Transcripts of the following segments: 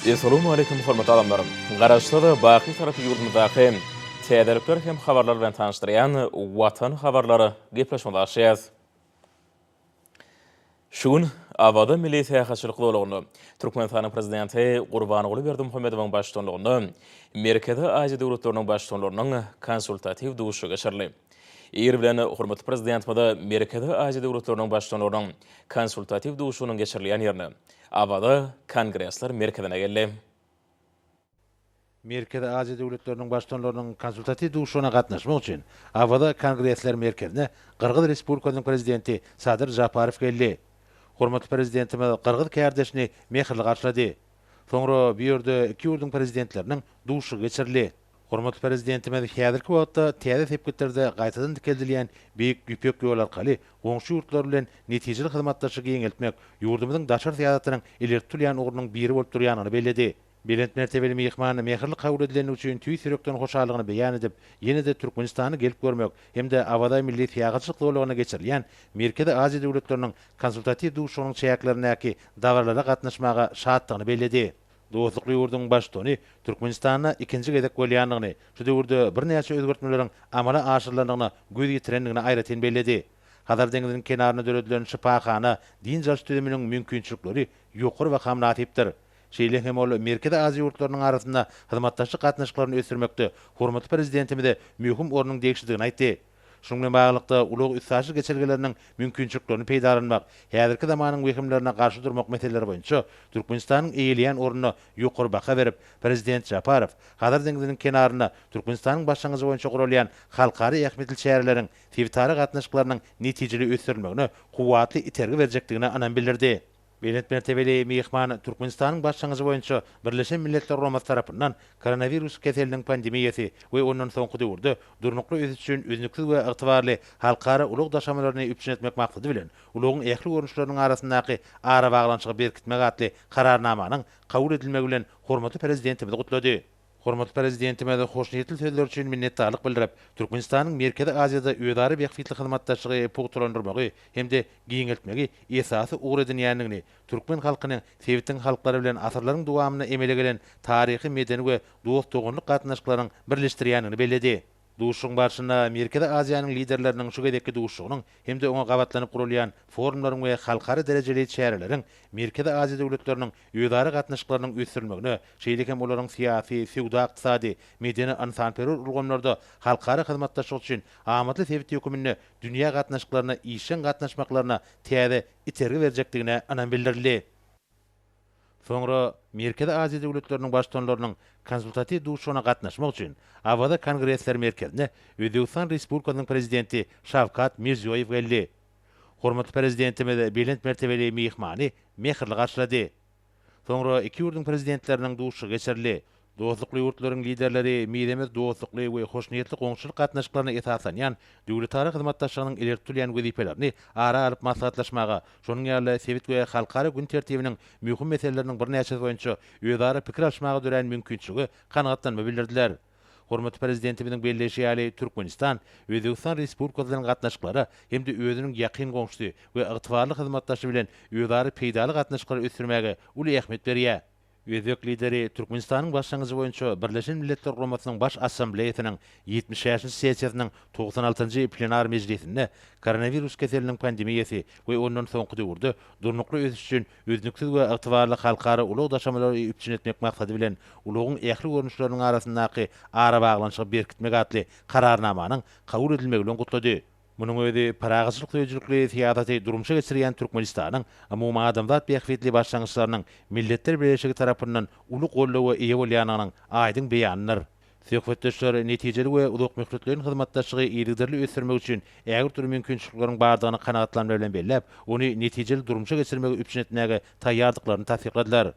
Essalawmaleýkim hormatly adamlar! Garaşsyz, baky Tarapy ýurdumyzdaky täzelikler hem habarlar bilen tanyşdyrýan Watan habarlary gepleşigimizi açýas. Şu gün Awaza milli syýahatçylyk zolagynda Türkmenistanyň Prezidenti Gurbanguly Berdimuhamedowyň baştutanlygynda Merkezi Aziýa döwletleriniň Baştutanlarynyň konsultatiw duşuşygy geçirildi. Ir bilen hormatly Prezidentimiz Merkezi Aziýa döwletleriniň Baştutanlarynyň konsultatiw duşuşygynyň geçirilýän ýerine, Awaza Kongresler merkezine geldi. Merkezi Aziýa döwletleriniň Baştutanlarynyň konsultatiw duşuşygyna gatnaşmak üçin Awaza Kongresler merkezine Gyrgyz Respublikasynyň Prezidenti Sadyr Žaparow geldi. Hormatly Prezidentimiz gyrgyz kärdeşini mähirli garşylady. Soňra bu ýerde iki ýurduň Prezidentleriniň duşuşygy geçirildi. Hormatly Prezidentimiz häzirki wagtda täze sepgitlerde gaýtadan dikeldilýän Beýik Ýüpek ýoly arkaly goňşy ýurtlar bilen netijeli hyzmatdaşlygy giňeltmek ýurdumyzyň daşary syýasatynyň ileri tutulýan ugrunyň biri bolup durýandygyny belledi. Belent mertebeli myhman mähirli kabul edilendigi üçin tüýs ýürekden hoşallygyny beýan edip, ýene-de Türkmenistana gelip görmek hem-de Awaza milli syýahatçylyk zolagynda geçirilýän Merkezi Aziýa döwletleriniň Konsultatiw duşuşygynyň çäklerindäki dabaralara gatnaşmaga şatdygyny belledi. Dostlukly ýurduň Baştutany Türkmenistanda ikinji gezek bolýandygyny, şu döwürde birnäçe özgertmeleriň amala aşyrylandygyna göz ýetirendigini aýratyn belledi. Hazar deňziniň kenarynda döredilen şypahana dynç alyş düzüminiň mümkinçilikleri ýokary baha mynasypdyr. Şeýle hem ol Merkezi Aziýa ýurtlarynyň arasynda hyzmatdaşlyk gatnaşyklaryny ösdürmekde hormatly Prezidentimize möhüm ornuň degişlidigini aýtdy. Şunuň bilen baglylykda, ulag-üstaşyr geçelgeleriniň mümkinçiliklerini peýdalanmak, häzirki zamanyň wehimlerine garşy durmak meseleleri boýunça Türkmenistanyň eýeleýän ornuna ýokary baha berip, Prezident Žaparow Hazar deňziniň kenarynda Türkmenistanyň başlangyjy boýunça guralýan halkara ähmiýetli çäreleriň sebitara gatnaşyklarynyň netijeli ösdürilmegine kuwwatly itergi berjekdigine ynam bildirdi. Belent mertebeli myhman Türkmenistanyň başlangyjy boýunça Birleşen Milletler Guramasy tarapyndan koronawirus keseliniň pandemiýasy we ondan soňky döwürde durnukly ösüş üçin üznüksiz we ygtybarly halkara ulag daşamalaryny üpjün etmek maksady bilen ulagyň ähli görnüşleriniň arasyndaky arabaglanyşygy berkitmek atly Kararnamanyň kabul edilmegi bilen hormatly Prezidentimizi gutlady. Hormatly Prezidentimiz hoşniýetli sözler üçin minnetdarlyk bildirip, Türkmenistanyň Merkezi Aziýada özara bähbitli hyzmatdaşlygy pugtalandyrmagy hem-de giňeltmegi esasy ugur edinýändigini, türkmen halkynyň sebitiň halklary bilen asyrlaryň dowamynda emele gelen taryhy-medeni we dost-doganlyk gatnaşyklaryň birleşdirýändigini belledi. Duşuşygyň barşynda Merkezi Aziýanyň Liderleriniň şu gezekki duşuşygynyň hem-de oňa gabatlanyp guralýan forumlaryň we halkara derejeli çäreleriň Merkezi Aziýa döwletleriniň özara gatnaşyklarynyň ösdürilmegine, şeýle hem olaryň syýasy, söwda-ykdysady, medeni-ynsanperwer ulgamlarda halkara hyzmatdaşlyk üçin amatly sebit höküminde dünýä gatnaşyklaryna işjeň gatnaşmaklaryna täze itergi berjekdigine ynam bildirildi. Soňra Merkezi Aziýa döwletleriniň Baştutanlarynyň konsultatiw duşuşygyna gatnaşmak üçin Awaza Kongresler merkezine Özbegistan Respublikasynyň Prezidenti Şawkat Mirziýoýew geldi. Hormatly Prezidentimiz belent mertebeli myhmany mähirli garşylady. Soňra iki ýurduň Prezidentleriniň duşuşygy geçirildi. Dostlukly ýurtlaryň Liderleri mizemez dostlukly we hoşniýetli goňşuçylyk gatnaşyklaryna esaslanýan döwletara hyzmatdaşlygynyň ileri tutulýan wezipelerini ara alyp maslahatlaşmaga, şonuň ýaly-da sebit we halkara gün tertibiniň möhüm meseleleriniň birnäçesi boýunça özara pikir alyşmaga dörän mümkinçilige kanagatlanma bildirdiler. Hormatly Prezidentimiziň belleýşi ýaly, Türkmenistan Özbegistan Respublikasy bilen gatnaşyklara hem-de özüniň ýakyn goňşusy we ygtybarly hyzmatdaşy bilen özara peýdaly gatnaşyklary ösdürmäge uly ähmiýet berýär. Özbek Lideri Türkmenistanyň başlangyjy boýunça Birleşen Milletler Guramasynyň Baş Assambleýasynyň 75-nji sessiýasynyň 96-njy plenar mejlisinde koronawirus keseliniň pandemiýasy we ondan soňky döwürde durnukly ösüş üçin üznüksiz we ygtybarly halkara ulag daşamalary üpjün etmek maksady bilen ulagyň ähli görnüşleriniň arasyndaky arabaglanyşygy berkitmek atly Kararnamanyň kabul edilmegi bilen gutlady. Munuň özi parahatçylyk söýüjilikli syýasaty durmuşa geçirýän Türkmenistanyň umumadamzat bähbitli başlangyçlarynyň Milletler Bileleşigi tarapyndan uly goldawa eýe bolýandygynyň aýdyň beýanydyr. Söhbetdeşler netijeli we uzakmöhletleýin hyzmatdaşlygy yzygiderli ösdürmek üçin ägirt uly mümkinçilikleriň bardygyny kanagatlanma bilen belläp, ony netijeli durmuşa geçirmegi üpjün etmäge taýýardyklaryny tassykladylar.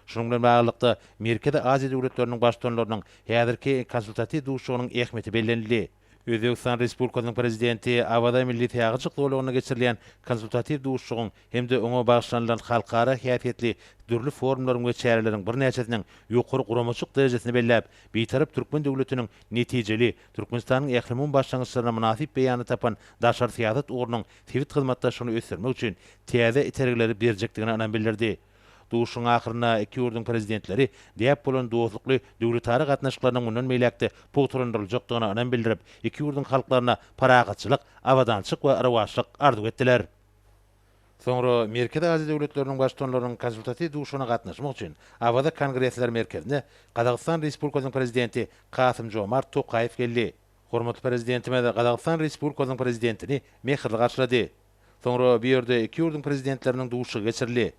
Şunuň bilen baglylykda, Merkezi Aziýa döwletleriniň Baştutanlarynyň häzirki konsultatiw duşuşygynyň ähmiýeti bellenildi. Özbegistan Respublikasynyň Prezidenti Awaza milli syýahatçylyk zolagynda geçirilýän konsultatiw duşuşygyň hem-de oňa bagyşlanylan halkara häsiýetli dürli forumlaryň we çäreleriň birnäçesiniň ýokary guramaçylyk derejesini belläp, Bitarap türkmen döwletiniň netijeli, Türkmenistanyň ählumumy başlangyçlaryna mynasyp beýanyny tapan daşary syýasat ugrunyň sebit hyzmatdaşlygyny ösdürmek üçin täze itergileri berjekdigine ynam bildirdi. Duşuşygyň ahyrynda iki ýurduň Prezidentleri däp bolan dostlukly döwletara gatnaşyklarynyň mundan beýläk-de pugtalandyryljakdygyna ynam bildirip, iki ýurduň halklaryna parahatçylyk, abadançylyk we rowaçlyk arzuw etdiler. Soňra Merkezi Aziýa döwletleriniň Baştutanlarynyň konsultatiw duşuşygyna gatnaşmak üçin Awaza Kongresler merkezine Gazagystan Respublikasynyň Prezidenti Kasym-Žomart Tokaýew geldi. Hormatly Prezidentimiz Gazagystan Respublikasynyň Prezidentini mähirli garşylady. Soňra bu ýerde iki ýurduň Prezidentleriniň duşuşygy geçirildi.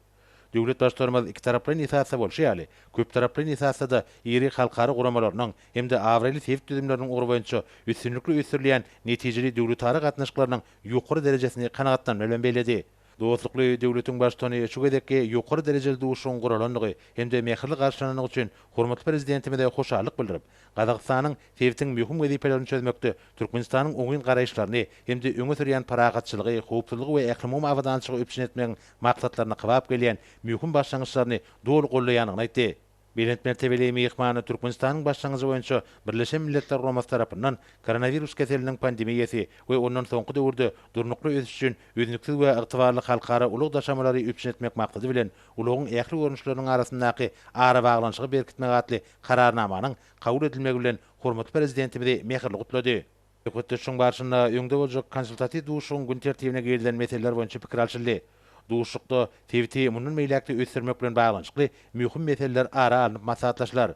Döwlet Baştutanymyz ikitaraplaýyn esasda bolşy ýaly, köptaraplaýyn esasda-da iri halkara guramalarynyň hem-de abraýly sebit düzümleriniň ugry boýunça üstünlikli ösdürilýän netijeli döwletara gatnaşyklarynyň ýokary derejesini kanagatlanma bilen belledi. Dostlukly döwletiň Baştutany şu gezekki ýokary derejeli duşuşygyň guralandygy hem-de mähirli garşylanandygy üçin hormatly Prezidentimize hoşallyk bildirip, Gazagystanyň sebitiň möhüm wezipelerini çözmekde Türkmenistanyň oňyn garaýyşlaryny hem-de öňe sürýän parahatçylygy, howpsuzlygy we ählumumy abadançylygy üpjün etmegiň maksatlaryna kybap gelýän möhüm başlangyçlaryny doly goldaýandygyny aýtdy. Belent mertebeli myhman Türkmenistanyň başlangyjy boýunça Birleşen Milletler Guramasy tarapyndan koronawirus keseliniň pandemiýasy we ondan soňky döwürde durnukly ösüş üçin üznüksiz we ygtybarly halkara ulag daşamalary üpjün etmek maksady bilen ulagyň ähli görnüşleriniň arasyndaky arabaglanyşygy berkitmek atly Kararnamanyň kabul edilmegi bilen hormatly Prezidentimizi mähirli gutlady. Söhbetdeşligiň barşynda öňde boljak konsultatiw duşuşygyň gün tertibine girizilen meseleler boýunça pikir alşyldy. Duşuşykda sebiti mundan beýläk-de ösdürmek bilen baglanyşykly möhüm meseleler ara alnyp maslahatlaşylar.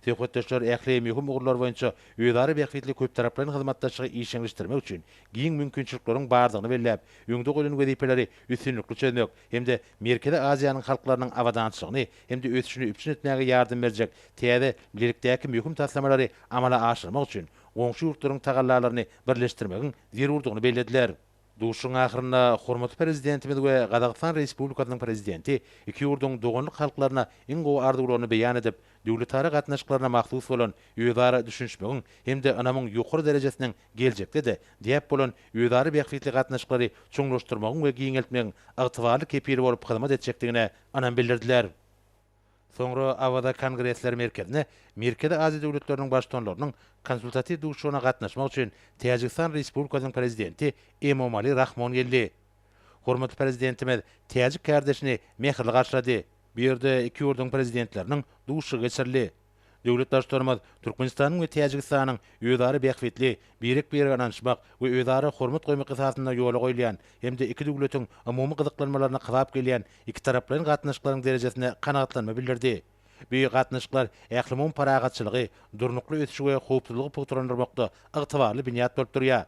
Söhbetdeşler ähli möhüm ugurlar boýunça özara bähbitli köptaraplaýyn hyzmatdaşlygy işjeňleşdirmek üçin giň mümkinçilikleriň bardygyny belläp, öňde goýlan wezipeleri üstünlikli çözmek hem-de Merkezi Aziýanyň halklarynyň abadançylygyny hem-de ösüşini üpjün etmäge ýardam berjek täze bilelikdäki möhüm taslamalary amala aşyrmak üçin goňşy ýurtlaryň tagallalaryny birleşdirmegiň zerurdygyny bellediler. Duşuşygyň ahyrynda hormatly Prezidentimiz we Gazagystan Respublikasynyň Prezidenti iki ýurduň doganlyk halklaryna iň gowy arzuwlaryny beýan edip, döwletara gatnaşyklaryna mahsus bolan özara düşünişmegiň hem-de ynamyň ýokary derejesiniň geljekde-de däp bolan özara bähbitli gatnaşyklary çuňlaşdyrmagyň we giňeltmegiň ygtybarly kepili bolup hyzmat etjekdigine ynam bildirdiler. Soňra Awaza Kongresler merkezine Merkezi Aziýa döwletleriniň Baştutanlarynyň konsultatiw duşuşygyna gatnaşmak üçin Täjigistan Respublikasynyň Prezidenti Emomali Rahmon geldi. Hormatly Prezidentimiz täjik kärdeşini mähirli garşylady. Bu ýerde iki ýurduň Prezidentleriniň duşuşygy geçirildi. Döwlet Baştutanymyz Türkmenistanyň we Täjigistanyň özara bähbitli, birek-birege ynanyşmak we özara hormat goýmak esasynda ýola goýulýan hem-de iki döwletiň umumy gyzyklanmalaryna kybap gelýän ikitaraplaýyn gatnaşyklaryň derejesine kanagatlanma bildirdi. Bu gatnaşyklar ählumumy parahatçylygy, durnukly ösüşi we howpsuzlygy pugtalandyrmakda ygtybarly binýat bolup durýar.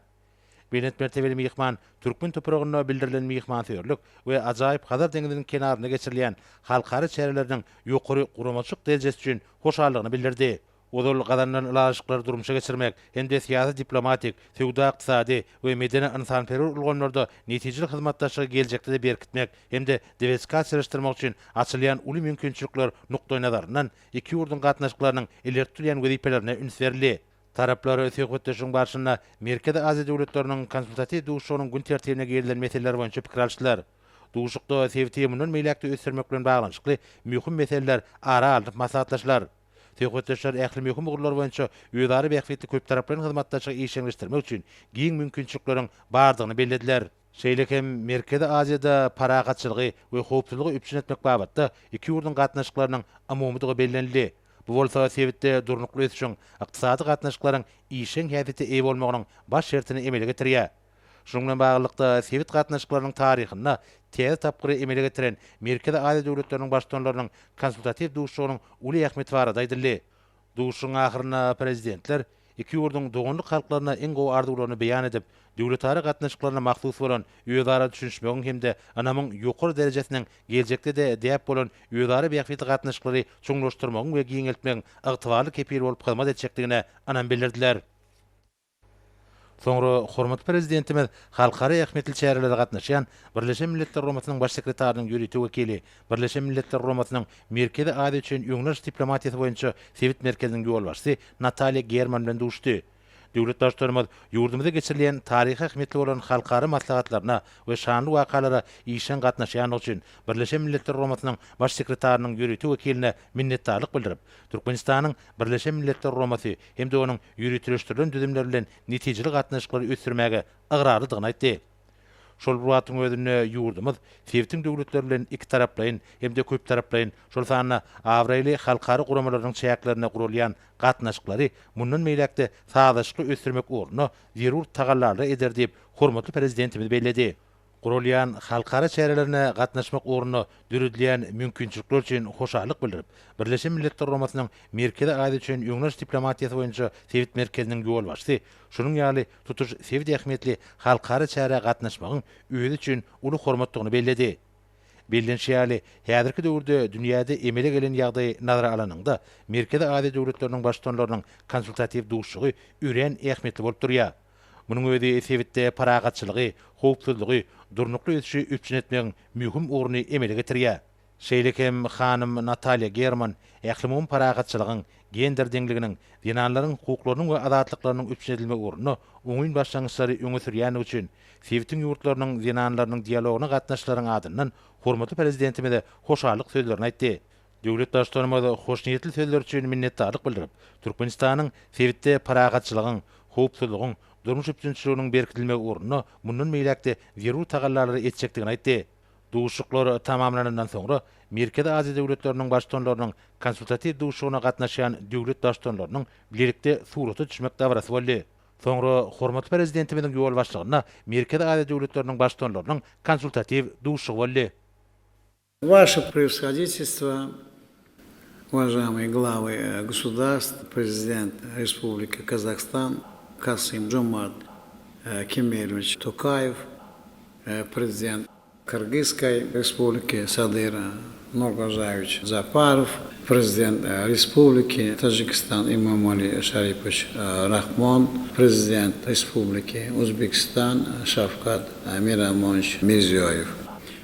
Belent mertebeli myhman türkmen topragynda bildirilen myhmansöýerlik we ajaýyp Hazar deňziniň kenarynda geçirilýän halkara çäreleriniň ýokary guramaçylyk derejesi üçin hoşallygyny bildirdi. Ozal gazanylan ylalaşyklary durmuşa geçirmek hem-de syýasy-diplomatik, söwda-ykdysady we medeni-ynsanperwer ulgamlarda netijeli hyzmatdaşlygy geljekde-de berkitmek hem-de diwersifikasiýalaşdyrmak üçin açylýan uly mümkinçilikler nukdaýnazaryndan iki ýurduň gatnaşyklarynyň ileri tutulýan wezipelerine üns berildi. Taraplar söhbetdeşligiň barşynda Merkezi Aziýa döwletleriniň konsultatiw duşuşygynyň gün tertibine girizilen meseleler boýunça pikir alyşdylar. Duşuşykda sebiti mundan beýläk-de ösdürmek bilen baglanyşykly möhüm meseleler ara alnyp maslahatlaşylar. Söhbetdeşler ähli möhüm ugurlar boýunça özara bähbitli köptaraplaýyn hyzmatdaşlygy işjeňleşdirmek üçin giň mümkinçilikleriň bardygyny bellediler. Şeýle hem Merkezi Aziýada parahatçylygy we howpsuzlygy üpjün etmek babatda iki ýurduň gatnaşyklarynyň umumydygy bellenildi. Bu bolsa sebitde durnukly ösüşiň, ykdysady gatnaşyklaryň işjeň häsiýete eýe bolmagynyň baş şertini emele getirýär. Şunuň bilen baglylykda, sebit gatnaşyklarynyň taryhynda täze tapgyry emele getiren Merkezi Aziýa döwletleriniň Baştutanlarynyň konsultatiw duşuşygynyň uly ähmiýeti barada aýdyldy. Duşuşygyň ahyrynda Prezidentler iki ýurduň doganlyk halklaryna iň gowy arzuwlaryny beýan edip, döwletara gatnaşyklaryna mahsus bolan özara düşünişmegiň hem-de ynamyň ýokary derejesiniň geljekde-de däp bolan özara bähbitli gatnaşyklary çuňlaşdyrmagyň we giňeltmegiň ygtybarly kepili bolup hyzmat etjekdigine ynam bildirdiler. Soňra hormatly Prezidentimiz halkara ähmiýetli çärelere gatnaşýan Birleşen Milletler Guramasynyň Baş sekretarynyň ýörite wekili, Birleşen Milletler Guramasynyň Merkezi Aziýa üçin öňüni alyş diplomatiýasy boýunça sebit merkeziniň ýolbaşçysy Natalýa German bilen duşuşdy. Döwlet Baştutanymyz ýurdumyzda geçirilýän taryhy ähmiýetli bolan halkara maslahatlaryna we şanly wakalara işjeň gatnaşýandygy üçin Birleşen Milletler Guramasynyň Baş sekretarynyň ýörite wekiline minnetdarlyk bildirip, Türkmenistanyň Birleşen Milletler Guramasy hem-de onuň ýöriteleşdirilen düzümleri bilen netijeli gatnaşyklary ösdürmäge ygrarlydygyny aýtdy. Şol bir wagtyň özünde ýurdumyz sebitiň döwletleri bilen ikitaraplaýyn hem-de köptaraplaýyn, şol sanda abraýly halkara guramalarynyň çäklerinde guralýan gatnaşyklary mundan beýläk-de sazlaşykly ösdürmek ugrunda zerur tagallalary eder diýip, hormatly Prezidentimiz belledi. Guralýan halkara çärelerine gatnaşmak ugrunda döredilýän mümkinçilikler üçin hoşallyk bildirip, Birleşen Milletler Guramasynyň Merkezi Aziýa üçin öňdebaryjy diplomatiýasy boýunça sebit merkeziniň ýolbaşçysy şunuň ýaly tutuş sebit ähmiýetli halkara çärä gatnaşmagyň özi üçin uly hormatdygyny belledi. Bellenişi ýaly, häzirki döwürde dünýäde emele gelen ýagdaýy nazara alanyňda, Merkezi Aziýa döwletleriniň Baştutanlarynyň konsultatiw duşuşygy örän ähmiýetli bolup durýar. Munuň özi sebitde parahatçylygy, howpsuzlygy, durnukly ösüşi üpjün etmegiň möhüm ugruny emele getirýär. Şeýle hem hanym Natalýa German ählumumy parahatçylygyň, gender deňliginiň, zenanlaryň hukuklarynyň we azatlyklarynyň üpjün edilmegi ugrunda oňyn başlangyçlary öňe sürýändigi üçin sebitiň ýurtlarynyň zenanlarynyň dialogyna gatnaşyjylaryň adyndan hormatly Prezidentimize hoşallyk sözlerini aýtdy. Döwlet Baştutanymyz hoşniýetli sözler üçin minnetdarlyk bildirip, Türkmenistanyň sebitde parahatçylygyň, howpsuzlygyň, durmuş üpjünçiliginiň berkidilmegi ugrunda mundan beýläk-de zerur tagallalary etjekdigini aýtdy. Duşuşyklar tamamlanandan soňra, Merkezi Aziýa döwletleriniň Baştutanlarynyň konsultatiw duşuşygyna gatnaşýan döwlet Baştutanlarynyň bilelikde surata düşmek dabarasy boldy. Soňra hormatly Prezidentimiziň ýolbaşçylygynda Merkezi Aziýa döwletleriniň Baştutanlarynyň konsultatiw duşuşygy boldy. Waşe Prewshoditelstvo, Уважаемые главы государств, президент Республики Казахстан Касым Жомарт Кемелевич Токаев, президент Кыргызской Республики Садыр Нургожоевич Жапаров, президент Республики Таджикистан Эмомали Шарипович Рахмон, президент Республики Узбекистан Шавкат Миромонович Мирзиёев.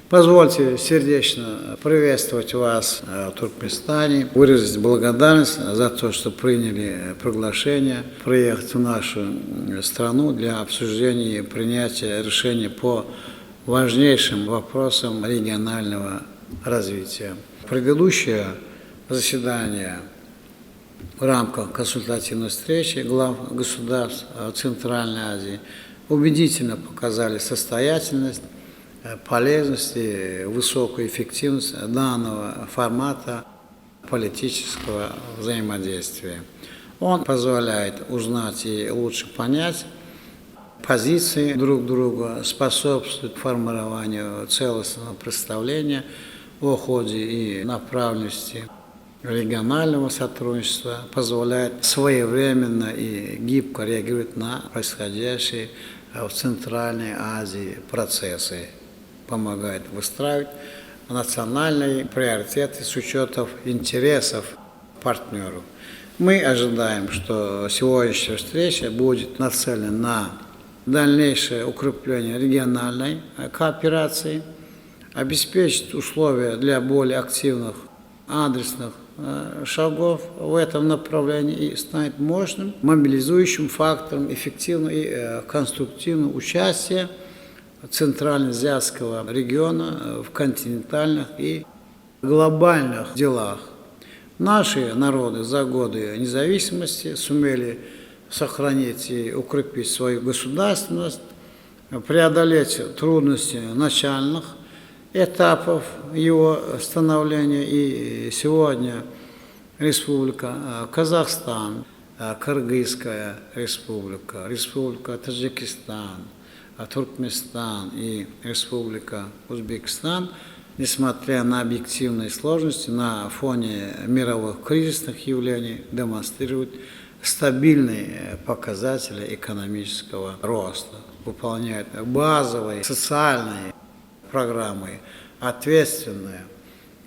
Позвольте сердечно приветствовать вас в Туркменистане, выразить благодарность за то, что приняли приглашение приехать в нашу страну для обсуждения и принятия решений по важнейшим вопросам регионального развития. Предыдущее заседание в рамках консультативной встречи глав государств Центральной Азии убедительно показали состоятельность, полезность и высокую эффективность данного формата политического взаимодействия. Он позволяет узнать и лучше понять позиции друг друга, способствует формированию целостного представления о ходе и направленности регионального сотрудничества, позволяет своевременно и гибко реагировать на происходящие в Центральной Азии процессы, помогает выстраивать национальные приоритеты с учетом интересов партнеров. Мы ожидаем, что сегодняшняя встреча будет нацелена на дальнейшее укрепление региональной кооперации, обеспечит условия для более активных адресных шагов в этом направлении и станет мощным мобилизующим фактором эффективного и конструктивного участия Центральноазиатского региона в континентальных и глобальных делах. Наши народы за годы независимости сумели сохранить и укрепить свою государственность, преодолеть трудности начальных этапов его становления. И сегодня Республика Казахстан, Кыргызская Республика, Республика Таджикистан, Туркменистан и Республика Узбекистан, несмотря на объективные сложности, на фоне мировых кризисных явлений, демонстрируют стабильные показатели экономического роста, выполняют базовые социальные программы, ответственная,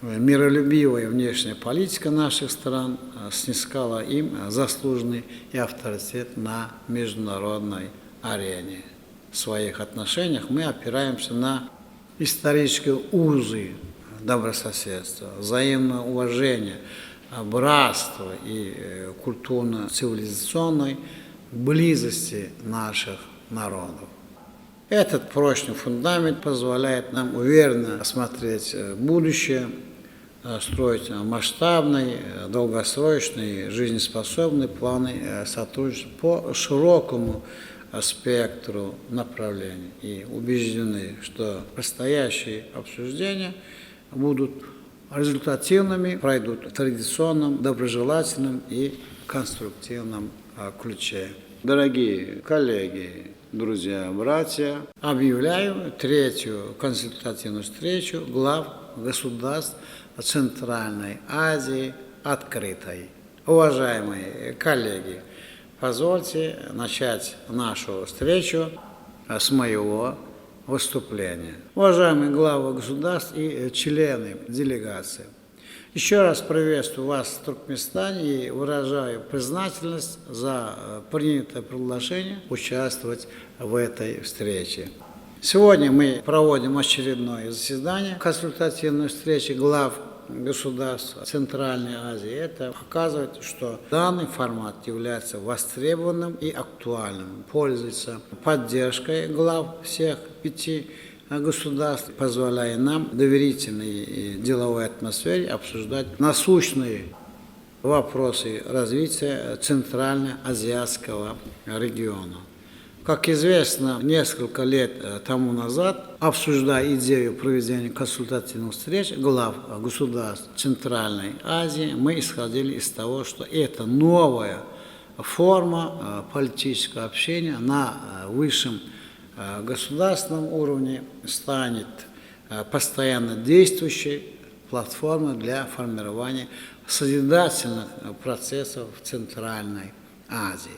миролюбивая внешняя политика наших стран снискала им заслуженный и авторитет на международной арене. В своих отношениях мы опираемся на исторические узы добрососедства, взаимное уважение, братство и культурно-цивилизационной близости наших народов. Этот прочный фундамент позволяет нам уверенно осмотреть будущее, строить масштабные, долгосрочные, жизнеспособные планы сотрудничества по широкому спектру направлений и убеждены, что предстоящие обсуждения будут результативными, пройдут в традиционном, доброжелательном и конструктивном ключе. Дорогие коллеги, друзья, братья, объявляю третью консультативную встречу глав государств Центральной Азии открытой. Уважаемые коллеги, позвольте начать нашу встречу с моего выступления. Уважаемые главы государств и члены делегации, еще раз приветствую вас в Туркменистане и выражаю признательность за принятое приглашение участвовать в этой встрече. Сегодня мы проводим очередное заседание консультативной встречи глав государств Центральной Азии. Это показывает, что данный формат является востребованным и актуальным, пользуется поддержкой глав всех пяти государств, позволяя нам в доверительной и деловой атмосфере обсуждать насущные вопросы развития Центрально-Азиатского региона. Как известно, несколько лет тому назад, обсуждая идею проведения консультативных встреч глав государств Центральной Азии, мы исходили из того, что это новая форма политического общения на высшем государственном уровне станет постоянно действующей платформой для формирования созидательных процессов в Центральной Азии.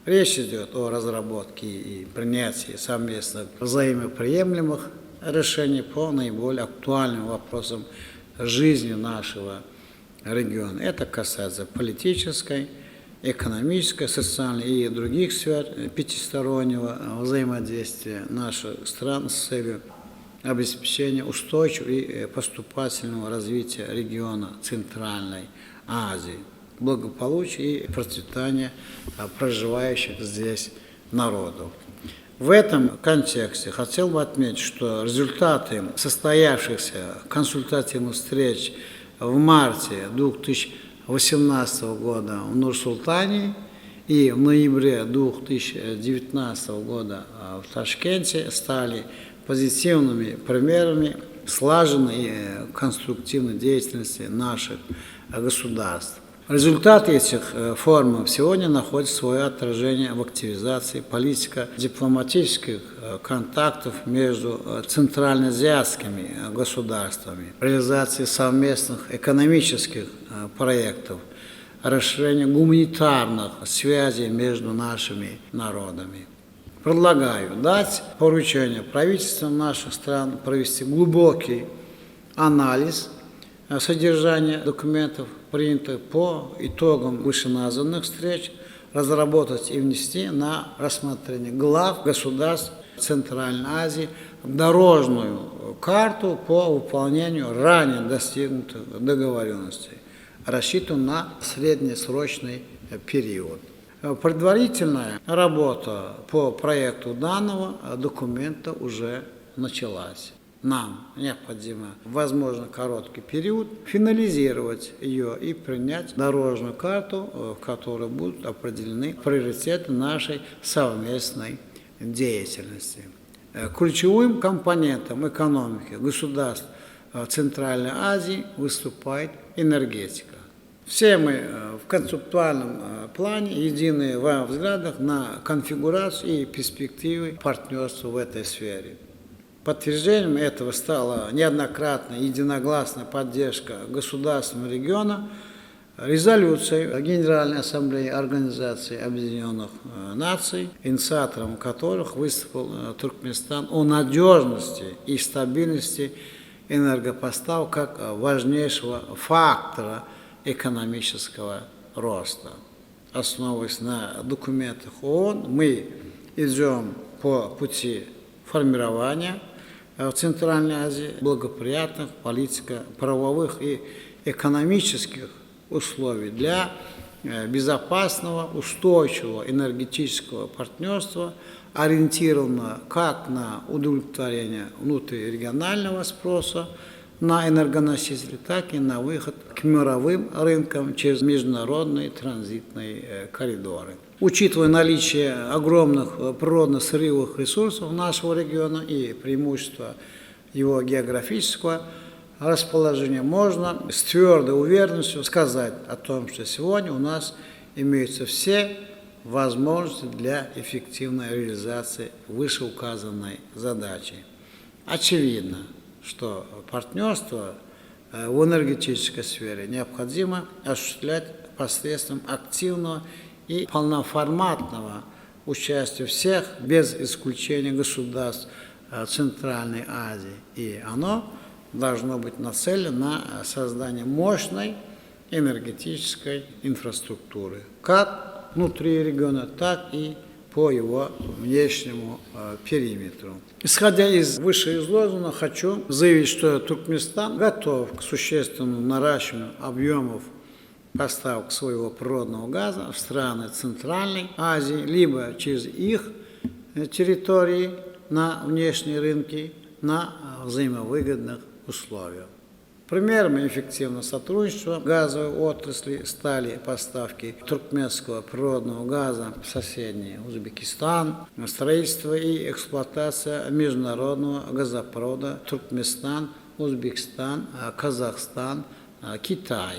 Речь идет о разработке и принятии совместных взаимоприемлемых решений по наиболее актуальным вопросам жизни нашего региона. Это касается политической, экономической, социальной и других сфер пятистороннего взаимодействия наших стран с целью обеспечения устойчивого и поступательного развития региона Центральной Азии, благополучия и процветания проживающих здесь народов. В этом контексте хотел бы отметить, что результаты состоявшихся консультативных встреч в марте 2018 года в Нур-Султане и в ноябре 2019 года в Ташкенте стали позитивными примерами слаженной и конструктивной деятельности наших государств. Результаты этих форумов сегодня находят свое отражение в активизации политико-дипломатических контактов между центральноазиатскими государствами, реализации совместных экономических проектов, расширении гуманитарных связей между нашими народами. Предлагаю дать поручение правительствам наших стран провести глубокий анализ содержания документов, принятых по итогам вышеназванных встреч, разработать и внести на рассмотрение глав государств Центральной Азии дорожную карту по выполнению ранее достигнутых договоренностей, рассчитанную на среднесрочный период. Предварительная работа по проекту данного документа уже началась. Нам необходимо, возможно, короткий период финализировать ее и принять дорожную карту, в которой будут определены приоритеты нашей совместной деятельности. Ключевым компонентом экономики государств Центральной Азии выступает энергетика. Все мы в концептуальном плане едины во взглядах на конфигурацию и перспективы партнерства в этой сфере. Подтверждением этого стала неоднократная единогласная поддержка государством региона резолюцией Генеральной Ассамблеи Организации Объединенных Наций, инициатором которых выступил Туркменистан, о надежности и стабильности энергопоставок как важнейшего фактора экономического роста. Основываясь на документах ООН, мы идем по пути формирования в Центральной Азии благоприятных политико-правовых и экономических условий для безопасного, устойчивого энергетического партнерства, ориентированного как на удовлетворение внутрирегионального спроса на энергоносители, так и на выход к мировым рынкам через международные транзитные коридоры. Учитывая наличие огромных природно-сырьевых ресурсов нашего региона и преимущества его географического расположения, можно с твердой уверенностью сказать о том, что сегодня у нас имеются все возможности для эффективной реализации вышеуказанной задачи. Очевидно, что партнерство в энергетической сфере необходимо осуществлять посредством активного и полноформатного участия всех, без исключения государств Центральной Азии. И оно должно быть нацелено на создание мощной энергетической инфраструктуры, как внутри региона, так и по его внешнему периметру. Исходя из вышеизложенного, хочу заявить, что Туркменистан готов к существенному наращиванию объемов поставок своего природного газа в страны Центральной Азии, либо через их территории на внешние рынки на взаимовыгодных условиях. Примерами эффективного сотрудничества в газовой отрасли стали поставки туркменского природного газа в соседний Узбекистан, строительство и эксплуатация международного газопровода Туркменистан, Узбекистан, Казахстан, Китай.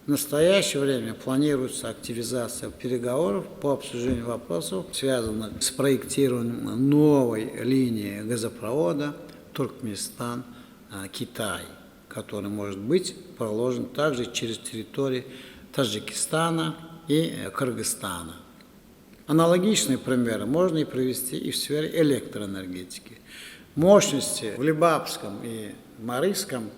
В настоящее время планируется активизация переговоров по обсуждению вопросов, связанных с проектированием новой линии газопровода Туркменистан-Китай, который может быть проложен также через территории Таджикистана и Кыргызстана. Аналогичные примеры можно и привести и в сфере электроэнергетики. Мощности в Лебапском и Марийском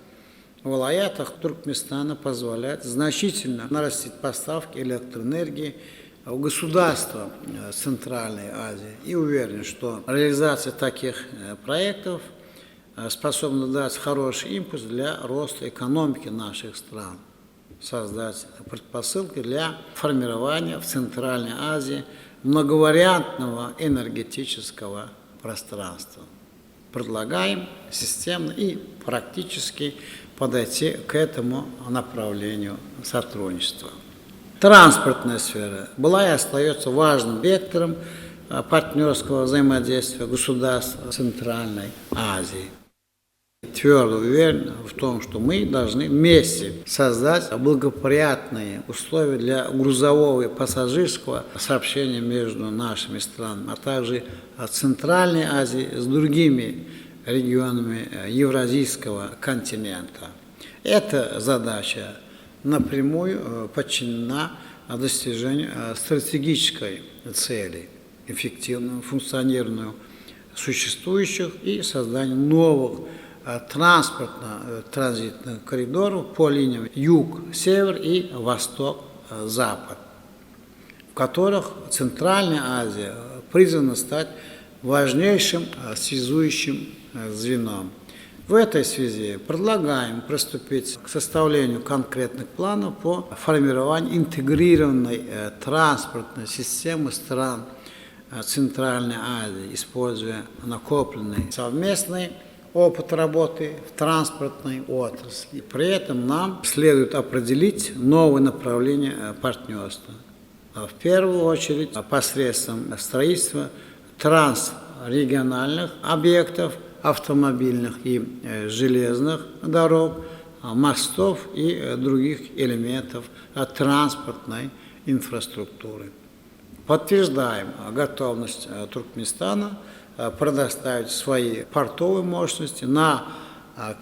вилаятах Туркменистана позволяют значительно нарастить поставки электроэнергии в государства Центральной Азии. И уверен, что реализация таких проектов способна дать хороший импульс для роста экономики наших стран, создать предпосылки для формирования в Центральной Азии многовариантного энергетического пространства. Предлагаем системно и практически подойти к этому направлению сотрудничества. Транспортная сфера была и остается важным вектором партнерского взаимодействия государств Центральной Азии. Твердо уверен в том, что мы должны вместе создать благоприятные условия для грузового и пассажирского сообщения между нашими странами, а также Центральной Азии с другими регионами Евразийского континента. Эта задача напрямую подчинена достижению стратегической цели, эффективному функционированию существующих и созданию новых транспортно-транзитных коридоров по линиям юг-север и восток-запад, в которых Центральная Азия призвана стать важнейшим связующим звеном. В этой связи предлагаем приступить к составлению конкретных планов по формированию интегрированной транспортной системы стран Центральной Азии, используя накопленный совместный опыт работы в транспортной отрасли. При этом нам следует определить новые направления партнерства. В первую очередь посредством строительства трансрегиональных объектов, автомобильных и железных дорог, мостов и других элементов транспортной инфраструктуры. Подтверждаем готовность Туркменистана предоставить свои портовые мощности на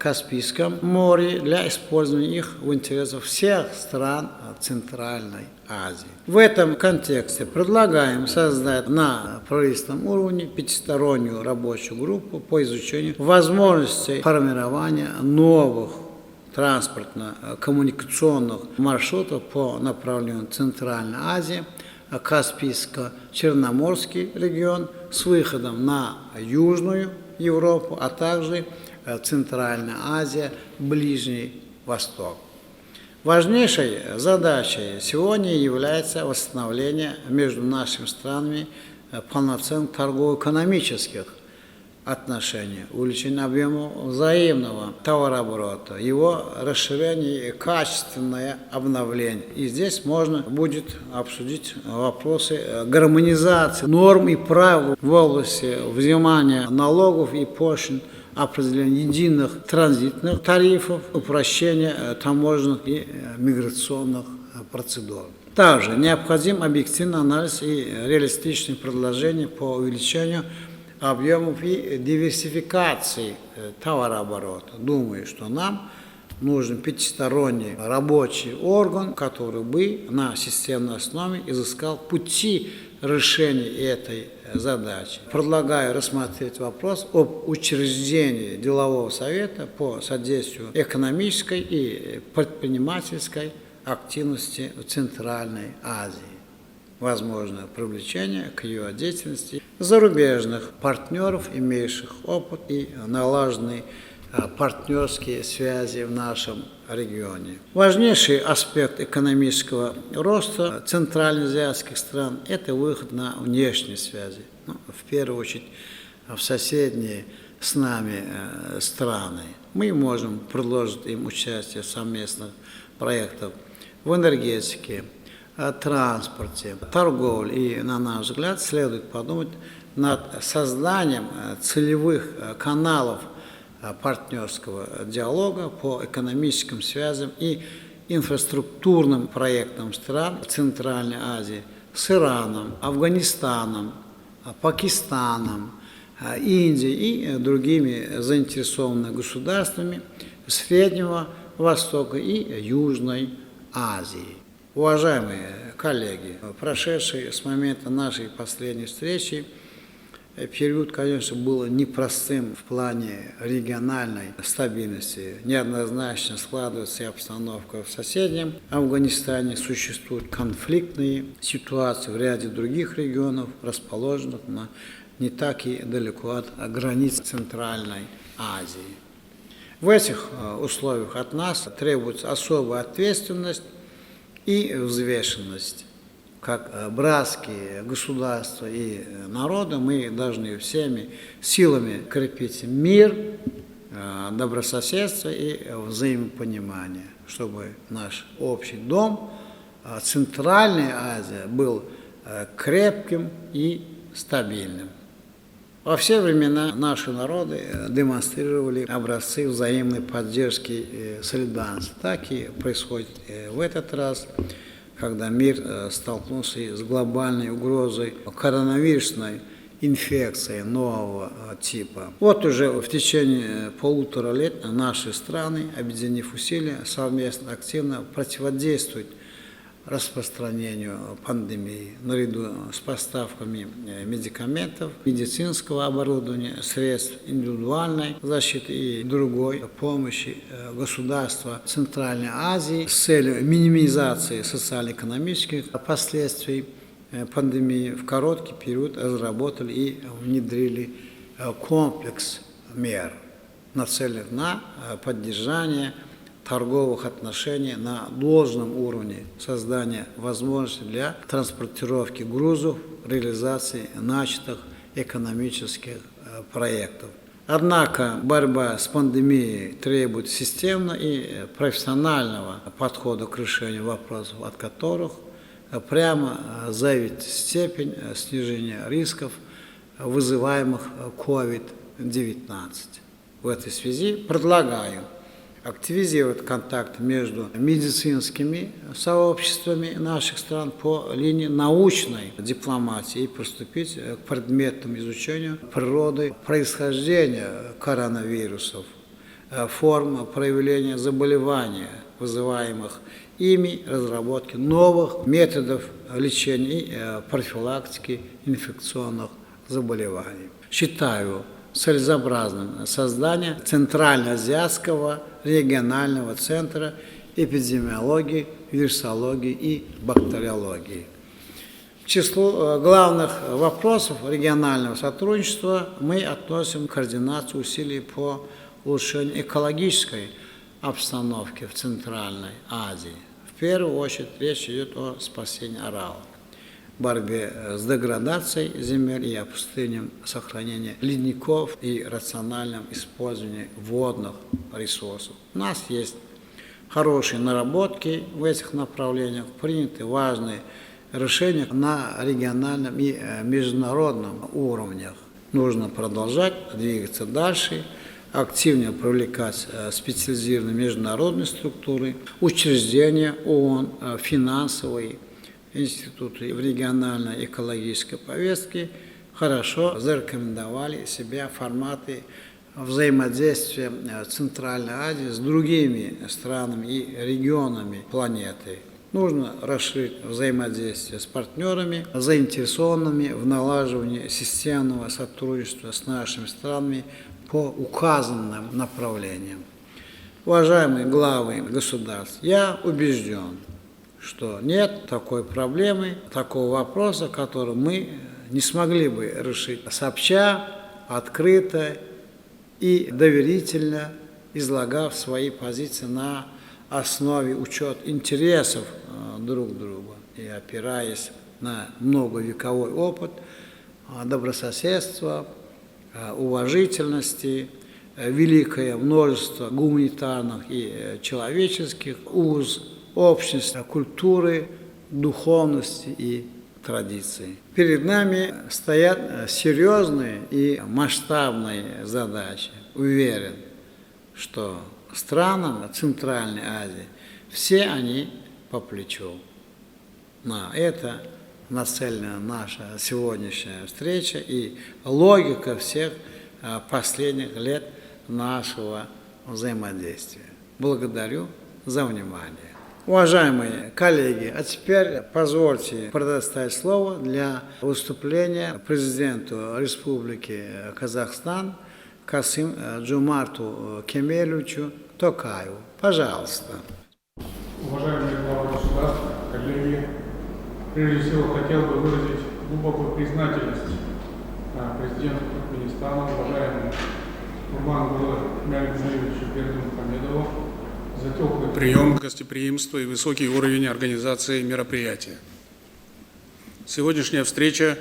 Каспийском море для использования их в интересах всех стран Центральной Азии. В этом контексте предлагаем создать на правительственном уровне пятистороннюю рабочую группу по изучению возможностей формирования новых транспортно-коммуникационных маршрутов по направлению Центральной Азии, Каспийско-Черноморский регион с выходом на Южную Европу, а также Центральная Азия, Ближний Восток. Важнейшей задачей сегодня является восстановление между нашими странами полноценных торгово-экономических. отношений, увеличение объема взаимного товарооборота, его расширение и качественное обновление. И здесь можно будет обсудить вопросы гармонизации норм и правил в области взимания налогов и пошлин, определение единых транзитных тарифов, упрощение таможенных и миграционных процедур. Также необходим объективный анализ и реалистичные предложения по увеличению объемов и диверсификации товарооборота. Думаю, что нам нужен пятисторонний рабочий орган, который бы на системной основе изыскал пути решения этой задачи. Предлагаю рассмотреть вопрос об учреждении делового совета по содействию экономической и предпринимательской активности в Центральной Азии. Возможно привлечение к ее деятельности зарубежных партнеров, имеющих опыт и налаженные партнерские связи в нашем регионе. Важнейший аспект экономического роста центральноазиатских стран – это выход на внешние связи. Ну, в первую очередь, в соседние с нами страны. Мы можем предложить им участие в совместных проектах в энергетике, транспорте, торговле. И, на наш взгляд, следует подумать над созданием целевых каналов партнерского диалога по экономическим связям и инфраструктурным проектам стран Центральной Азии с Ираном, Афганистаном, Пакистаном, Индией и другими заинтересованными государствами Среднего Востока и Южной Азии. Уважаемые коллеги, прошедший с момента нашей последней встречи период, конечно, был непростым в плане региональной стабильности. Неоднозначно складывается и обстановка в соседнем Афганистане. Существуют конфликтные ситуации в ряде других регионов, расположенных на, не так и далеко от границ Центральной Азии. В этих условиях от нас требуется особая ответственность и взвешенность. Как братские государства и народы мы должны всеми силами крепить мир, добрососедство и взаимопонимание, чтобы наш общий дом, Центральная Азия, был крепким и стабильным. Во все времена наши народы демонстрировали образцы взаимной поддержки и солидарности. Так и происходит в этот раз, когда мир столкнулся с глобальной угрозой коронавирусной инфекции нового типа. Вот уже в течение полутора лет наши страны, объединив усилия, совместно активно противодействуют распространению пандемии наряду с поставками медикаментов, медицинского оборудования, средств индивидуальной защиты и другой помощи государства Центральной Азии с целью минимизации социально-экономических последствий пандемии в короткий период разработали и внедрили комплекс мер, нацеленных на поддержание торговых отношений на должном уровне, создание возможностей для транспортировки грузов, реализации начатых экономических проектов. Однако борьба с пандемией требует системного и профессионального подхода к решению вопросов, от которых прямо зависит степень снижения рисков, вызываемых COVID-19. В этой связи предлагаю активизировать контакт между медицинскими сообществами наших стран по линии научной дипломатии и приступить к предметному изучению природы происхождения коронавирусов, форм проявления заболевания, вызываемых ими, разработки новых методов лечения и профилактики инфекционных заболеваний. Считаю целесообразным создание Центральноазиатского регионального центра эпидемиологии, вирусологии и бактериологии. К числу главных вопросов регионального сотрудничества мы относим координацию усилий по улучшению экологической обстановки в Центральной Азии. В первую очередь речь идет о спасении Арала. Борьбе с деградацией земель и опустынем, сохранении ледников и рациональном использовании водных ресурсов. У нас есть хорошие наработки в этих направлениях, приняты важные решения на региональном и международном уровнях. Нужно продолжать двигаться дальше, активнее привлекать специализированные международные структуры, учреждения ООН, финансовые институты в региональной экологической повестке хорошо зарекомендовали себя форматы взаимодействия Центральной Азии с другими странами и регионами планеты. Нужно расширить взаимодействие с партнерами, заинтересованными в налаживании системного сотрудничества с нашими странами по указанным направлениям. Уважаемые главы государств, я убежден, что нет такой проблемы, такого вопроса, который мы не смогли бы решить сообща, открыто и доверительно излагав свои позиции на основе учета интересов друг друга и опираясь на многовековой опыт добрососедства, уважительности, великое множество гуманитарных и человеческих уз, общности, культуры, духовности и традиций. Перед нами стоят серьезные и масштабные задачи. Уверен, что странам Центральной Азии все они по плечу. На это нацелена наша сегодняшняя встреча и логика всех последних лет нашего взаимодействия. Благодарю за внимание. Уважаемые коллеги, а теперь позвольте предоставить слово для выступления президенту Республики Казахстан Касым Джумарту Кемелевичу Токаеву. Пожалуйста. Уважаемые главы государств, коллеги, прежде всего хотел бы выразить глубокую признательность президенту Туркменистана, уважаемому Гурбангулы Бердымухамедову Бердымухамедову за теплый прием, гостеприимство и высокий уровень организации мероприятия. Сегодняшняя встреча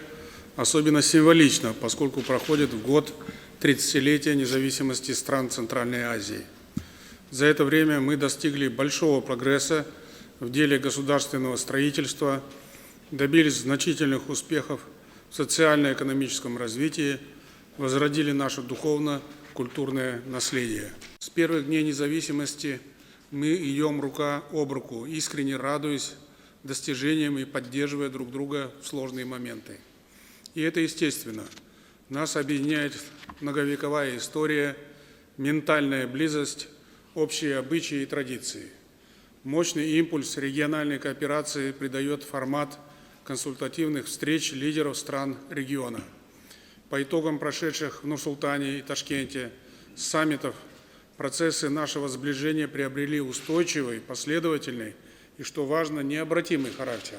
особенно символична, поскольку проходит в год 30-летия независимости стран Центральной Азии. За это время мы достигли большого прогресса в деле государственного строительства, добились значительных успехов в социально-экономическом развитии, возродили наше духовно-культурное наследие. С первых дней независимости мы идем рука об руку, искренне радуясь достижениям и поддерживая друг друга в сложные моменты. И это естественно. Нас объединяет многовековая история, ментальная близость, общие обычаи и традиции. Мощный импульс региональной кооперации придает формат консультативных встреч лидеров стран региона. По итогам прошедших в Нур-Султане и Ташкенте саммитов процессы нашего сближения приобрели устойчивый, последовательный и, что важно, необратимый характер.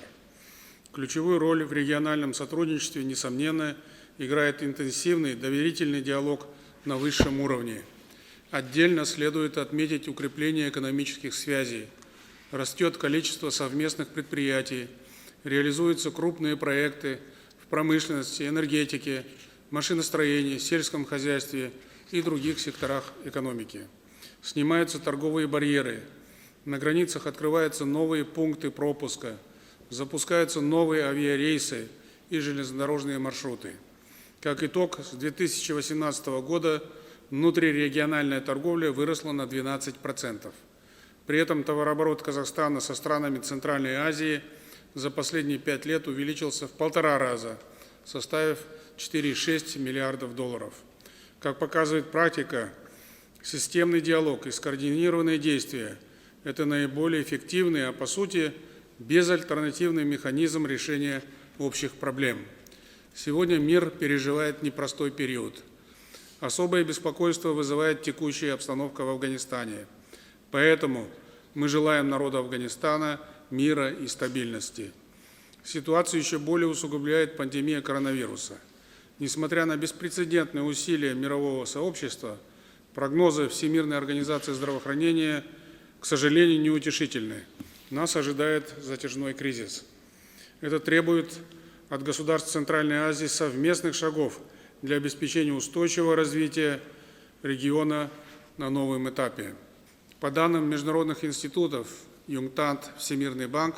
Ключевую роль в региональном сотрудничестве, несомненно, играет интенсивный доверительный диалог на высшем уровне. Отдельно следует отметить укрепление экономических связей. Растет количество совместных предприятий, реализуются крупные проекты в промышленности, энергетике, машиностроении, сельском хозяйстве и других секторах экономики. Снимаются торговые барьеры, на границах открываются новые пункты пропуска, запускаются новые авиарейсы и железнодорожные маршруты. Как итог, с 2018 года внутрирегиональная торговля выросла на 12%. При этом товарооборот Казахстана со странами Центральной Азии за последние пять лет увеличился в полтора раза, составив 4,6 миллиардов долларов. Как показывает практика, системный диалог и скоординированные действия – это наиболее эффективный, а по сути безальтернативный механизм решения общих проблем. Сегодня мир переживает непростой период. Особое беспокойство вызывает текущая обстановка в Афганистане. Поэтому мы желаем народу Афганистана мира и стабильности. Ситуацию еще более усугубляет пандемия коронавируса. Несмотря на беспрецедентные усилия мирового сообщества, прогнозы Всемирной организации здравоохранения, к сожалению, неутешительны. Нас ожидает затяжной кризис. Это требует от государств Центральной Азии совместных шагов для обеспечения устойчивого развития региона на новом этапе. По данным международных институтов ЮНКТАД, Всемирный банк,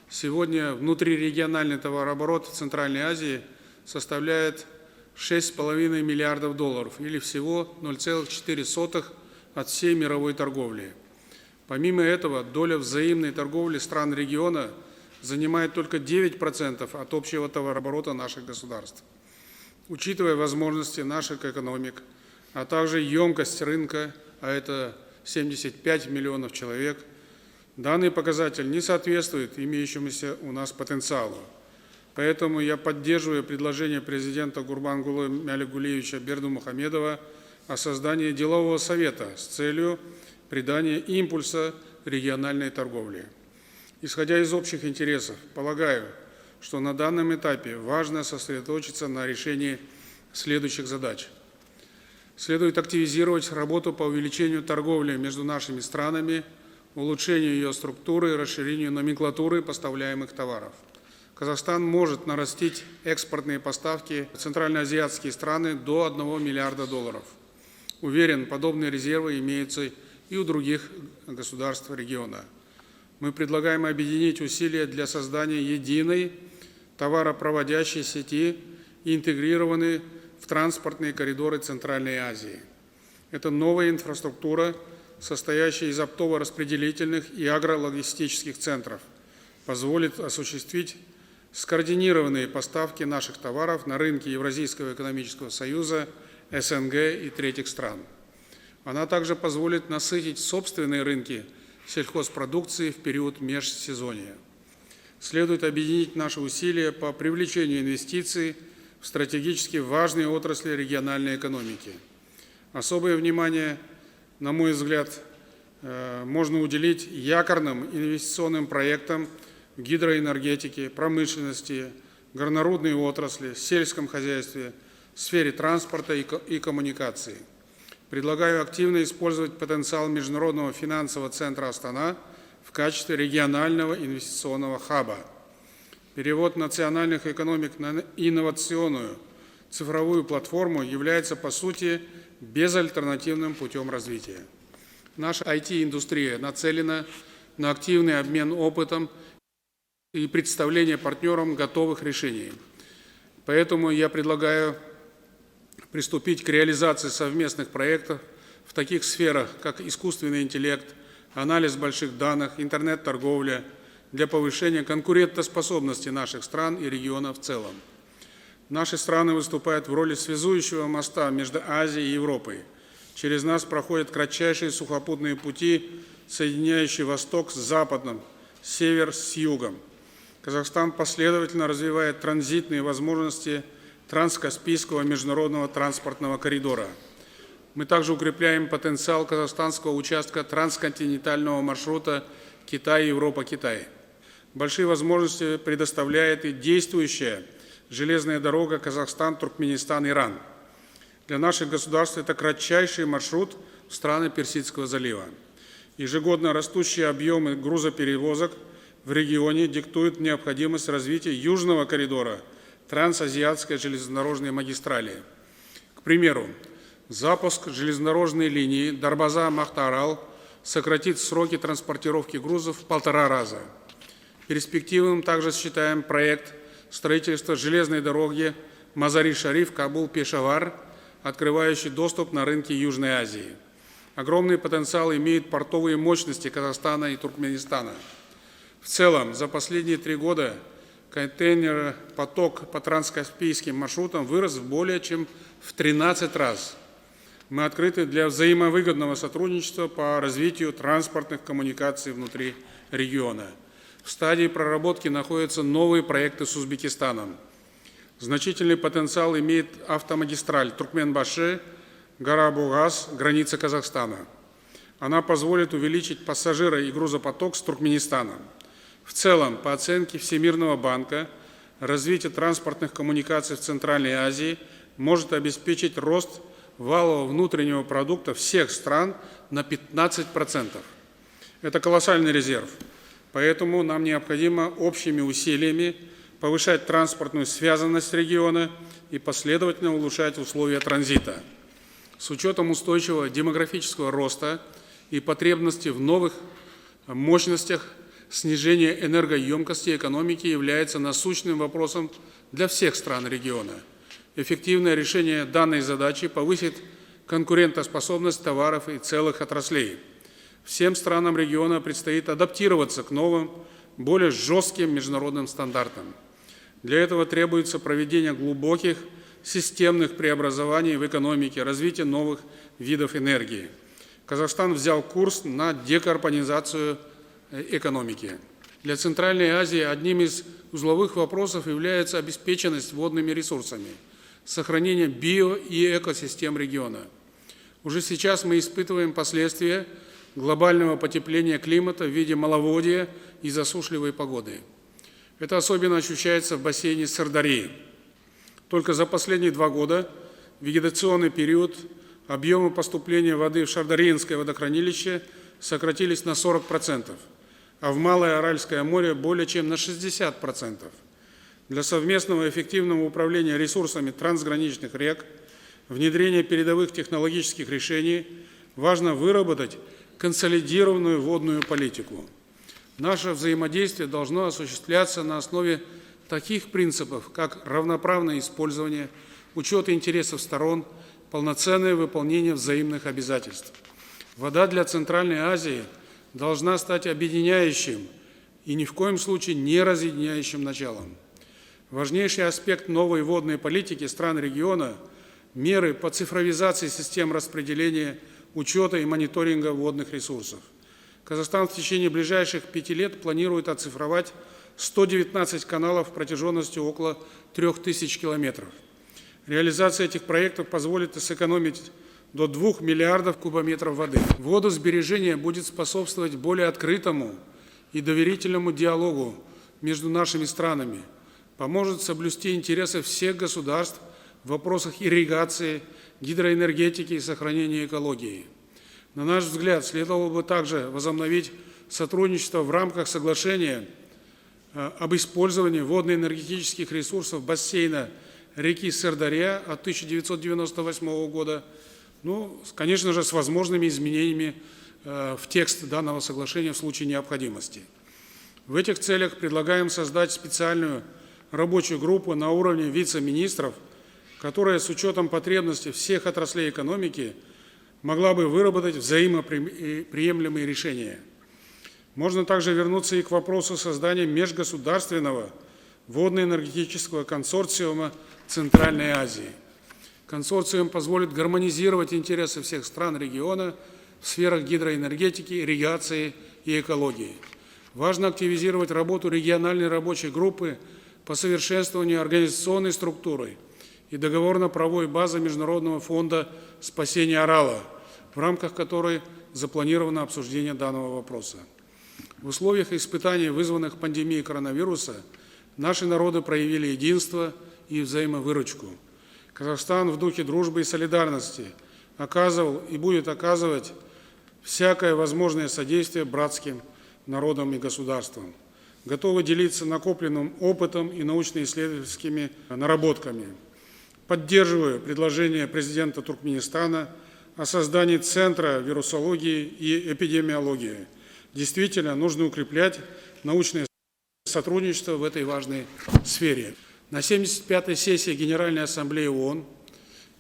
сегодня внутрирегиональный товарооборот в Центральной Азии составляет 6,5 миллиардов долларов или всего 0,04 от всей мировой торговли. Помимо этого, доля взаимной торговли стран региона занимает только 9% от общего товарооборота наших государств. Учитывая возможности наших экономик, а также емкость рынка, а это 75 миллионов человек, данный показатель не соответствует имеющемуся у нас потенциалу. Поэтому я поддерживаю предложение президента Гурбангулы Мялигулиевича Бердымухамедова о создании делового совета с целью придания импульса региональной торговле. Исходя из общих интересов, полагаю, что на данном этапе важно сосредоточиться на решении следующих задач. Следует активизировать работу по увеличению торговли между нашими странами, улучшению ее структуры и расширению номенклатуры поставляемых товаров. Казахстан может нарастить экспортные поставки в центральноазиатские страны до 1 миллиарда долларов. Уверен, подобные резервы имеются и у других государств региона. Мы предлагаем объединить усилия для создания единой товаропроводящей сети, интегрированной в транспортные коридоры Центральной Азии. Это новая инфраструктура, состоящая из оптово-распределительных и агрологистических центров, позволит осуществить скоординированные поставки наших товаров на рынки Евразийского экономического союза, СНГ и третьих стран. Она также позволит насытить собственные рынки сельхозпродукции в период межсезонья. Следует объединить наши усилия по привлечению инвестиций в стратегически важные отрасли региональной экономики. Особое внимание, на мой взгляд, э, можно уделить якорным инвестиционным проектам в гидроэнергетике, промышленности, горнорудной отрасли, сельском хозяйстве, сфере транспорта и коммуникаций. Предлагаю активно использовать потенциал Международного финансового центра Астана в качестве регионального инвестиционного хаба. Перевод национальных экономик на инновационную цифровую платформу является, по сути, безальтернативным путем развития. Наша IT-индустрия нацелена на активный обмен опытом и представление партнерам готовых решений. Поэтому я предлагаю приступить к реализации совместных проектов в таких сферах, как искусственный интеллект, анализ больших данных, интернет-торговля, для повышения конкурентоспособности наших стран и региона в целом. Наши страны выступают в роли связующего моста между Азией и Европой. Через нас проходят кратчайшие сухопутные пути, соединяющие Восток с Западом, Север с Югом. Казахстан последовательно развивает транзитные возможности Транскаспийского международного транспортного коридора. Мы также укрепляем потенциал казахстанского участка трансконтинентального маршрута Китай-Европа-Китай. Большие возможности предоставляет и действующая железная дорога Казахстан-Туркменистан-Иран. Для наших государств это кратчайший маршрут в страны Персидского залива. Ежегодно растущие объемы грузоперевозок в регионе диктуют необходимость развития южного коридора трансазиатской железнодорожной магистрали. К примеру, запуск железнодорожной линии Дарбаза-Махтарал сократит сроки транспортировки грузов в полтора раза. Перспективным также считаем проект строительства железной дороги Мазари-Шариф, Кабул-Пешавар, открывающий доступ на рынки Южной Азии. Огромный потенциал имеют портовые мощности Казахстана и Туркменистана. В целом, за последние три года контейнеропоток по транскаспийским маршрутам вырос более чем в 13 раз. Мы открыты для взаимовыгодного сотрудничества по развитию транспортных коммуникаций внутри региона. В стадии проработки находятся новые проекты с Узбекистаном. Значительный потенциал имеет автомагистраль Туркменбаши, Гора-Бугаз, граница Казахстана. Она позволит увеличить пассажиро- и грузопоток с Туркменистаном. В целом, по оценке Всемирного банка, развитие транспортных коммуникаций в Центральной Азии может обеспечить рост валового внутреннего продукта всех стран на 15%. Это колоссальный резерв. Поэтому нам необходимо общими усилиями повышать транспортную связанность региона и последовательно улучшать условия транзита. С учетом устойчивого демографического роста и потребности в новых мощностях, снижение энергоемкости экономики является насущным вопросом для всех стран региона. Эффективное решение данной задачи повысит конкурентоспособность товаров и целых отраслей. Всем странам региона предстоит адаптироваться к новым, более жестким международным стандартам. Для этого требуется проведение глубоких системных преобразований в экономике, развитие новых видов энергии. Казахстан взял курс на декарбонизацию э, экономики. Для Центральной Азии одним из узловых вопросов является обеспеченность водными ресурсами, сохранение био- и экосистем региона. Уже сейчас мы испытываем последствия глобального потепления климата в виде маловодья и засушливой погоды. Это особенно ощущается в бассейне Сырдарьи. Только за последние два года вегетационный период объемы поступления воды в Шардаринское водохранилище сократились на 40%, а в Малое Аральское море более чем на 60%. Для совместного эффективного управления ресурсами трансграничных рек, внедрения передовых технологических решений важно выработать консолидированную водную политику. Наше взаимодействие должно осуществляться на основе таких принципов, как равноправное использование, учет интересов сторон, полноценное выполнение взаимных обязательств. Вода для Центральной Азии должна стать объединяющим и ни в коем случае не разъединяющим началом. Важнейший аспект новой водной политики стран региона – меры по цифровизации систем распределения, учета и мониторинга водных ресурсов. Казахстан в течение ближайших пяти лет планирует оцифровать 119 каналов протяженностью около 3000 километров. Реализация этих проектов позволит сэкономить до 2 миллиардов кубометров воды. Водосбережение будет способствовать более открытому и доверительному диалогу между нашими странами, поможет соблюсти интересы всех государств в вопросах ирригации, гидроэнергетики и сохранения экологии. На наш взгляд, следовало бы также возобновить сотрудничество в рамках соглашения э, об использовании водно-энергетических ресурсов бассейна реки Сырдарья от 1998 года, ну, конечно же, с возможными изменениями э, в текст данного соглашения в случае необходимости. В этих целях предлагаем создать специальную рабочую группу на уровне вице-министров, которая с учетом потребностей всех отраслей экономики могла бы выработать взаимоприемлемые решения. Можно также вернуться и к вопросу создания межгосударственного водно-энергетического консорциума Центральной Азии. Консорциум позволит гармонизировать интересы всех стран региона в сферах гидроэнергетики, ирригации и экологии. Важно активизировать работу региональной рабочей группы по совершенствованию организационной структуры и договорно-правовой базы Международного фонда спасения Арала, в рамках которой запланировано обсуждение данного вопроса. В условиях испытаний, вызванных пандемией коронавируса, наши народы проявили единство и взаимовыручку. Казахстан в духе дружбы и солидарности оказывал и будет оказывать всякое возможное содействие братским народам и государствам. Готовы делиться накопленным опытом и научно-исследовательскими наработками. Поддерживаю предложение президента Туркменистана о создании Центра вирусологии и эпидемиологии. Действительно, нужно укреплять научное сотрудничество в этой важной сфере. На 75-й сессии Генеральной Ассамблеи ООН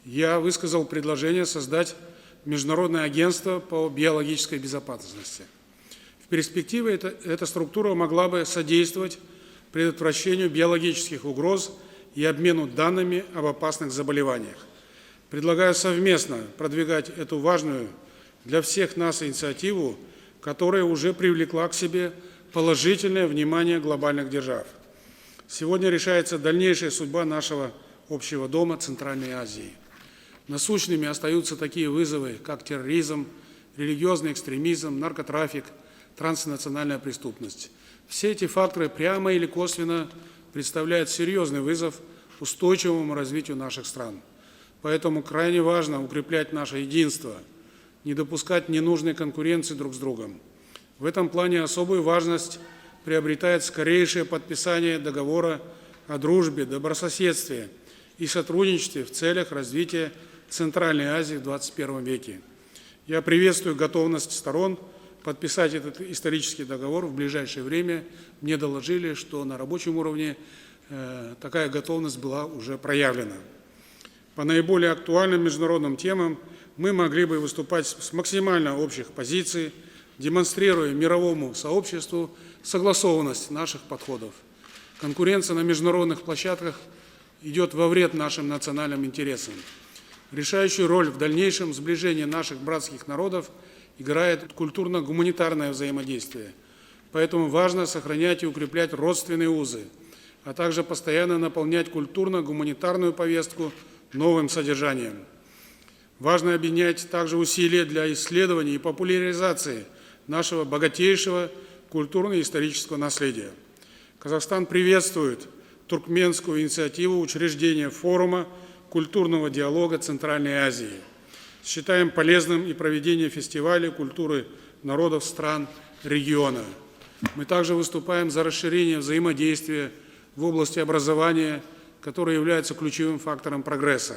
я высказал предложение создать Международное агентство по биологической безопасности. В перспективе эта, эта структура могла бы содействовать предотвращению биологических угроз и обмену данными об опасных заболеваниях. Предлагаю совместно продвигать эту важную для всех нас инициативу, которая уже привлекла к себе положительное внимание глобальных держав. Сегодня решается дальнейшая судьба нашего общего дома Центральной Азии. Насущными остаются такие вызовы, как терроризм, религиозный экстремизм, наркотрафик, транснациональная преступность. Все эти факторы прямо или косвенно представляют серьезный вызов устойчивому развитию наших стран. Поэтому крайне важно укреплять наше единство, не допускать ненужной конкуренции друг с другом. В этом плане особую важность приобретает скорейшее подписание договора о дружбе, добрососедстве и сотрудничестве в целях развития Центральной Азии в 21 веке. Я приветствую готовность сторон подписать этот исторический договор в ближайшее время. Мне доложили, что на рабочем уровне э, такая готовность была уже проявлена. По наиболее актуальным международным темам мы могли бы выступать с максимально общих позиций, демонстрируя мировому сообществу согласованность наших подходов. Конкуренция на международных площадках идет во вред нашим национальным интересам. Решающую роль в дальнейшем сближении наших братских народов играет культурно-гуманитарное взаимодействие. Поэтому важно сохранять и укреплять родственные узы, а также постоянно наполнять культурно-гуманитарную повестку новым содержанием. Важно объединять также усилия для исследования и популяризации нашего богатейшего культурно-исторического наследия. Казахстан приветствует туркменскую инициативу учреждения форума культурного диалога Центральной Азии. Считаем полезным и проведение фестиваля культуры народов стран региона. Мы также выступаем за расширение взаимодействия в области образования, которое является ключевым фактором прогресса.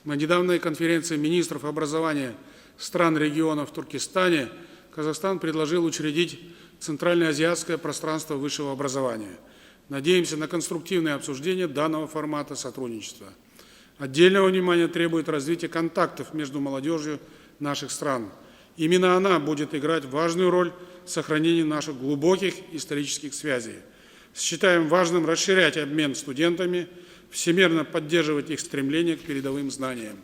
На недавней конференции министров образования стран региона в Туркестане Казахстан предложил учредить Центральноазиатское пространство высшего образования. Надеемся на конструктивное обсуждение данного формата сотрудничества. Отдельного внимания требует развитие контактов между молодежью наших стран. Именно она будет играть важную роль в сохранении наших глубоких исторических связей. Считаем важным расширять обмен студентами, всемерно поддерживать их стремление к передовым знаниям.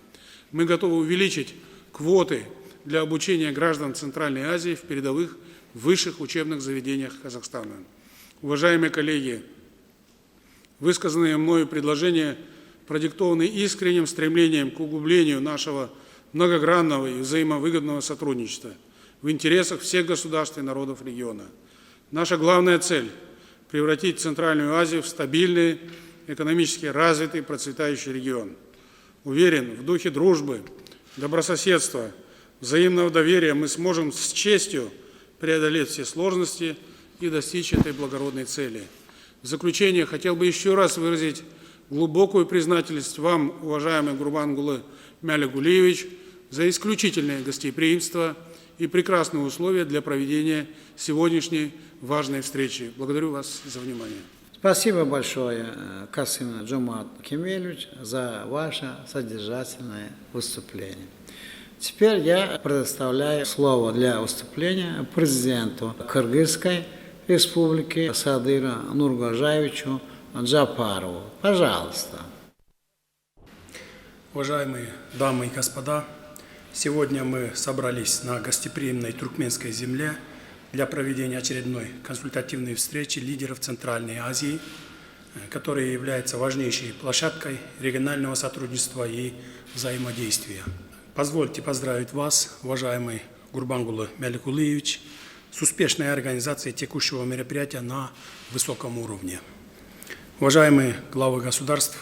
Мы готовы увеличить квоты для обучения граждан Центральной Азии в передовых высших учебных заведениях Казахстана. Уважаемые коллеги, высказанные мною предложения продиктованы искренним стремлением к углублению нашего многогранного и взаимовыгодного сотрудничества в интересах всех государств и народов региона. Наша главная цель – превратить Центральную Азию в стабильный, экономически развитый, процветающий регион. Уверен, в духе дружбы, добрососедства, взаимного доверия мы сможем с честью преодолеть все сложности и достичь этой благородной цели. В заключение хотел бы еще раз выразить глубокую признательность вам, уважаемый Гурбангулы Мялигулиевич, за исключительное гостеприимство и прекрасные условия для проведения сегодняшней важной встречи. Благодарю вас за внимание. Спасибо большое, э, Касым Джумат Кемелевич, за ваше содержательное выступление. Теперь я предоставляю слово для выступления президенту Кыргызской республики Садыру Нургожаевичу Джапарову. Пожалуйста. Уважаемые дамы и господа, сегодня мы собрались на гостеприимной туркменской земле для проведения очередной консультативной встречи лидеров Центральной Азии, э, которая является важнейшей площадкой регионального сотрудничества и взаимодействия. Позвольте поздравить вас, уважаемый Гурбангулы Мяликулиевич, с успешной организацией текущего мероприятия на высоком уровне. Уважаемые главы государств,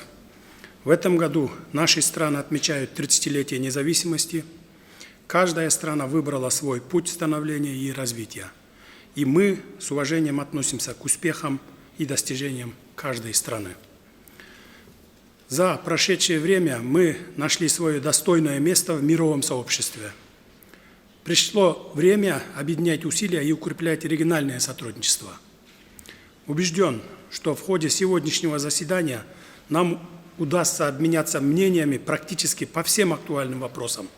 в этом году наши страны отмечают 30-летие независимости. Каждая страна выбрала свой путь становления и развития. И мы с уважением относимся к успехам и достижениям каждой страны. За прошедшее время мы нашли свое достойное место в мировом сообществе. Пришло время объединять усилия и укреплять региональное сотрудничество. Убежден, что в ходе сегодняшнего заседания нам удастся обменяться мнениями практически по всем актуальным вопросам,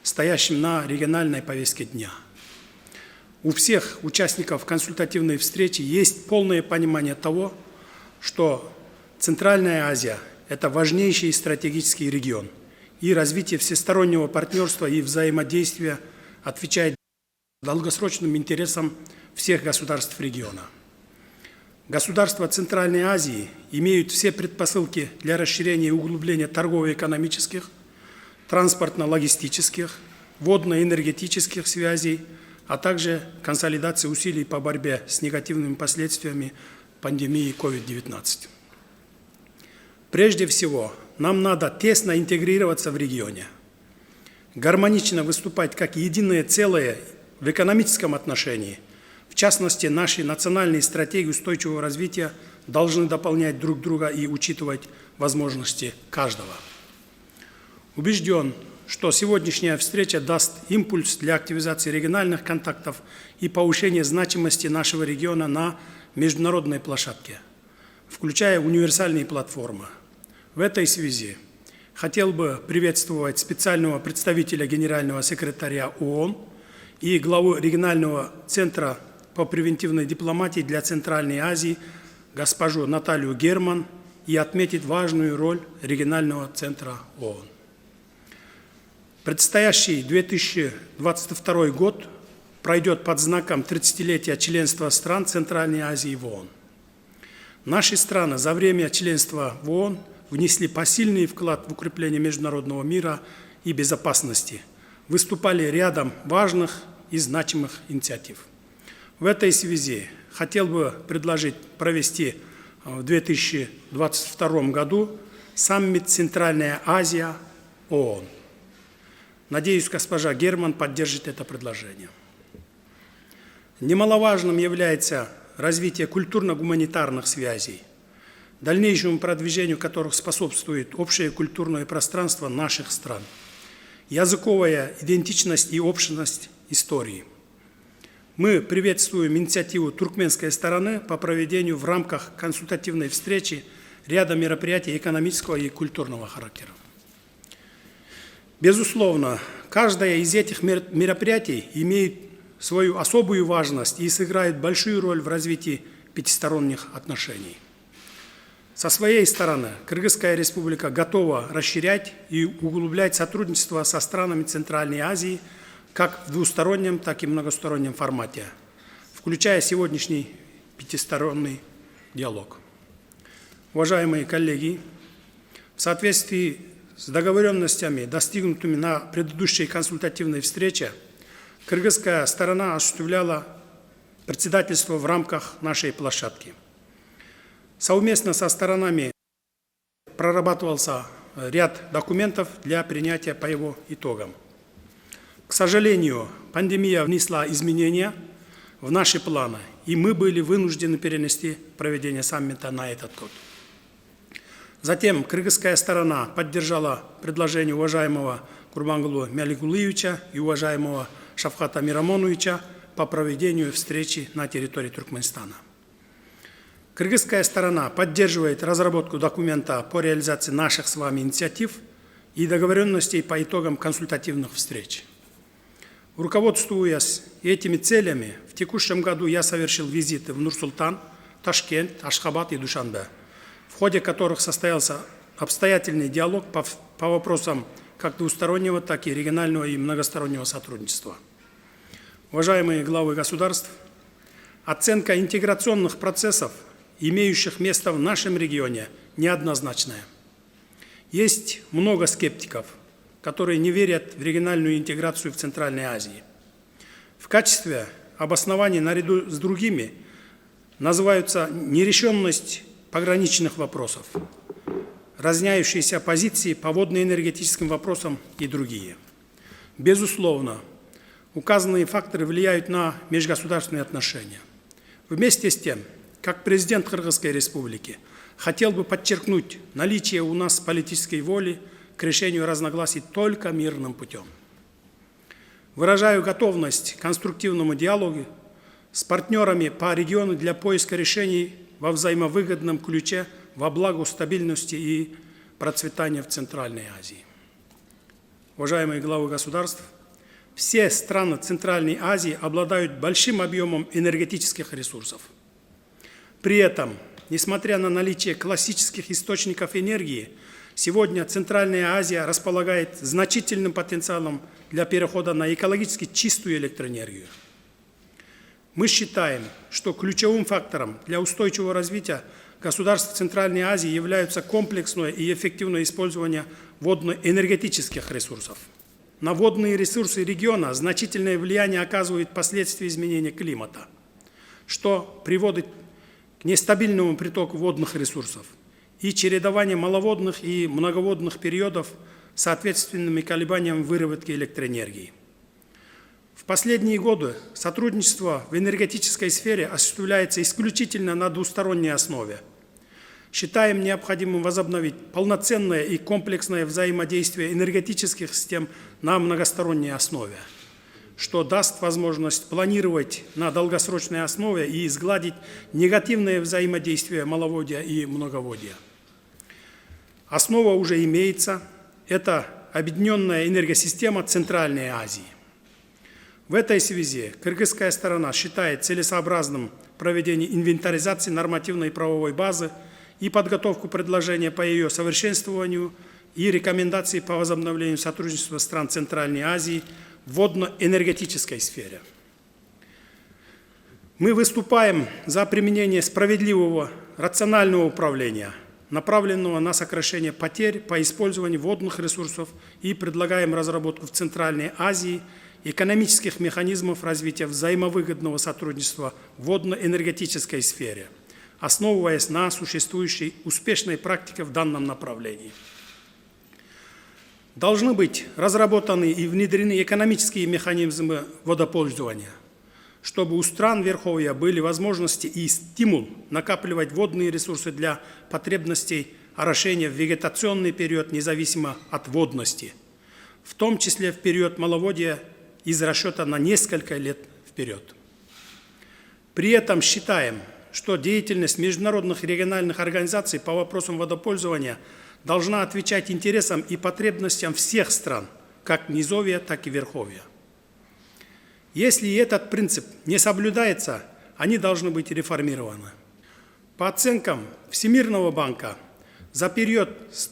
стоящим на региональной повестке дня. У всех участников консультативной встречи есть полное понимание того, что Центральная Азия – это важнейший стратегический регион, и развитие всестороннего партнерства и взаимодействия отвечает долгосрочным интересам всех государств региона. Государства Центральной Азии имеют все предпосылки для расширения и углубления торгово-экономических, транспортно-логистических, водно-энергетических связей, а также консолидации усилий по борьбе с негативными последствиями пандемии COVID-19. Прежде всего, нам надо тесно интегрироваться в регионе, гармонично выступать как единое целое в экономическом отношении, В частности, наши национальные стратегии устойчивого развития должны дополнять друг друга и учитывать возможности каждого. Убежден, что сегодняшняя встреча даст импульс для активизации региональных контактов и повышения значимости нашего региона на международной площадке, включая универсальные платформы. В этой связи хотел бы приветствовать специального представителя генерального секретаря ООН и главу регионального центра по превентивной дипломатии для Центральной Азии госпожу Наталью Герман и отметить важную роль регионального центра ООН. Предстоящий 2022 год пройдет под знаком 30-летия членства стран Центральной Азии в ООН. Наши страны за время членства в ООН внесли посильный вклад в укрепление международного мира и безопасности, выступали рядом важных и значимых инициатив. В этой связи хотел бы предложить провести в 2022 году саммит «Центральная Азия» ООН. Надеюсь, госпожа Герман поддержит это предложение. Немаловажным является развитие культурно-гуманитарных связей, дальнейшему продвижению которых способствует общее культурное пространство наших стран, языковая идентичность и общность истории. Мы приветствуем инициативу туркменской стороны по проведению в рамках консультативной встречи ряда мероприятий экономического и культурного характера. Безусловно, каждое из этих мероприятий имеет свою особую важность и сыграет большую роль в развитии пятисторонних отношений. Со своей стороны, Кыргызская республика готова расширять и углублять сотрудничество со странами Центральной Азии как в двустороннем, так и многостороннем формате, включая сегодняшний пятисторонний диалог. Уважаемые коллеги, в соответствии с договоренностями, достигнутыми на предыдущей консультативной встрече, кыргызская сторона осуществляла председательство в рамках нашей площадки. Совместно со сторонами прорабатывался ряд документов для принятия по его итогам. К сожалению, пандемия внесла изменения в наши планы, и мы были вынуждены перенести проведение саммита на этот год. Затем кыргызская сторона поддержала предложение уважаемого Гурбангулы Миаликулиевича и уважаемого Шавката Миромоновича по проведению встречи на территории Туркменистана. Кыргызская сторона поддерживает разработку документа по реализации наших с вами инициатив и договоренностей по итогам консультативных встреч. Руководствуясь этими целями, в текущем году я совершил визиты в Нур-Султан, Ташкент, Ашхабад и Душанбе, в ходе которых состоялся обстоятельный диалог по, по вопросам как двустороннего, так и регионального и многостороннего сотрудничества. Уважаемые главы государств, оценка интеграционных процессов, имеющих место в нашем регионе, неоднозначная. Есть много скептиков, которые не верят в региональную интеграцию в Центральной Азии. В качестве обоснования наряду с другими называются нерешенность пограничных вопросов, разняющиеся позиции по водно-энергетическим вопросам и другие. Безусловно, указанные факторы влияют на межгосударственные отношения. Вместе с тем, как президент Кыргызской Республики, хотел бы подчеркнуть наличие у нас политической воли к решению разногласий только мирным путем. Выражаю готовность к конструктивному диалогу с партнерами по региону для поиска решений во взаимовыгодном ключе во благо стабильности и процветания в Центральной Азии. Уважаемые главы государств, все страны Центральной Азии обладают большим объемом энергетических ресурсов. При этом, несмотря на наличие классических источников энергии, сегодня Центральная Азия располагает значительным потенциалом для перехода на экологически чистую электроэнергию. Мы считаем, что ключевым фактором для устойчивого развития государств Центральной Азии являются комплексное и эффективное использование водно-энергетических ресурсов. На водные ресурсы региона значительное влияние оказывают последствия изменения климата, что приводит к нестабильному притоку водных ресурсов и чередование маловодных и многоводных периодов с соответственными колебаниями выработки электроэнергии. В последние годы сотрудничество в энергетической сфере осуществляется исключительно на двусторонней основе. Считаем необходимым возобновить полноценное и комплексное взаимодействие энергетических систем на многосторонней основе, что даст возможность планировать на долгосрочной основе и изгладить негативное взаимодействие маловодья и многоводья. Основа уже имеется. Это объединенная энергосистема Центральной Азии. В этой связи кыргызская сторона считает целесообразным проведение инвентаризации нормативной правовой базы и подготовку предложения по ее совершенствованию и рекомендации по возобновлению сотрудничества стран Центральной Азии в водно-энергетической сфере. Мы выступаем за применение справедливого, рационального управления, направленного на сокращение потерь по использованию водных ресурсов и предлагаем разработку в Центральной Азии экономических механизмов развития взаимовыгодного сотрудничества в водно-энергетической сфере, основываясь на существующей успешной практике в данном направлении. Должны быть разработаны и внедрены экономические механизмы водопользования, чтобы у стран Верховья были возможности и стимул накапливать водные ресурсы для потребностей орошения в вегетационный период независимо от водности, в том числе в период маловодья из расчета на несколько лет вперед. При этом считаем, что деятельность международных и региональных организаций по вопросам водопользования должна отвечать интересам и потребностям всех стран, как низовья, так и верховья. Если этот принцип не соблюдается, они должны быть реформированы. По оценкам Всемирного банка, за период с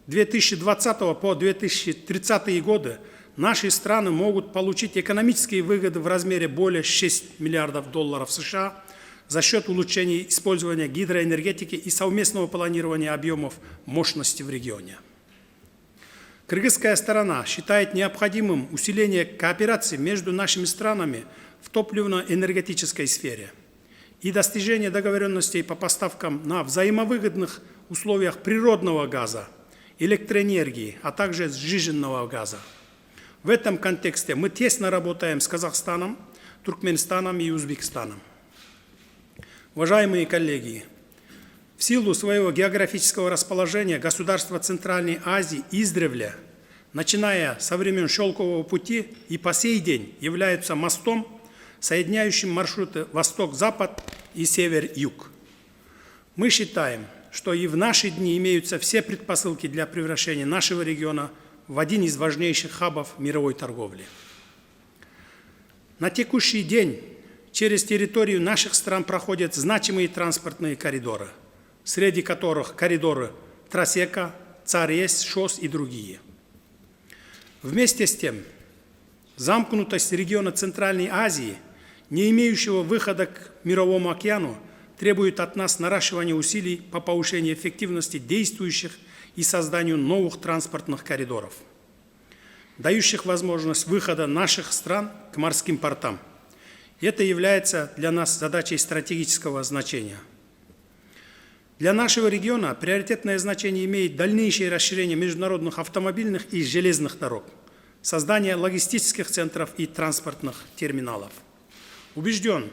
2020 по 2030 годы наши страны могут получить экономические выгоды в размере более 6 миллиардов долларов США за счет улучшения использования гидроэнергетики и совместного планирования объемов мощности в регионе. Кыргызская сторона считает необходимым усиление кооперации между нашими странами в топливно-энергетической сфере и достижение договоренностей по поставкам на взаимовыгодных условиях природного газа, электроэнергии, а также сжиженного газа. В этом контексте мы тесно работаем с Казахстаном, Туркменистаном и Узбекистаном. Уважаемые коллеги, в силу своего географического расположения государства Центральной Азии издревле, начиная со времен Шелкового пути и по сей день являются мостом, соединяющим маршруты Восток-Запад и Север-Юг. Мы считаем, что и в наши дни имеются все предпосылки для превращения нашего региона в один из важнейших хабов мировой торговли. На текущий день через территорию наших стран проходят значимые транспортные коридоры, среди которых коридоры Трасека, ЦАРЕС, ШОС и другие. Вместе с тем, замкнутость региона Центральной Азии, не имеющего выхода к Мировому океану, требует от нас наращивания усилий по повышению эффективности действующих и созданию новых транспортных коридоров, дающих возможность выхода наших стран к морским портам. Это является для нас задачей стратегического значения. Для нашего региона приоритетное значение имеет дальнейшее расширение международных автомобильных и железных дорог, создание логистических центров и транспортных терминалов. Убежден,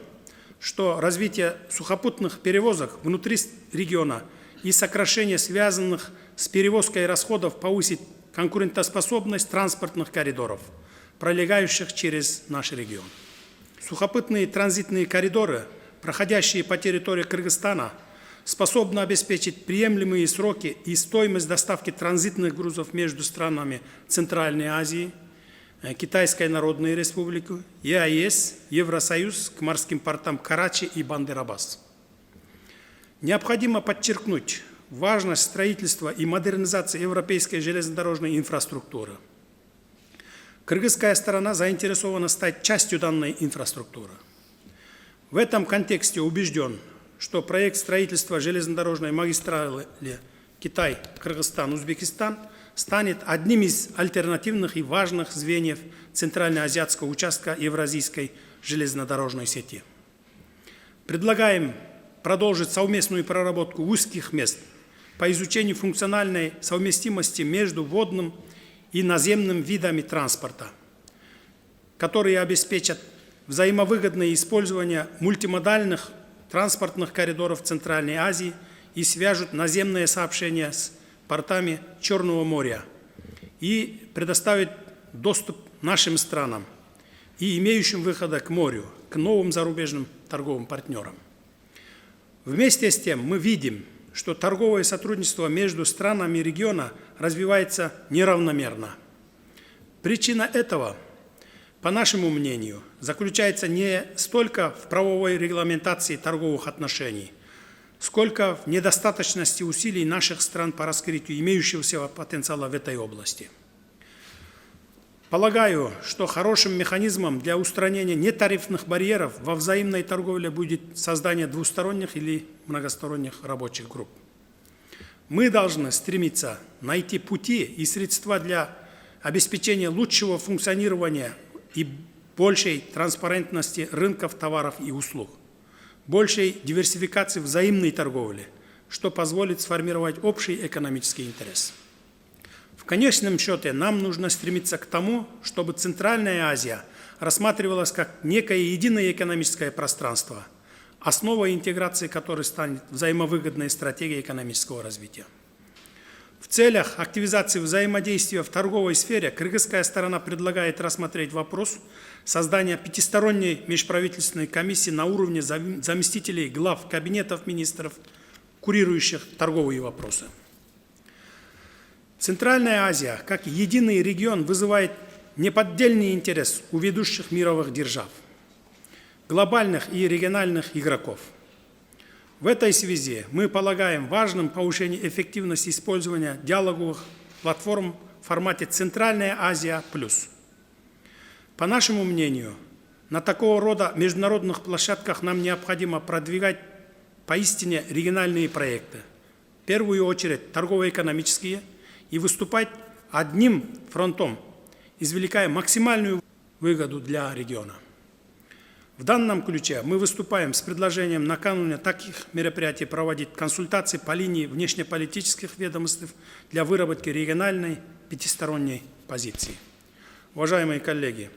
что развитие сухопутных перевозок внутри региона и сокращение связанных с перевозкой расходов повысит конкурентоспособность транспортных коридоров, пролегающих через наш регион. Сухопутные транзитные коридоры, проходящие по территории Кыргызстана, способны обеспечить приемлемые сроки и стоимость доставки транзитных грузов между странами Центральной Азии, э, Китайской Народной Республики, ЕАЭС, Евросоюз к морским портам Карачи и Бандер-Аббас. Необходимо подчеркнуть важность строительства и модернизации европейской железнодорожной инфраструктуры. Кыргызская сторона заинтересована стать частью данной инфраструктуры. В этом контексте убежден, что проект строительства железнодорожной магистрали Китай, Кыргызстан, Узбекистан станет одним из альтернативных и важных звеньев Центральноазиатского участка Евразийской железнодорожной сети. Предлагаем продолжить совместную проработку узких мест по изучению функциональной совместимости между водным и наземным видами транспорта. которые обеспечат взаимовыгодное использование мультимодальных транспортных коридоров Центральной Азии и свяжут наземное сообщение с портами Черного моря и предоставят доступ нашим странам и имеющим выхода к морю, к новым зарубежным торговым партнерам. Вместе с тем мы видим, что торговое сотрудничество между странами региона развивается неравномерно. Причина этого, по нашему мнению, заключается не столько в правовой регламентации торговых отношений, сколько в недостаточности усилий наших стран по раскрытию имеющегося потенциала в этой области. Полагаю, что хорошим механизмом для устранения нетарифных барьеров во взаимной торговле будет создание двусторонних или многосторонних рабочих групп. Мы должны стремиться найти пути и средства для обеспечения лучшего функционирования и большей транспарентности рынков товаров и услуг, большей диверсификации взаимной торговли, что позволит сформировать общий экономический интерес. В конечном счете нам нужно стремиться к тому, чтобы Центральная Азия рассматривалась как некое единое экономическое пространство, основой интеграции которой станет взаимовыгодная стратегия экономического развития. В целях активизации взаимодействия в торговой сфере кыргызская сторона предлагает рассмотреть вопрос создания пятисторонней межправительственной комиссии на уровне заместителей глав кабинетов министров, курирующих торговые вопросы. Центральная Азия, как единый регион, вызывает неподдельный интерес у ведущих мировых держав, глобальных и региональных игроков. В этой связи мы полагаем важным повышение эффективности использования диалоговых платформ в формате «Центральная Азия плюс». По нашему мнению, на такого рода международных площадках нам необходимо продвигать поистине региональные проекты, в первую очередь торгово-экономические, и выступать одним фронтом, извлекая максимальную выгоду для региона. В данном ключе мы выступаем с предложением накануне таких мероприятий проводить консультации по линии внешнеполитических ведомств для выработки региональной пятисторонней позиции. Уважаемые коллеги,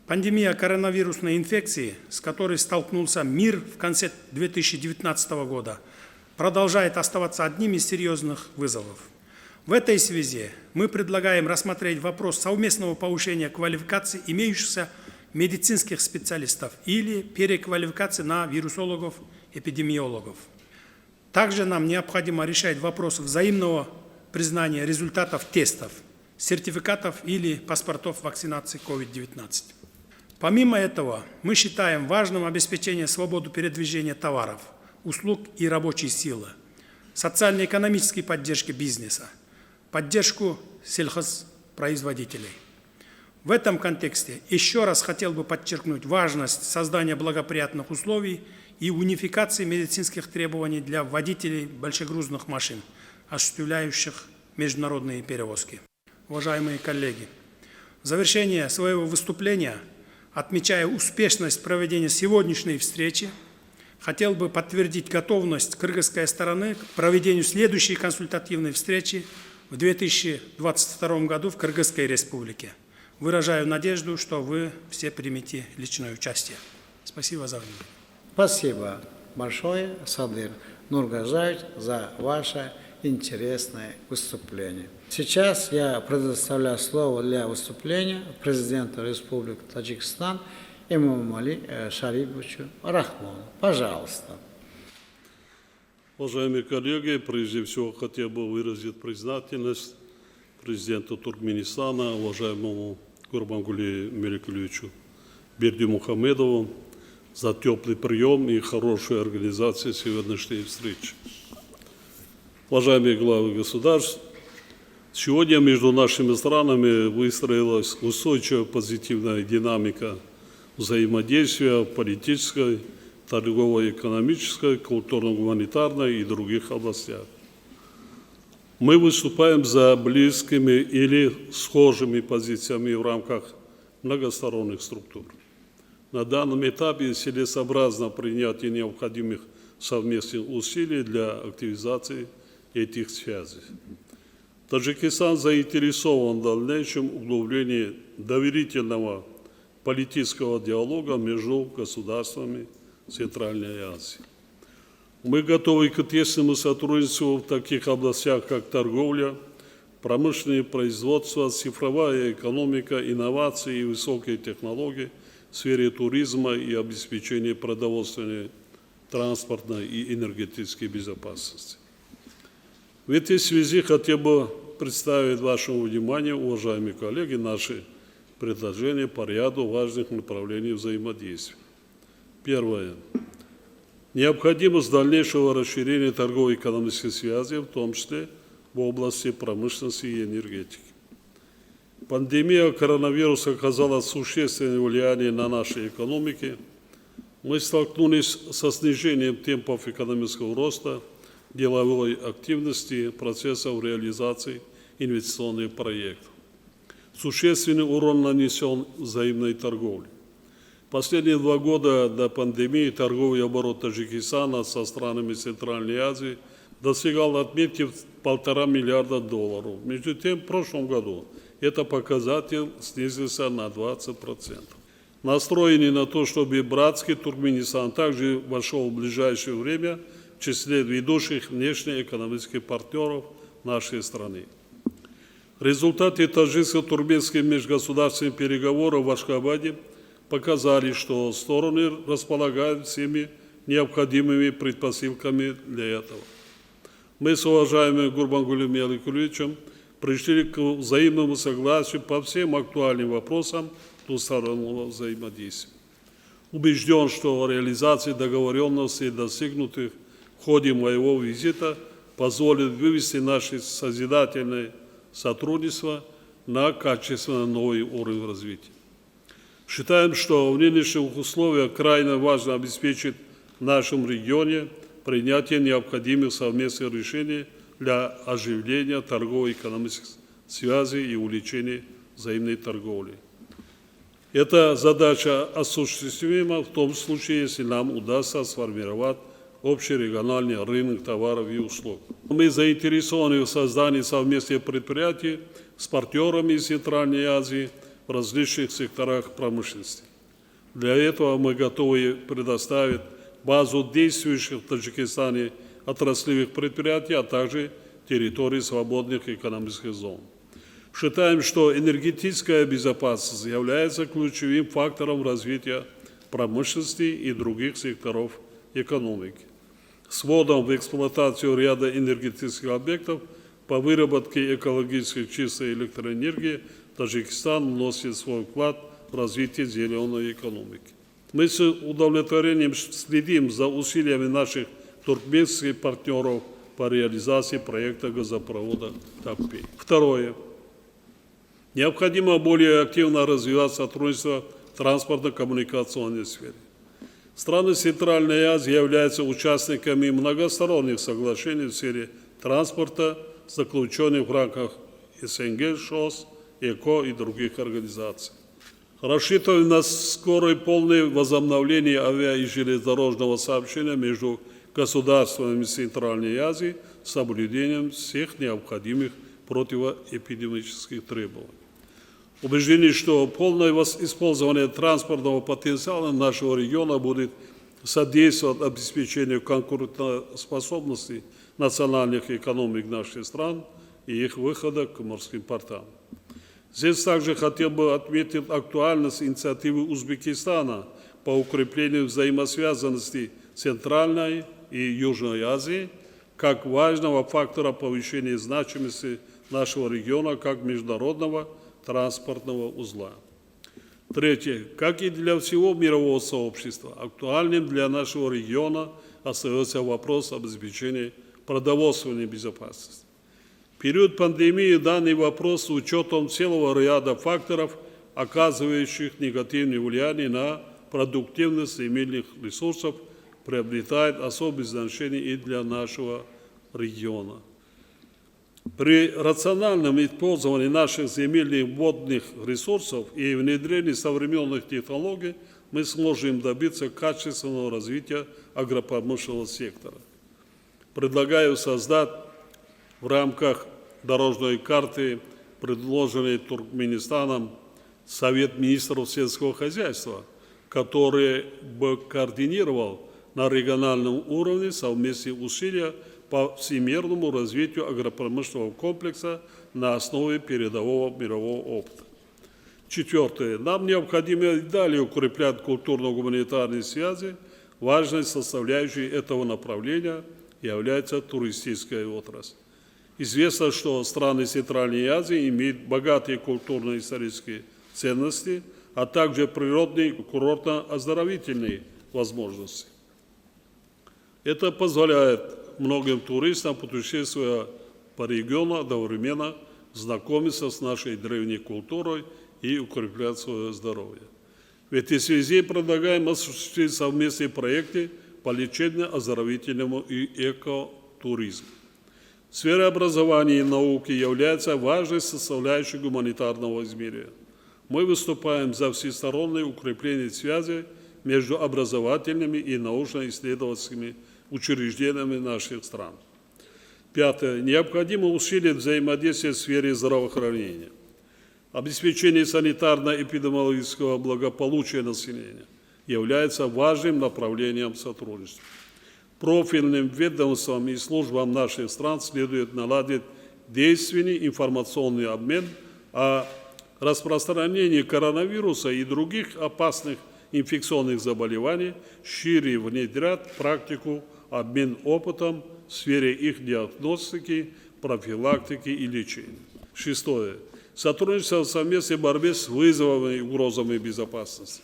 пандемия коронавирусной инфекции, с которой столкнулся мир в конце 2019 года, продолжает оставаться одним из серьезных вызовов. В этой связи мы предлагаем рассмотреть вопрос совместного повышения квалификации имеющихся медицинских специалистов или переквалификации на вирусологов, эпидемиологов. Также нам необходимо решать вопрос взаимного признания результатов тестов, сертификатов или паспортов вакцинации COVID-19. Помимо этого, мы считаем важным обеспечение свободы передвижения товаров, услуг и рабочей силы, социально-экономической поддержки бизнеса, поддержку сельхозпроизводителей. В этом контексте еще раз хотел бы подчеркнуть важность создания благоприятных условий и унификации медицинских требований для водителей большегрузных машин, осуществляющих международные перевозки. Уважаемые коллеги, в завершение своего выступления, отмечая успешность проведения сегодняшней встречи, хотел бы подтвердить готовность кыргызской стороны к проведению следующей консультативной встречи в 2022 году в Кыргызской Республике. Выражаю надежду, что вы все примете личное участие. Спасибо за внимание. Спасибо большое, Садыр Нургожоевич, за ваше интересное выступление. Сейчас я предоставляю слово для выступления президенту Республики Таджикистан Эмомали Шариповичу Рахмону. Пожалуйста. Уважаемые коллеги, прежде всего хотел бы выразить признательность президенту Туркменистана, уважаемому Гурбангули Меликулевичу Бердымухамедову за теплый прием и хорошую организацию сегодняшней встречи. Уважаемые главы государств, сегодня между нашими странами выстроилась устойчивая позитивная динамика взаимодействия в политической, торгово-экономической, культурно-гуманитарной и других областях. Мы выступаем за близкими или схожими позициями в рамках многосторонних структур. На данном этапе целесообразно принятие необходимых совместных усилий для активизации этих связей. Таджикистан заинтересован в дальнейшем углублении доверительного политического диалога между государствами Центральной Азии. Мы готовы к тесному сотрудничеству в таких областях, как торговля, промышленное производство, цифровая экономика, инновации и высокие технологии в сфере туризма и обеспечения продовольственной, транспортной и энергетической безопасности. В этой связи хотел бы представить вашему вниманию, уважаемые коллеги, наши предложения по ряду важных направлений взаимодействия. Первое. Необходимость дальнейшего расширения торгово-экономических связей, в том числе в области промышленности и энергетики. Пандемия коронавируса оказала существенное влияние на наши экономики. Мы столкнулись со снижением темпов экономического роста, деловой активности, процессов реализации инвестиционных проектов. Существенный урон нанесен взаимной торговле. Последние два года до пандемии торговый оборот Таджикистана со странами Центральной Азии достигал отметки в полтора миллиарда долларов. Между тем, в прошлом году этот показатель снизился на 20%. Настроены на то, чтобы братский Туркменистан также вошел в ближайшее время в числе ведущих внешнеэкономических партнеров нашей страны. Результаты таджикско-туркменских межгосударственных переговоров в Ашхабаде показали, что стороны располагают всеми необходимыми предпосылками для этого. Мы с уважаемым Гурбангулем Меликулевичем пришли к взаимному согласию по всем актуальным вопросам двустороннего взаимодействия. Убежден, что реализация договоренностей, достигнутых в ходе моего визита, позволит вывести наше созидательное сотрудничество на качественно новый уровень развития. Считаем, что в нынешних условиях крайне важно обеспечить в нашем регионе принятие необходимых совместных решений для оживления торгово-экономических связей и увеличения взаимной торговли. Эта задача осуществима в том случае, если нам удастся сформировать общий региональный рынок товаров и услуг. Мы заинтересованы в создании совместных предприятий с партнерами из Центральной Азии в различных секторах промышленности. Для этого мы готовы предоставить базу действующих в Таджикистане отраслевых предприятий, а также территории свободных экономических зон. Считаем, что энергетическая безопасность является ключевым фактором развития промышленности и других секторов экономики. С вводом в эксплуатацию ряда энергетических объектов по выработке экологически чистой электроэнергии Таджикистан вносит свой вклад в развитие зеленой экономики. Мы с удовлетворением следим за усилиями наших туркменских партнеров по реализации проекта газопровода ТАПИ. Второе. Необходимо более активно развивать сотрудничество в транспортно-коммуникационной сфере. Страны Центральной Азии являются участниками многосторонних соглашений в сфере транспорта, заключенных в рамках СНГ, ШОС, ЭКО и других организаций. Рассчитываем на скорое полное возобновление авиа- и железнодорожного сообщения между государствами Центральной Азии с соблюдением всех необходимых противоэпидемических требований. Убеждены, что полное использование транспортного потенциала нашего региона будет содействовать обеспечению конкурентоспособности национальных экономик наших стран и их выхода к морским портам. Здесь также хотел бы отметить актуальность инициативы Узбекистана по укреплению взаимосвязанности Центральной и Южной Азии как важного фактора повышения значимости нашего региона как международного транспортного узла. Третье. Как и для всего мирового сообщества, актуальным для нашего региона остается вопрос обеспечения продовольственной безопасности. В период пандемии данный вопрос с учетом целого ряда факторов, оказывающих негативное влияние на продуктивность земельных ресурсов, приобретает особое значение и для нашего региона. При рациональном использовании наших земельных водных ресурсов и внедрении современных технологий мы сможем добиться качественного развития агропромышленного сектора. Предлагаю создать в рамках дорожной карты, предложенной Туркменистаном, Совет министров сельского хозяйства, который бы координировал на региональном уровне совместные усилия по всемирному развитию агропромышленного комплекса на основе передового мирового опыта. Четвертое. Нам необходимо и далее укреплять культурно-гуманитарные связи. Важной составляющей этого направления является туристическая отрасль. Известно, что страны Центральной Азии имеют богатые культурно-исторические ценности, а также природные курортно-оздоровительные возможности. Это позволяет многим туристам, путешествуя по региону, одновременно знакомиться с нашей древней культурой и укреплять свое здоровье. В этой связи предлагаем осуществить совместные проекты по лечебно-оздоровительному и экотуризму. Сфера образования и науки является важной составляющей гуманитарного измерения. Мы выступаем за всестороннее укрепление связи между образовательными и научно-исследовательскими учреждениями наших стран. Пятое. Необходимо усилить взаимодействие в сфере здравоохранения. Обеспечение санитарно-эпидемиологического благополучия населения является важным направлением сотрудничества. Профильным ведомствам и службам наших стран следует наладить действенный информационный обмен о распространении коронавируса и других опасных инфекционных заболеваний, шире внедрять практику обмен опытом в сфере их диагностики, профилактики и лечения. Шестое. Сотрудничество в совместной борьбе с вызовами и угрозами безопасности.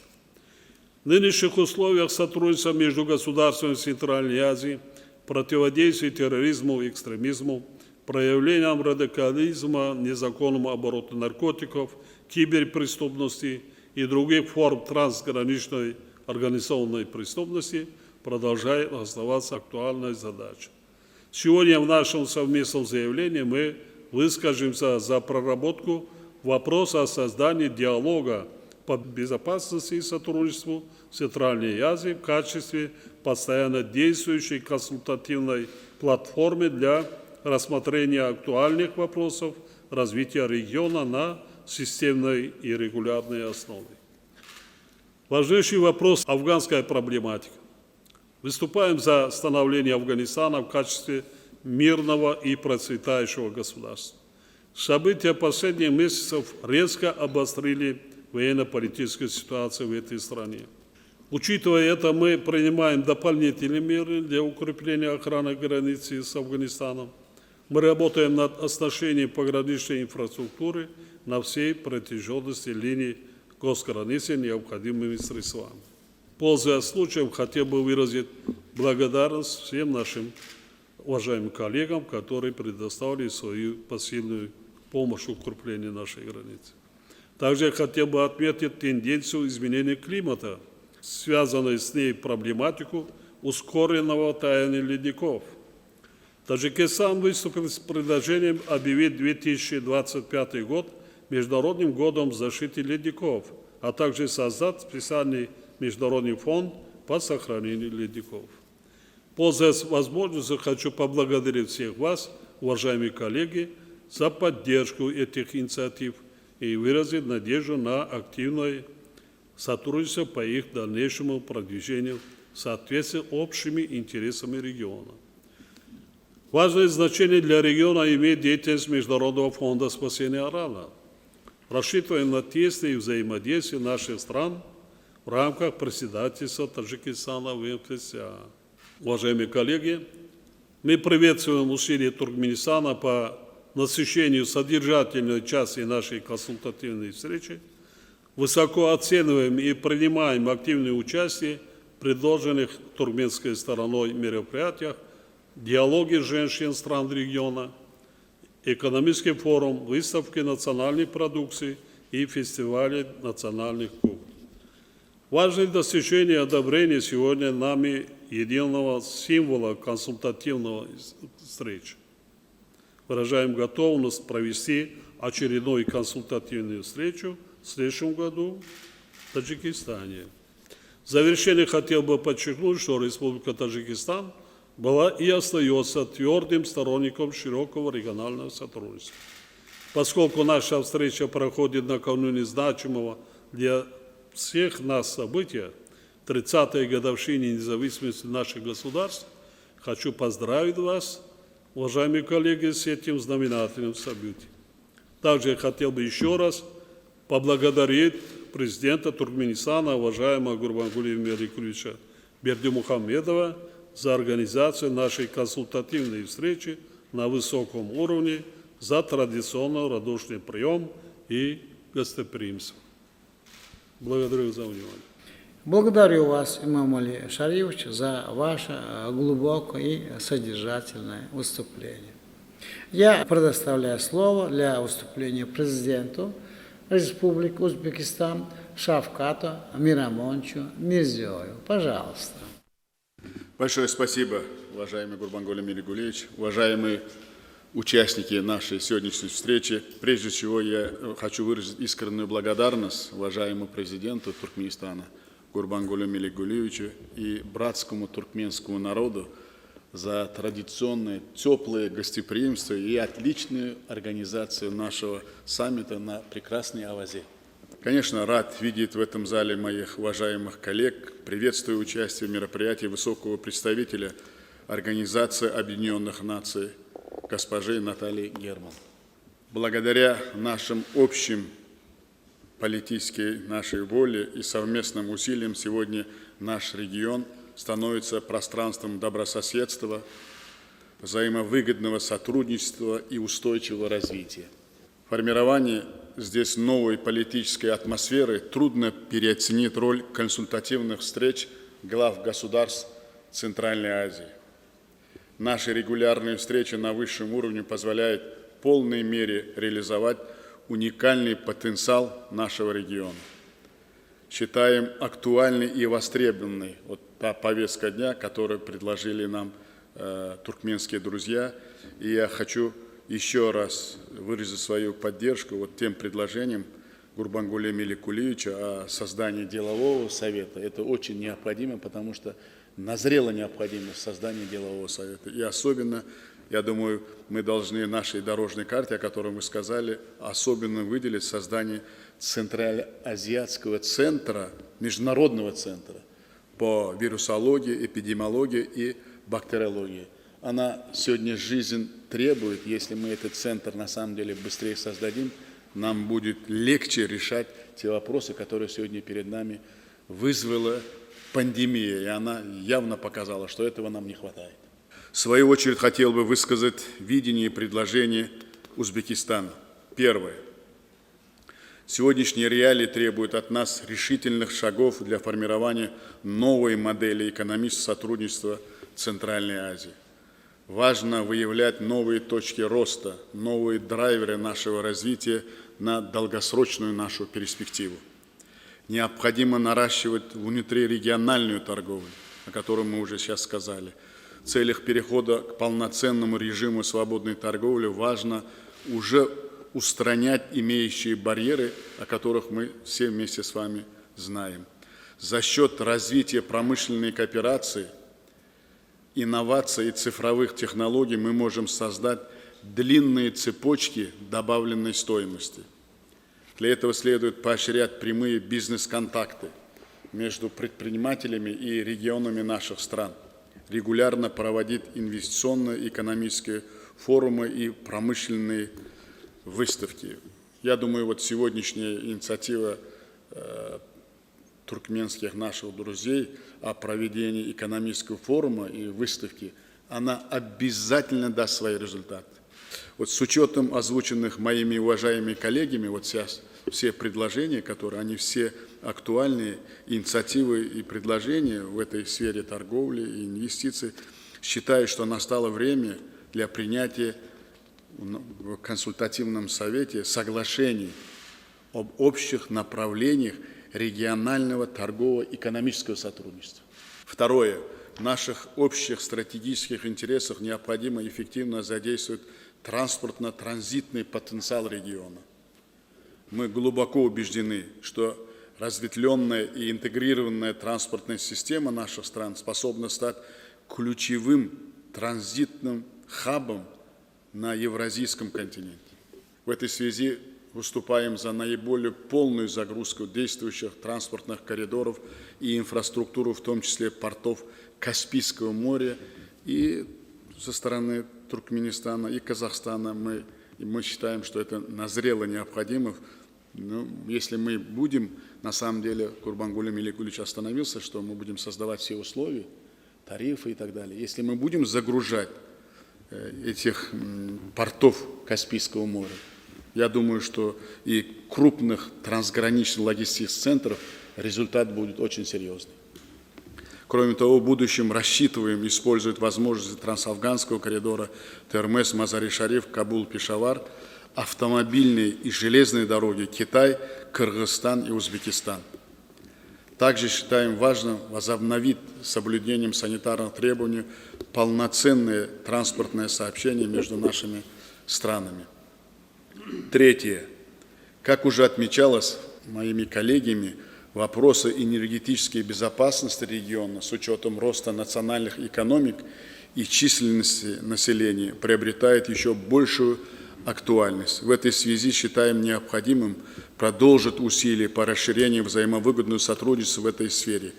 В нынешних условиях сотрудничество между государствами Центральной Азии, противодействие терроризму и экстремизму, проявлениям радикализма, незаконному обороту наркотиков, киберпреступности и других форм трансграничной организованной преступности продолжает оставаться актуальной задачей. Сегодня в нашем совместном заявлении мы выскажемся за проработку вопроса о создании диалога по безопасности и сотрудничеству в Центральной Азии в качестве постоянно действующей консультативной платформы для рассмотрения актуальных вопросов развития региона на системной и регулярной основе. Важнейший вопрос – афганская проблематика. Выступаем за становление Афганистана в качестве мирного и процветающего государства. События последних месяцев резко обострили военно-политическую ситуацию в этой стране. Учитывая это, мы принимаем дополнительные меры для укрепления охраны границы с Афганистаном. Мы работаем над оснащением пограничной инфраструктуры на всей протяженности линии госграницы необходимыми средствами. Пользуясь случаем, хотел бы выразить благодарность всем нашим уважаемым коллегам, которые предоставили свою посильную помощь в укреплении нашей границы. Также я хотел бы отметить тенденцию изменения климата, связанной с ней проблематику ускоренного таяния ледников. Таджикистан выступил с предложением объявить 2025 год Международным годом защиты ледников, а также создать специальный международный фонд по сохранению ледников. Пользуясь возможностью, хочу поблагодарить всех вас, уважаемые коллеги, за поддержку этих инициатив и выразить надежду на активное сотрудничество по их дальнейшему продвижению в соответствии с общими интересами региона. Важное значение для региона имеет деятельность Международного фонда спасения Арала. Рассчитываем на тесное взаимодействие наших стран в рамках председательства Таджикистана в МФСА. Уважаемые коллеги, мы приветствуем усилия Туркменистана по насыщению содержательной части нашей консультативной встречи, высоко оцениваем и принимаем активное участие в предложенных туркменской стороной мероприятиях, диалоге женщин стран региона, экономический форум, выставки национальной продукции и фестивали национальных кухонь. Важное достижение одобрения сегодня нами единого символа консультативного встречи. Выражаем готовность провести очередную консультативную встречу в следующем году в Таджикистане. В завершение хотел бы подчеркнуть, что Республика Таджикистан была и остается твердым сторонником широкого регионального сотрудничества. Поскольку наша встреча проходит накануне значимого для всех нас события, 30-й годовщине независимости наших государств, хочу поздравить вас, уважаемые коллеги, с этим знаменательным событием. Также я хотел бы еще раз поблагодарить президента Туркменистана, уважаемого Гурбангули Меликулича Бердымухамедова, за организацию нашей консультативной встречи на высоком уровне, за традиционно радушный прием и гостеприимство. Благодарю за внимание. Благодарю вас, Имамали Шарифович, за ваше глубокое и содержательное выступление. Я предоставляю слово для выступления президенту Республики Узбекистан Шавкату Миромоновичу Мирзиёеву. Пожалуйста. Большое спасибо, уважаемый Гурбангули Меликгулиевич, уважаемые участники нашей сегодняшней встречи. Прежде всего, я хочу выразить искреннюю благодарность уважаемому президенту Туркменистана Гурбангулю Меликгулиевичу и братскому туркменскому народу за традиционное теплое гостеприимство и отличную организацию нашего саммита на прекрасной Авазе. Конечно, рад видеть в этом зале моих уважаемых коллег. Приветствую участие в мероприятии высокого представителя Организации Объединенных Наций госпожи Натальи Герман. Благодаря нашим общим политической нашей воле и совместным усилиям сегодня наш регион становится пространством добрососедства, взаимовыгодного сотрудничества и устойчивого развития. Формирование здесь новой политической атмосферы трудно переоценить роль консультативных встреч глав государств Центральной Азии. Наши регулярные встречи на высшем уровне позволяют в полной мере реализовать уникальный потенциал нашего региона. Считаем актуальной и востребованной вот та повестка дня, которую предложили нам э, туркменские друзья. И я хочу еще раз выразить свою поддержку вот тем предложениям Гурбангули Меликулиевича о создании делового совета. Это очень необходимо, потому что назрела необходимость создания делового совета. И особенно, я думаю, мы должны нашей дорожной карте, о которой мы сказали, особенно выделить создание Центральноазиатского центра, международного центра по вирусологии, эпидемиологии и бактериологии. Она сегодня жизнь требует, если мы этот центр на самом деле быстрее создадим, нам будет легче решать те вопросы, которые сегодня перед нами вызвала пандемия, и она явно показала, что этого нам не хватает. В свою очередь хотел бы высказать видение и предложение Узбекистана. Первое. Сегодняшние реалии требуют от нас решительных шагов для формирования новой модели экономического сотрудничества Центральной Азии. Важно выявлять новые точки роста, новые драйверы нашего развития на долгосрочную нашу перспективу. Необходимо наращивать внутрирегиональную торговлю, о которой мы уже сейчас сказали. В целях перехода к полноценному режиму свободной торговли важно уже устранять имеющие барьеры, о которых мы все вместе с вами знаем. За счет развития промышленной кооперации, инноваций и цифровых технологий мы можем создать длинные цепочки добавленной стоимости. Для этого следует поощрять прямые бизнес-контакты между предпринимателями и регионами наших стран, регулярно проводить инвестиционные экономические форумы и промышленные выставки. Я думаю, вот сегодняшняя инициатива э, туркменских наших друзей о проведении экономического форума и выставки, она обязательно даст свои результаты. Вот с учетом озвученных моими уважаемыми коллегами, вот сейчас все предложения, которые, они все актуальные, инициативы и предложения в этой сфере торговли и инвестиций, считаю, что настало время для принятия в консультативном совете соглашений об общих направлениях регионального торгово-экономического сотрудничества. Второе. В наших общих стратегических интересах необходимо эффективно задействовать транспортно-транзитный потенциал региона. Мы глубоко убеждены, что разветвленная и интегрированная транспортная система наших стран способна стать ключевым транзитным хабом на Евразийском континенте. В этой связи выступаем за наиболее полную загрузку действующих транспортных коридоров и инфраструктуру, в том числе портов Каспийского моря и со стороны Туркменистана и Казахстана мы, и мы считаем, что это назрело необходимо. Ну, если мы будем, на самом деле, Курбангули Меликулич остановился, что мы будем создавать все условия, тарифы и так далее. Если мы будем загружать э, этих портов Каспийского моря, я думаю, что и крупных трансграничных логистических центров результат будет очень серьезный. Кроме того, в будущем рассчитываем использовать возможности трансафганского коридора Термез, Мазари-Шариф, Кабул, Пешавар, автомобильные и железные дороги Китай, Кыргызстан и Узбекистан. Также считаем важным возобновить с соблюдением санитарных требований полноценное транспортное сообщение между нашими странами. Третье. Как уже отмечалось моими коллегами, вопросы энергетической безопасности региона с учетом роста национальных экономик и численности населения приобретают еще большую актуальность. В этой связи считаем необходимым продолжить усилия по расширению взаимовыгодного сотрудничества в этой сфере,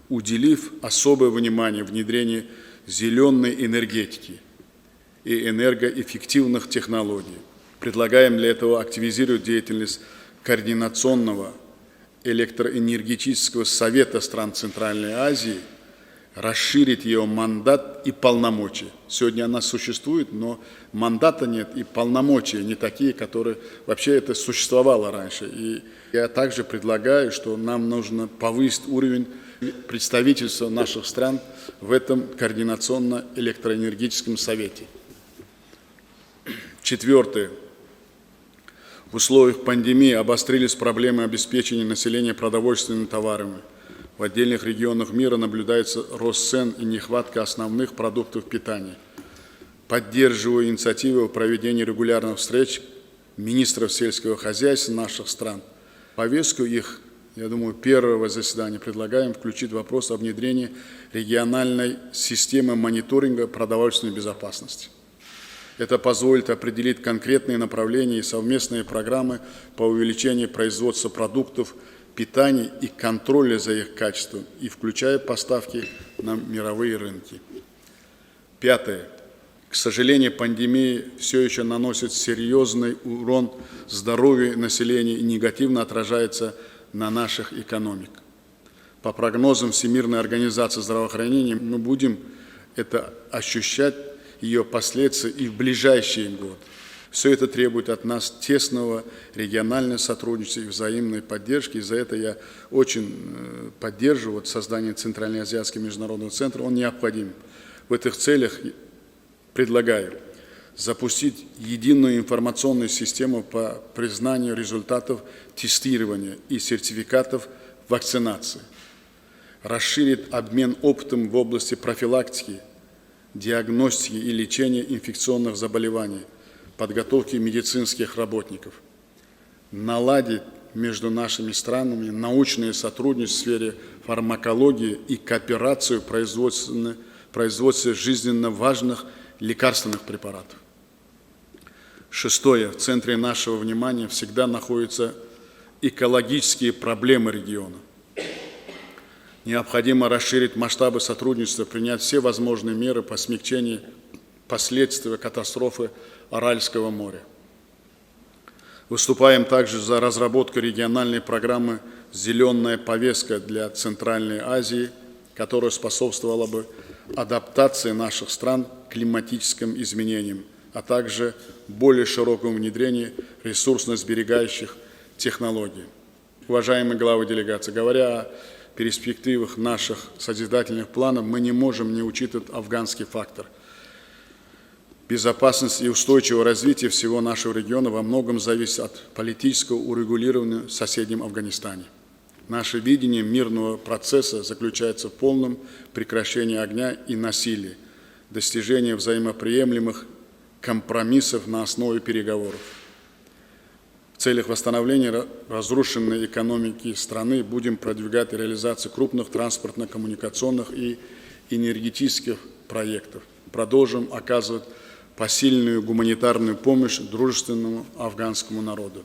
уделив особое внимание внедрению зеленой энергетики и энергоэффективных технологий. Предлагаем для этого активизировать деятельность Координационного электроэнергетического совета стран Центральной Азии, расширить ее мандат и полномочия. Сегодня она существует, но мандата нет и полномочия не такие, которые вообще это существовало раньше. И я также предлагаю, что нам нужно повысить уровень представительства наших стран в этом координационно-электроэнергетическом совете. Четвертое. В условиях пандемии обострились проблемы обеспечения населения продовольственными товарами. В отдельных регионах мира наблюдается рост цен и нехватка основных продуктов питания. Поддерживаю инициативу о проведении регулярных встреч министров сельского хозяйства наших стран. Повестку их, я думаю, первого заседания предлагаем включить вопрос о внедрении региональной системы мониторинга продовольственной безопасности. Это позволит определить конкретные направления и совместные программы по увеличению производства продуктов питания и контроля за их качеством, и включая поставки на мировые рынки. Пятое. К сожалению, пандемия все еще наносит серьезный урон здоровью населения и негативно отражается на наших экономиках. По прогнозам Всемирной организации здравоохранения, мы будем это ощущать ее последствия и в ближайшие годы. Все это требует от нас тесного регионального сотрудничества и взаимной поддержки. И за это я очень э, поддерживаю вот создание Центральноазиатского международного центра. Он необходим. В этих целях предлагаю запустить единую информационную систему по признанию результатов тестирования и сертификатов вакцинации, расширить обмен опытом в области профилактики, диагностики и лечения инфекционных заболеваний, подготовки медицинских работников, наладить между нашими странами научное сотрудничество в сфере фармакологии и кооперацию в производстве, производстве жизненно важных лекарственных препаратов. Шестое. В центре нашего внимания всегда находятся экологические проблемы региона. Необходимо расширить масштабы сотрудничества, принять все возможные меры по смягчению последствий катастрофы Аральского моря. Выступаем также за разработку региональной программы «Зеленая повестка для Центральной Азии», которая способствовала бы адаптации наших стран к климатическим изменениям, а также более широкому внедрению ресурсно-сберегающих технологий. Уважаемые главы делегации, говоря о перспективах наших созидательных планов, мы не можем не учитывать афганский фактор. Безопасность и устойчивое развитие всего нашего региона во многом зависит от политического урегулирования в соседнем Афганистане. Наше видение мирного процесса заключается в полном прекращении огня и насилия, достижении взаимоприемлемых компромиссов на основе переговоров. В целях восстановления разрушенной экономики страны будем продвигать реализацию крупных транспортно-коммуникационных и энергетических проектов. Продолжим оказывать посильную гуманитарную помощь дружественному афганскому народу.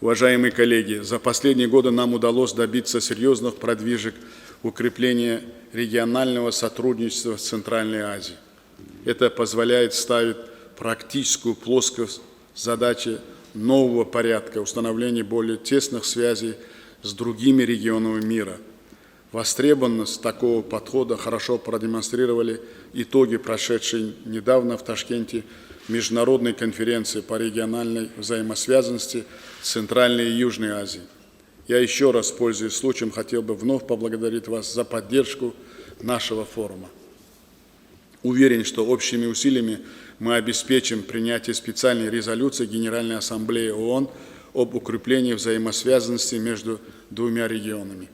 Уважаемые коллеги, за последние годы нам удалось добиться серьезных продвижек в укреплении регионального сотрудничества в Центральной Азии. Это позволяет ставить практическую плоскость задачи нового порядка, установления более тесных связей с другими регионами мира. Востребованность такого подхода хорошо продемонстрировали итоги прошедшей недавно в Ташкенте международной конференции по региональной взаимосвязанности Центральной и Южной Азии. Я еще раз, пользуясь случаем, хотел бы вновь поблагодарить вас за поддержку нашего форума. Уверен, что общими усилиями мы обеспечим принятие специальной резолюции Генеральной Ассамблеи ООН об укреплении взаимосвязанности между двумя регионами.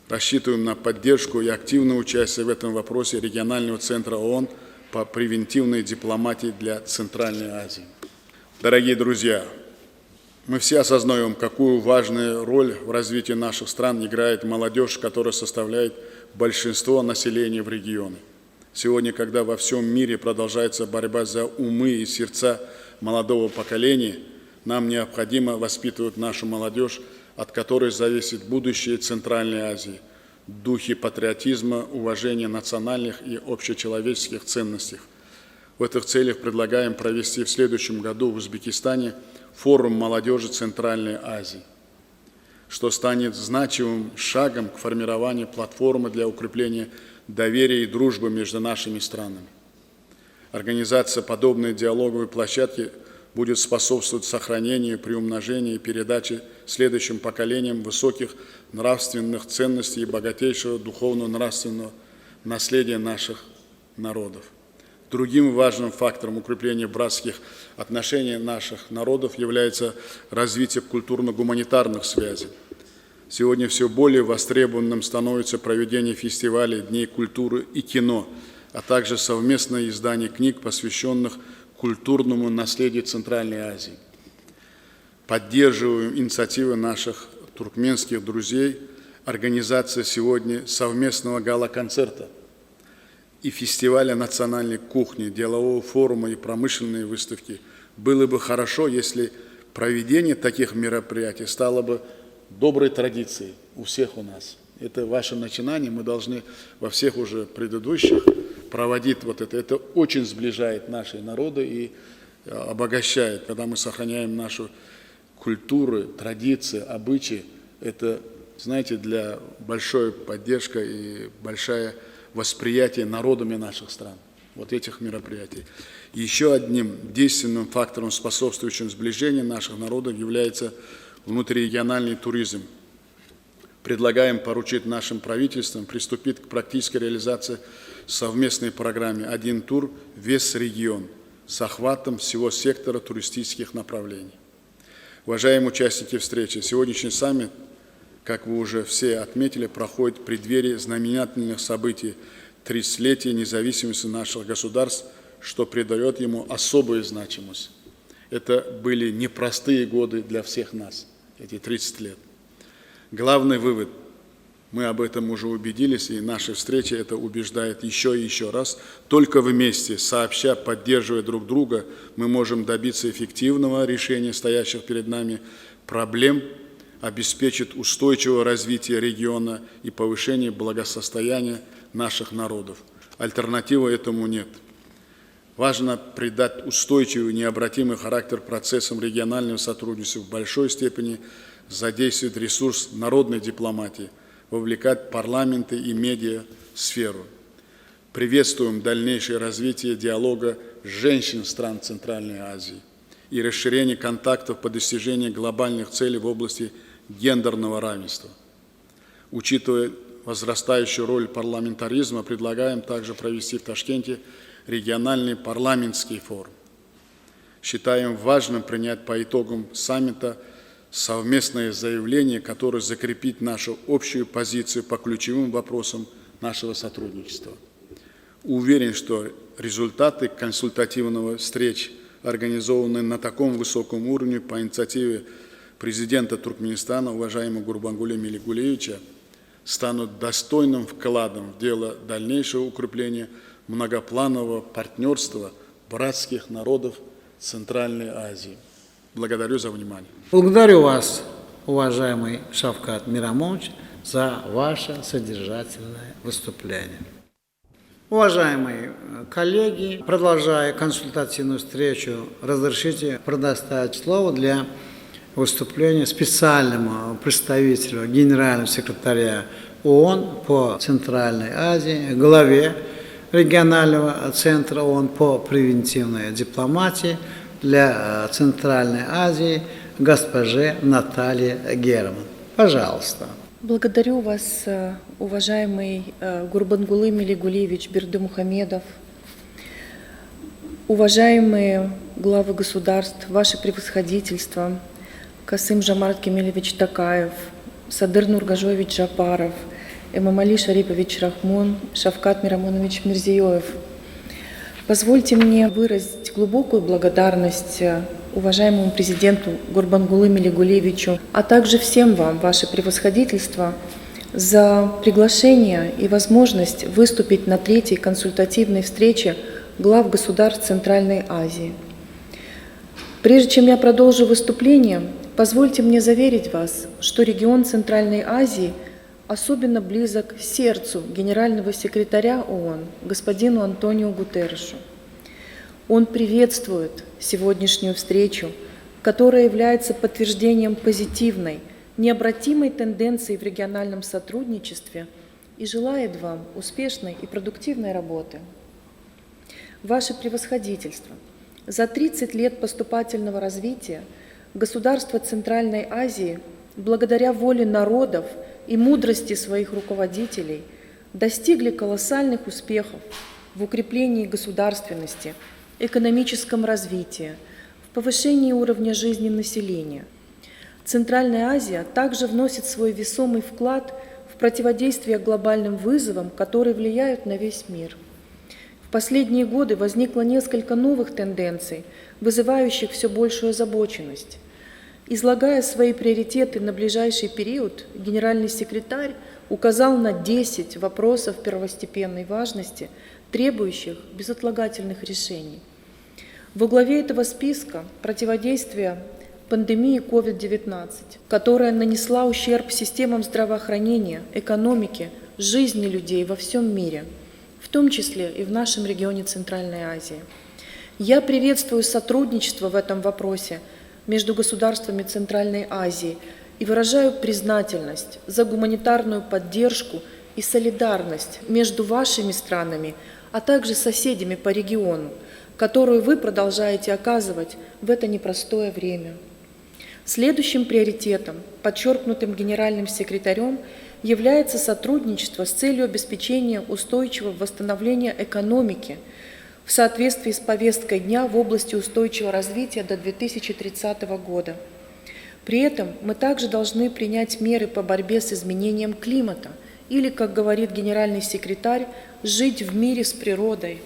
Рассчитываем на поддержку и активное участие в этом вопросе регионального центра ООН по превентивной дипломатии для Центральной Азии. Дорогие друзья, мы все осознаем, какую важную роль в развитии наших стран играет молодежь, которая составляет большинство населения в регионе. Сегодня, когда во всем мире продолжается борьба за умы и сердца молодого поколения, нам необходимо воспитывать нашу молодежь, от которой зависит будущее Центральной Азии, в духе патриотизма, уважения национальных и общечеловеческих ценностей. В этих целях предлагаем провести в следующем году в Узбекистане форум молодежи Центральной Азии, что станет значимым шагом к формированию платформы для укрепления доверия и дружбы между нашими странами. Организация подобной диалоговой площадки будет способствовать сохранению, приумножению и передаче следующим поколениям высоких нравственных ценностей и богатейшего духовно-нравственного наследия наших народов. Другим важным фактором укрепления братских отношений наших народов является развитие культурно-гуманитарных связей. Сегодня все более востребованным становится проведение фестивалей Дней культуры и кино, а также совместное издание книг, посвященных культурному наследию Центральной Азии. Поддерживаем инициативы наших туркменских друзей организация сегодня совместного гала-концерта и фестиваля национальной кухни, делового форума и промышленной выставки. Было бы хорошо, если проведение таких мероприятий стало бы доброй традицией у всех у нас. Это ваше начинание, мы должны во всех уже предыдущих проводить вот это. Это очень сближает наши народы и э, обогащает. Когда мы сохраняем нашу культуру, традиции, обычаи, это, знаете, для большой поддержка и большое восприятие народами наших стран, вот этих мероприятий. Еще одним действенным фактором, способствующим сближению наших народов, является внутрирегиональный туризм. Предлагаем поручить нашим правительствам приступить к практической реализации совместной программе «Один тур. Весь регион» с охватом всего сектора туристических направлений. Уважаемые участники встречи, сегодняшний саммит, как вы уже все отметили, проходит в преддверии знаменательных событий 30-летия независимости наших государств, что придает ему особую значимость. Это были непростые годы для всех нас, эти 30 лет. Главный вывод, мы об этом уже убедились, и наша встреча это убеждает еще и еще раз. Только вместе, сообща, поддерживая друг друга, мы можем добиться эффективного решения стоящих перед нами проблем, обеспечить устойчивое развитие региона и повышение благосостояния наших народов. Альтернативы этому нет. Важно придать устойчивый необратимый характер процессам регионального сотрудничества в большой степени задействовать ресурс народной дипломатии, вовлекать парламенты и медиа сферу. Приветствуем дальнейшее развитие диалога женщин стран Центральной Азии и расширение контактов по достижению глобальных целей в области гендерного равенства. Учитывая возрастающую роль парламентаризма, предлагаем также провести в Ташкенте региональный парламентский форум. Считаем важным принять по итогам саммита совместное заявление, которое закрепит нашу общую позицию по ключевым вопросам нашего сотрудничества. Уверен, что результаты консультативного встреч, организованные на таком высоком уровне по инициативе президента Туркменистана, уважаемого Гурбангули Меликулевича, станут достойным вкладом в дело дальнейшего укрепления. многопланового партнерства братских народов Центральной Азии. Благодарю за внимание. Благодарю вас, уважаемый Шавкат Мирамонович, за ваше содержательное выступление. Уважаемые э, коллеги, продолжая консультативную встречу, разрешите предоставить слово для выступления специальному представителю генерального секретаря ООН по Центральной Азии, главе регионального центра ООН по превентивной дипломатии для э, Центральной Азии госпоже Наталье Герман. Пожалуйста. Благодарю вас, э, уважаемый э, Гурбангулы Мелигулевич Бердымухамедов, уважаемые главы государств, ваше превосходительство, Касым Жамарт Кемелевич Такаев, Садыр Нургажович Жапаров, Эмомали Шарипович Рахмон, Шавкат Мирамонович Мирзиёев. Позвольте мне выразить глубокую благодарность э, уважаемому президенту Гурбангулы Мелигулевичу, а также всем вам, ваше превосходительство, за приглашение и возможность выступить на третьей консультативной встрече глав государств Центральной Азии. Прежде чем я продолжу выступление, позвольте мне заверить вас, что регион Центральной Азии особенно близок сердцу генерального секретаря ООН господину Антонио Гутеррешу. Он приветствует сегодняшнюю встречу, которая является подтверждением позитивной, необратимой тенденции в региональном сотрудничестве и желает вам успешной и продуктивной работы. Ваше превосходительство, за 30 лет поступательного развития государства Центральной Азии, благодаря воле народов и мудрости своих руководителей, достигли колоссальных успехов в укреплении государственности, экономическом развитии, в повышении уровня жизни населения. Центральная Азия также вносит свой весомый вклад в противодействие глобальным вызовам, которые влияют на весь мир. В последние годы возникло несколько новых тенденций, вызывающих все большую озабоченность. Излагая свои приоритеты на ближайший период, генеральный секретарь указал на 10 вопросов первостепенной важности, требующих безотлагательных решений. Во главе этого списка противодействие пандемии COVID-19, которая нанесла ущерб системам здравоохранения, экономике, жизни людей во всем мире, в том числе и в нашем регионе Центральной Азии. Я приветствую сотрудничество в этом вопросе между государствами Центральной Азии и выражаю признательность за гуманитарную поддержку и солидарность между вашими странами, а также соседями по региону, которую вы продолжаете оказывать в это непростое время. Следующим приоритетом, подчеркнутым генеральным секретарем, является сотрудничество с целью обеспечения устойчивого восстановления экономики в соответствии с повесткой дня в области устойчивого развития до 2030 года. При этом мы также должны принять меры по борьбе с изменением климата или, как говорит генеральный секретарь, жить в мире с природой.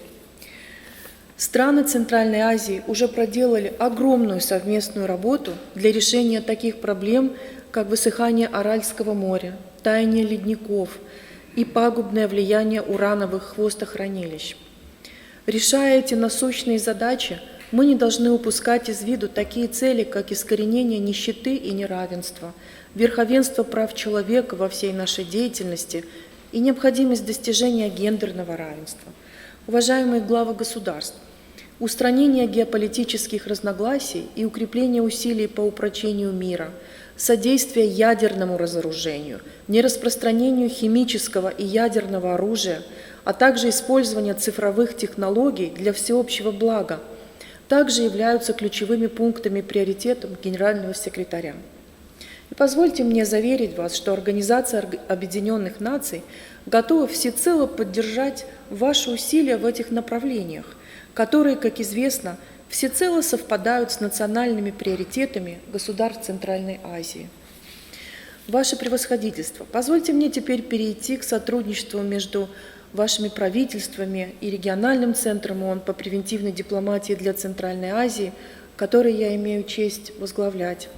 Страны Центральной Азии уже проделали огромную совместную работу для решения таких проблем, как высыхание Аральского моря, таяние ледников и пагубное влияние урановых хвостохранилищ. Решая эти насущные задачи, мы не должны упускать из виду такие цели, как искоренение нищеты и неравенства, верховенство прав человека во всей нашей деятельности и необходимость достижения гендерного равенства. Уважаемые главы государств, устранение геополитических разногласий и укрепление усилий по упрочению мира, содействие ядерному разоружению, нераспространению химического и ядерного оружия, а также использование цифровых технологий для всеобщего блага также являются ключевыми пунктами приоритетом генерального секретаря. И позвольте мне заверить вас, что Организация Объединенных Наций готова всецело поддержать ваши усилия в этих направлениях, которые, как известно, всецело совпадают с национальными приоритетами государств Центральной Азии. Ваше превосходительство, позвольте мне теперь перейти к сотрудничеству между вашими правительствами и региональным центром ООН по превентивной дипломатии для Центральной Азии, который я имею честь возглавлять.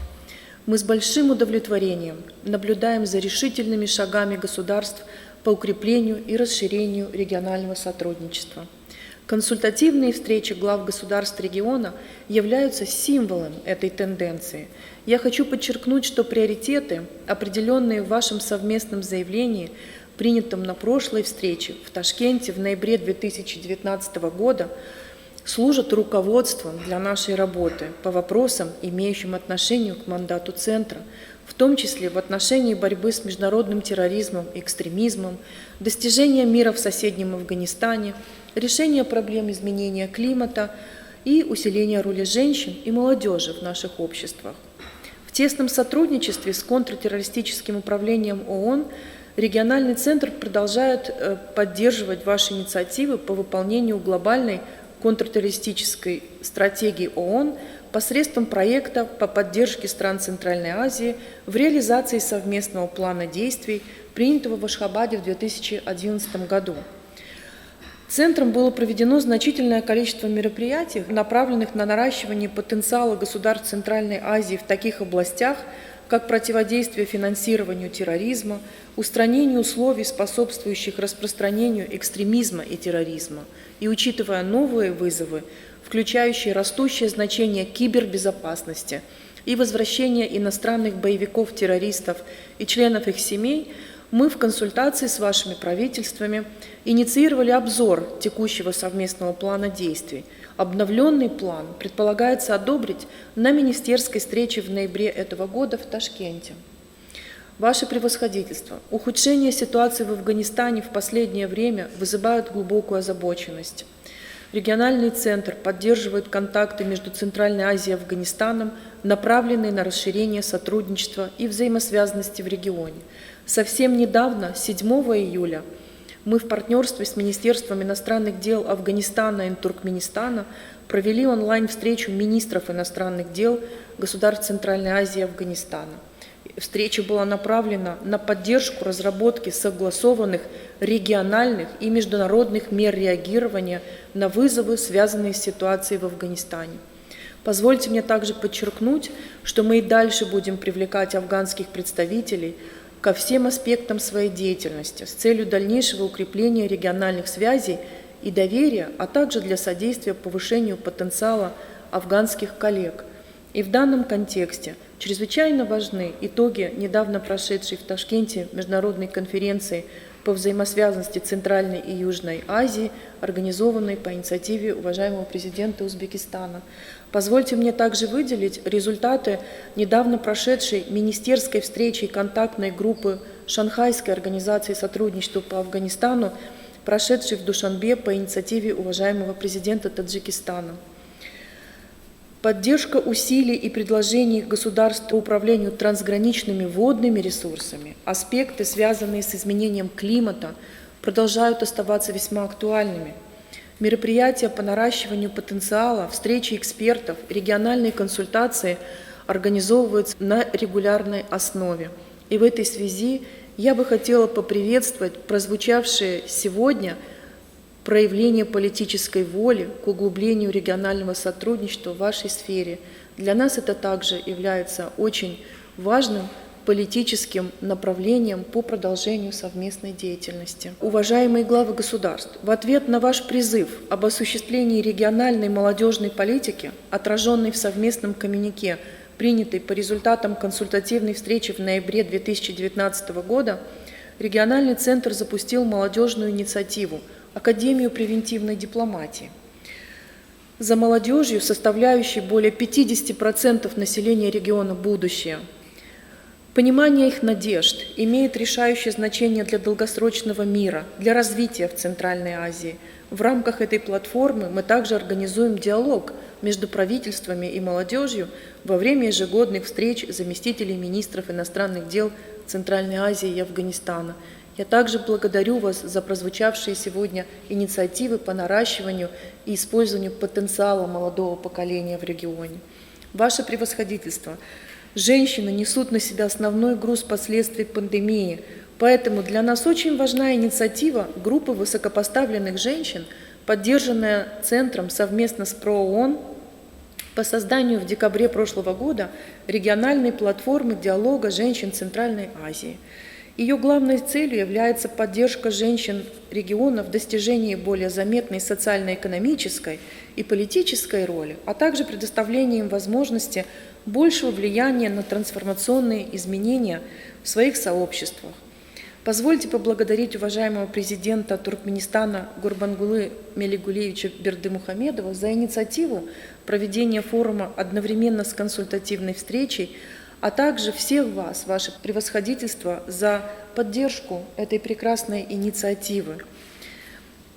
Мы с большим удовлетворением наблюдаем за решительными шагами государств. по укреплению и расширению регионального сотрудничества. Консультативные встречи глав государств региона являются символом этой тенденции. Я хочу подчеркнуть, что приоритеты, определенные в вашем совместном заявлении, принятом на прошлой встрече в Ташкенте в ноябре 2019 года, служат руководством для нашей работы по вопросам, имеющим отношение к мандату Центра, в том числе в отношении борьбы с международным терроризмом и экстремизмом, достижения мира в соседнем Афганистане, решения проблем изменения климата и усиления роли женщин и молодежи в наших обществах. В тесном сотрудничестве с контртеррористическим управлением ООН региональный центр продолжает э, поддерживать ваши инициативы по выполнению глобальной контртеррористической стратегии ООН посредством проекта по поддержке стран Центральной Азии в реализации совместного плана действий, принятого в Ашхабаде в 2011 году. Центром было проведено значительное количество мероприятий, направленных на наращивание потенциала государств Центральной Азии в таких областях, как противодействие финансированию терроризма, устранение условий, способствующих распространению экстремизма и терроризма, и учитывая новые вызовы, включающие растущее значение кибербезопасности и возвращение иностранных боевиков-террористов и членов их семей, мы в консультации с вашими правительствами инициировали обзор текущего совместного плана действий. Обновленный план предполагается одобрить на министерской встрече в ноябре этого года в Ташкенте. Ваше превосходительство, ухудшение ситуации в Афганистане в последнее время вызывает глубокую озабоченность. Региональный центр поддерживает контакты между Центральной Азией и Афганистаном, направленные на расширение сотрудничества и взаимосвязанности в регионе. Совсем недавно, 7 июля, мы в партнерстве с Министерством иностранных дел Афганистана и Туркменистана провели онлайн-встречу министров иностранных дел государств Центральной Азии и Афганистана. Встреча была направлена на поддержку разработки согласованных региональных и международных мер реагирования на вызовы, связанные с ситуацией в Афганистане. Позвольте мне также подчеркнуть, что мы и дальше будем привлекать афганских представителей ко всем аспектам своей деятельности с целью дальнейшего укрепления региональных связей и доверия, а также для содействия повышению потенциала афганских коллег. И в данном контексте чрезвычайно важны итоги недавно прошедшей в Ташкенте международной конференции по взаимосвязанности Центральной и Южной Азии, организованной по инициативе уважаемого президента Узбекистана. Позвольте мне также выделить результаты недавно прошедшей министерской встречи контактной группы Шанхайской организации сотрудничества по Афганистану, прошедшей в Душанбе по инициативе уважаемого президента Таджикистана. Поддержка усилий и предложений государств по управлению трансграничными водными ресурсами, аспекты, связанные с изменением климата, продолжают оставаться весьма актуальными. Мероприятия по наращиванию потенциала, встречи экспертов, региональные консультации организовываются на регулярной основе. И в этой связи я бы хотела поприветствовать прозвучавшие сегодня проявление политической воли к углублению регионального сотрудничества в вашей сфере. Для нас это также является очень важным политическим направлением по продолжению совместной деятельности. Уважаемые главы государств, в ответ на ваш призыв об осуществлении региональной молодежной политики, отраженной в совместном коммюнике, принятой по результатам консультативной встречи в ноябре 2019 года, региональный центр запустил молодежную инициативу Академию превентивной дипломатии. За молодежью, составляющей более 50% населения региона будущее. Понимание их надежд имеет решающее значение для долгосрочного мира, для развития в Центральной Азии. В рамках этой платформы мы также организуем диалог между правительствами и молодежью во время ежегодных встреч заместителей министров иностранных дел Центральной Азии и Афганистана. Я также благодарю вас за прозвучавшие сегодня инициативы по наращиванию и использованию потенциала молодого поколения в регионе. Ваше превосходительство, женщины несут на себя основной груз последствий пандемии, поэтому для нас очень важна инициатива группы высокопоставленных женщин, поддержанная Центром совместно с ПРООН по созданию в декабре прошлого года региональной платформы диалога женщин Центральной Азии. Ее главной целью является поддержка женщин региона в достижении более заметной социально-экономической и политической роли, а также предоставление им возможности большего влияния на трансформационные изменения в своих сообществах. Позвольте поблагодарить уважаемого президента Туркменистана Гурбангулы Мелигулиевича Бердымухамедова за инициативу проведения форума одновременно с консультативной встречей, а также всех вас, ваше превосходительство, за поддержку этой прекрасной инициативы.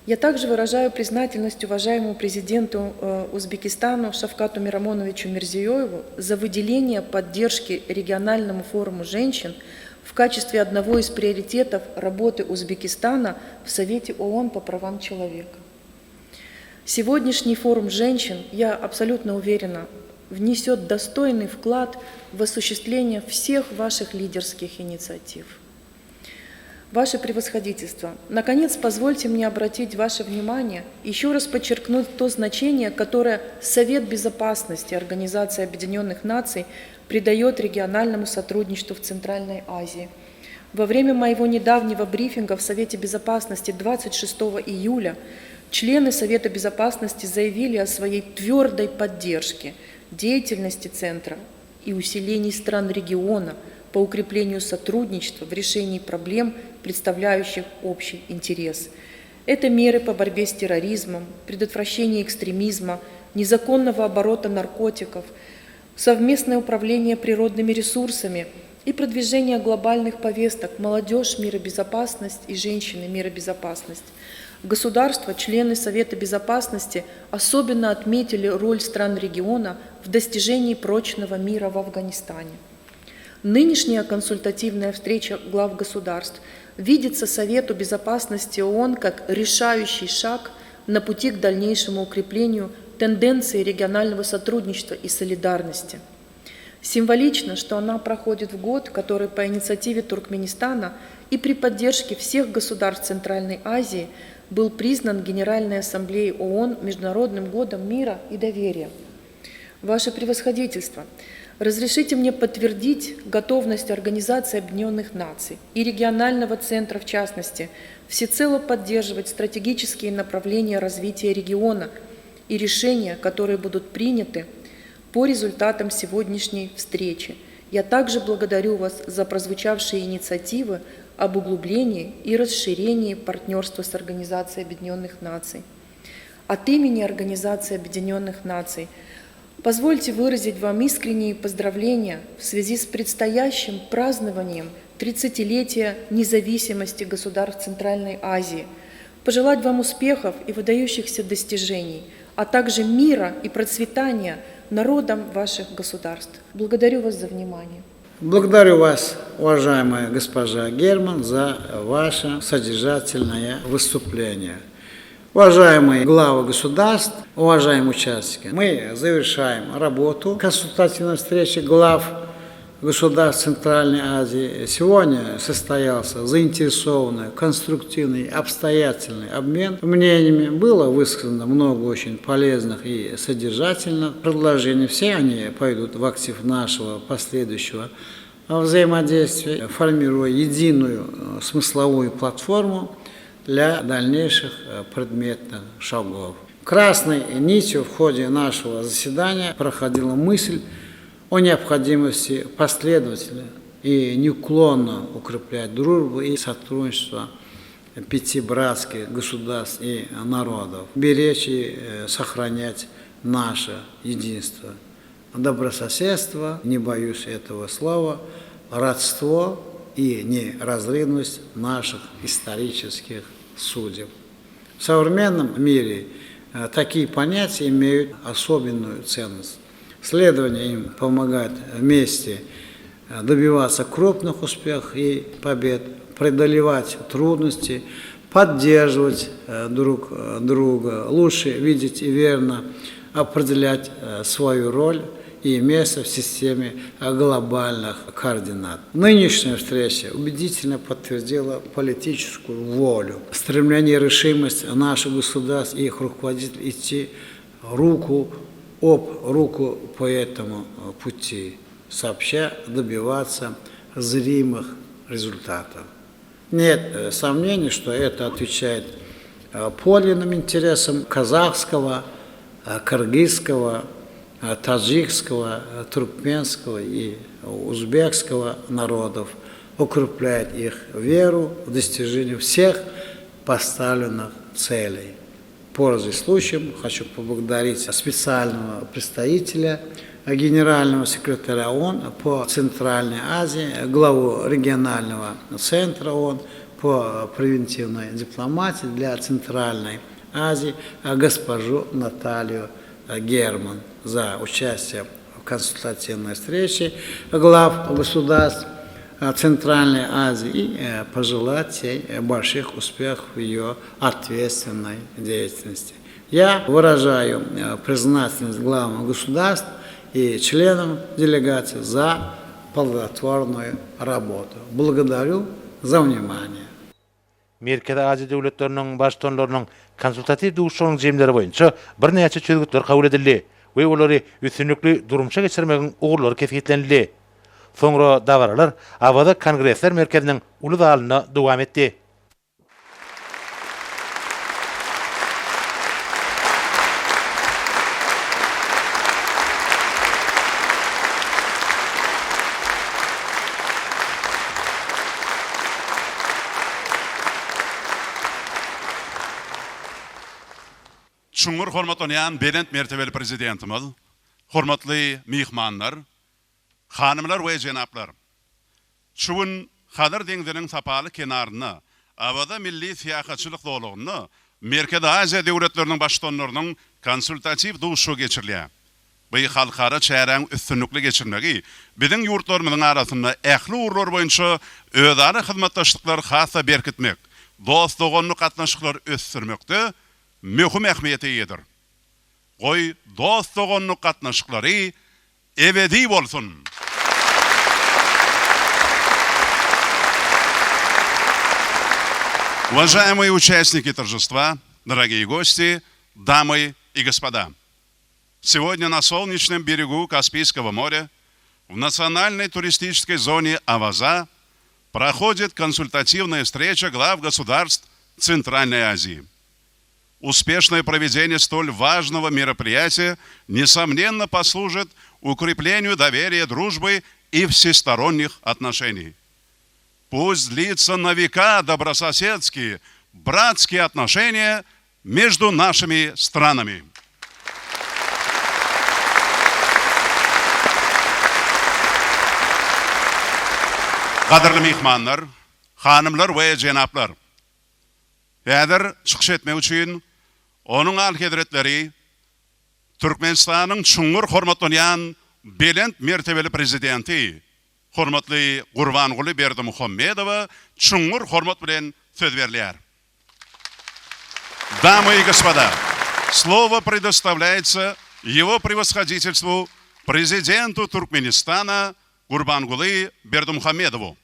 Я также выражаю признательность уважаемому президенту э, Узбекистану Шавкату Мирамоновичу Мирзиёеву за выделение поддержки региональному форуму женщин в качестве одного из приоритетов работы Узбекистана в Совете ООН по правам человека. Сегодняшний форум женщин, я абсолютно уверена, внесет достойный вклад в осуществление всех ваших лидерских инициатив. Ваше превосходительство, наконец, позвольте мне обратить ваше внимание, еще раз подчеркнуть то значение, которое Совет Безопасности Организации Объединенных Наций придает региональному сотрудничеству в Центральной Азии. Во время моего недавнего брифинга в Совете Безопасности 26 июля члены Совета Безопасности заявили о своей твердой поддержке деятельности Центра и усилении стран региона по укреплению сотрудничества в решении проблем, представляющих общий интерес. Это меры по борьбе с терроризмом, предотвращению экстремизма, незаконного оборота наркотиков, совместное управление природными ресурсами и продвижение глобальных повесток «Молодежь, мир и безопасность» и «Женщины, мир и безопасность». Государства, члены Совета Безопасности особенно отметили роль стран региона в достижении прочного мира в Афганистане. Нынешняя консультативная встреча глав государств видится Совету Безопасности ООН как решающий шаг на пути к дальнейшему укреплению тенденции регионального сотрудничества и солидарности. Символично, что она проходит в год, который по инициативе Туркменистана и при поддержке всех государств Центральной Азии был признан Генеральной Ассамблеей ООН Международным годом мира и доверия. Ваше превосходительство, разрешите мне подтвердить готовность Организации Объединенных Наций и регионального центра в частности всецело поддерживать стратегические направления развития региона и решения, которые будут приняты по результатам сегодняшней встречи. Я также благодарю вас за прозвучавшие инициативы об углублении и расширении партнерства с Организацией Объединенных Наций. От имени Организации Объединенных Наций позвольте выразить вам искренние поздравления в связи с предстоящим празднованием 30-летия независимости государств Центральной Азии, пожелать вам успехов и выдающихся достижений, а также мира и процветания народам ваших государств. Благодарю вас за внимание. Благодарю вас, уважаемая госпожа Герман, за ваше содержательное выступление. Уважаемые главы государств, уважаемые участники, мы завершаем работу консультативной встречи глав государств Центральной Азии. Сегодня состоялся заинтересованный, конструктивный, обстоятельный обмен мнениями. Было высказано много очень полезных и содержательных предложений. Все они пойдут в актив нашего последующего взаимодействия, формируя единую э, смысловую платформу для дальнейших э, предметных шагов. Красной нитью в ходе нашего заседания проходила мысль о необходимости последовательно и неуклонно укреплять дружбу и сотрудничество пяти братских государств и народов, беречь и э, сохранять наше единство. Добрососедство, не боюсь этого слова, родство и неразрывность наших исторических судеб. В современном мире э, такие понятия имеют особенную ценность. Следование им помогает вместе э, добиваться крупных успехов и побед, преодолевать трудности, поддерживать э, друг друга, лучше видеть и верно определять свою роль и место в системе глобальных координат. Нынешняя встреча убедительно подтвердила политическую волю, стремление и решимость наших государств и их руководителей идти руку об руку по этому пути, сообща добиваться зримых результатов. Нет э, сомнений, что это отвечает э, подлинным интересам казахского, э, кыргызского, таджикского, туркменского и узбекского народов, укрепляет их веру в достижение всех поставленных целей. Пользуясь случаем, хочу поблагодарить специального представителя генерального секретаря ООН по Центральной Азии, главу регионального центра ООН по превентивной дипломатии для Центральной Азии госпожу Наталью Герман за участие в консультативной встрече глав государств Центральной Азии и пожелать ей больших успехов в ее ответственной деятельности. Я выражаю признательность главам государств и членам делегации за плодотворную работу. Благодарю за внимание. Merkezi Aziýa döwletleriniň Baştutanlarynyň konsultatiw duşuşygynyň jemleri boýunça birnäçe çözgütler kabul edildi we olary üstünlikli durmuşa geçirmegiň ugurlary kesgitlenildi. Soňra dabaralar Awaza Kongresler merkeziniň uly zalynda dowam etdi. Çuňňur hormatlanýan belent mertebeli Prezidentimiz, hormatly myhmanlar, hanymlar we jenaplar! Şu gün Hazar deňziniň sapaly kenarynda, Awaza milli syýahatçylyk zolagynda Merkezi Aziýa döwletleriniň Baştutanlarynyň konsultatiw duşuşygy geçirilýär. Bu halkara çäräň üstünlikli geçirilmegi biziň ýurtlarymyzyň arasynda ähli ugurlar boýunça özara hyzmatdaşlyklary has-da berkitmek, dost-doganlyk gatnaşyklary ösdürmekde möhüm ähmiýete eýedir. Goý, dost-doganlyk gatnaşyklary ebedi bolsun! Уважаемые участники торжества, дорогие гости, дамы и господа! Сегодня на солнечном берегу Каспийского моря в национальной туристической зоне Аваза проходит консультативная встреча глав государств Центральной Азии. Успешное проведение столь важного мероприятия, несомненно, послужит укреплению доверия, дружбы и всесторонних отношений. Пусть длится на века добрососедские, братские отношения между нашими странами. Gadyrly myhmanlar, hanymlar we jenaplar! Häzir çykyş etmek üçin Onuň Alyhezretleri Türkmenistanyň çuňňur hormatlanýan belent mertebeli Prezidenti hormatly Gurbanguly Berdimuhamedowa çuňňur hormat bilen söz berilýär. Дамы и господа, слово предоставляется Его Превосходительству Президенту Туркменистана Гурбанguly Berdimuhamedowu.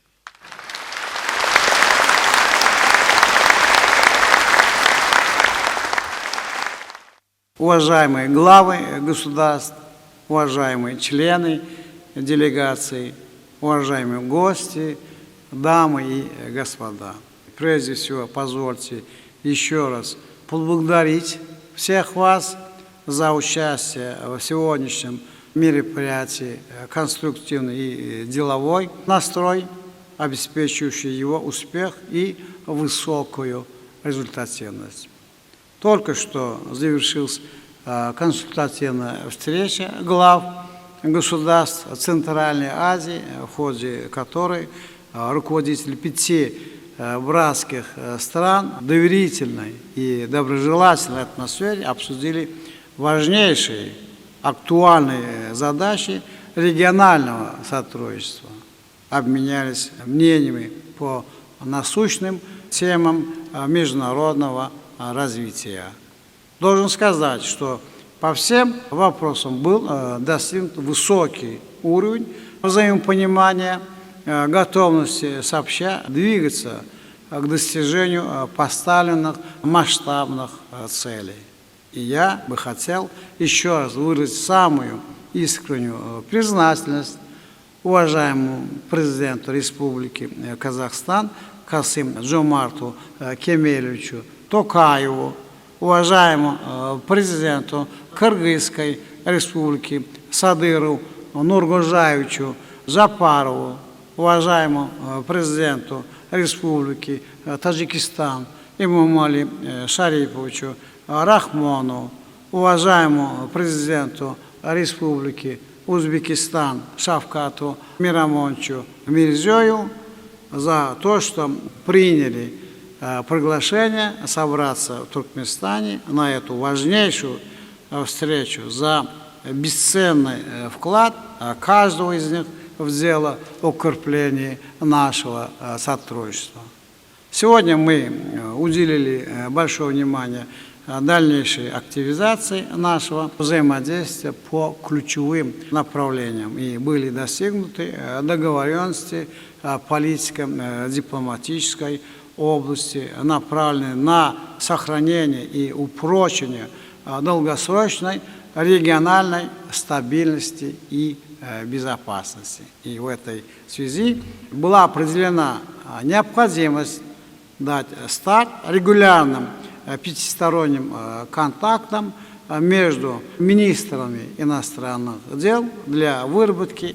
Уважаемые главы государств, уважаемые члены делегации, уважаемые гости, дамы и господа. Прежде всего, позвольте еще раз поблагодарить всех вас за участие в сегодняшнем мероприятии, конструктивный и деловой настрой, обеспечивающий его успех и высокую результативность. Только что завершилась э, консультативная встреча глав государств Центральной Азии, в ходе которой э, руководители пяти э, братских стран в доверительной и доброжелательной атмосфере обсудили важнейшие актуальные задачи регионального сотрудничества, обменялись мнениями по насущным темам международного развития. Должен сказать, что по всем вопросам был достигнут высокий уровень взаимопонимания, готовности сообща двигаться к достижению поставленных масштабных целей. И я бы хотел еще раз выразить самую искреннюю признательность. Уважаемому президенту Республики Казахстан Касым Жомарту Кемелевичу Токаеву, уважаемому президенту Кыргызской Республики Садыру Нургожаевичу Жапарову, уважаемому президенту Республики Таджикистан Эмомали Шариповичу Рахмону, уважаемому президенту Республики Узбекистан Шавкату Миромоновичу Мирзиёеву за то, что приняли приглашение собраться в Туркменистане на эту важнейшую встречу, за бесценный вклад каждого из них в дело укрепления нашего сотрудничества. Сегодня мы уделили большое внимание дальнейшей активизации нашего взаимодействия по ключевым направлениям. И были достигнуты договоренности политико-дипломатической области, направленные на сохранение и упрочение долгосрочной региональной стабильности и безопасности. И в этой связи была определена необходимость дать старт регулярным пятисторонним контактам между министрами иностранных дел для выработки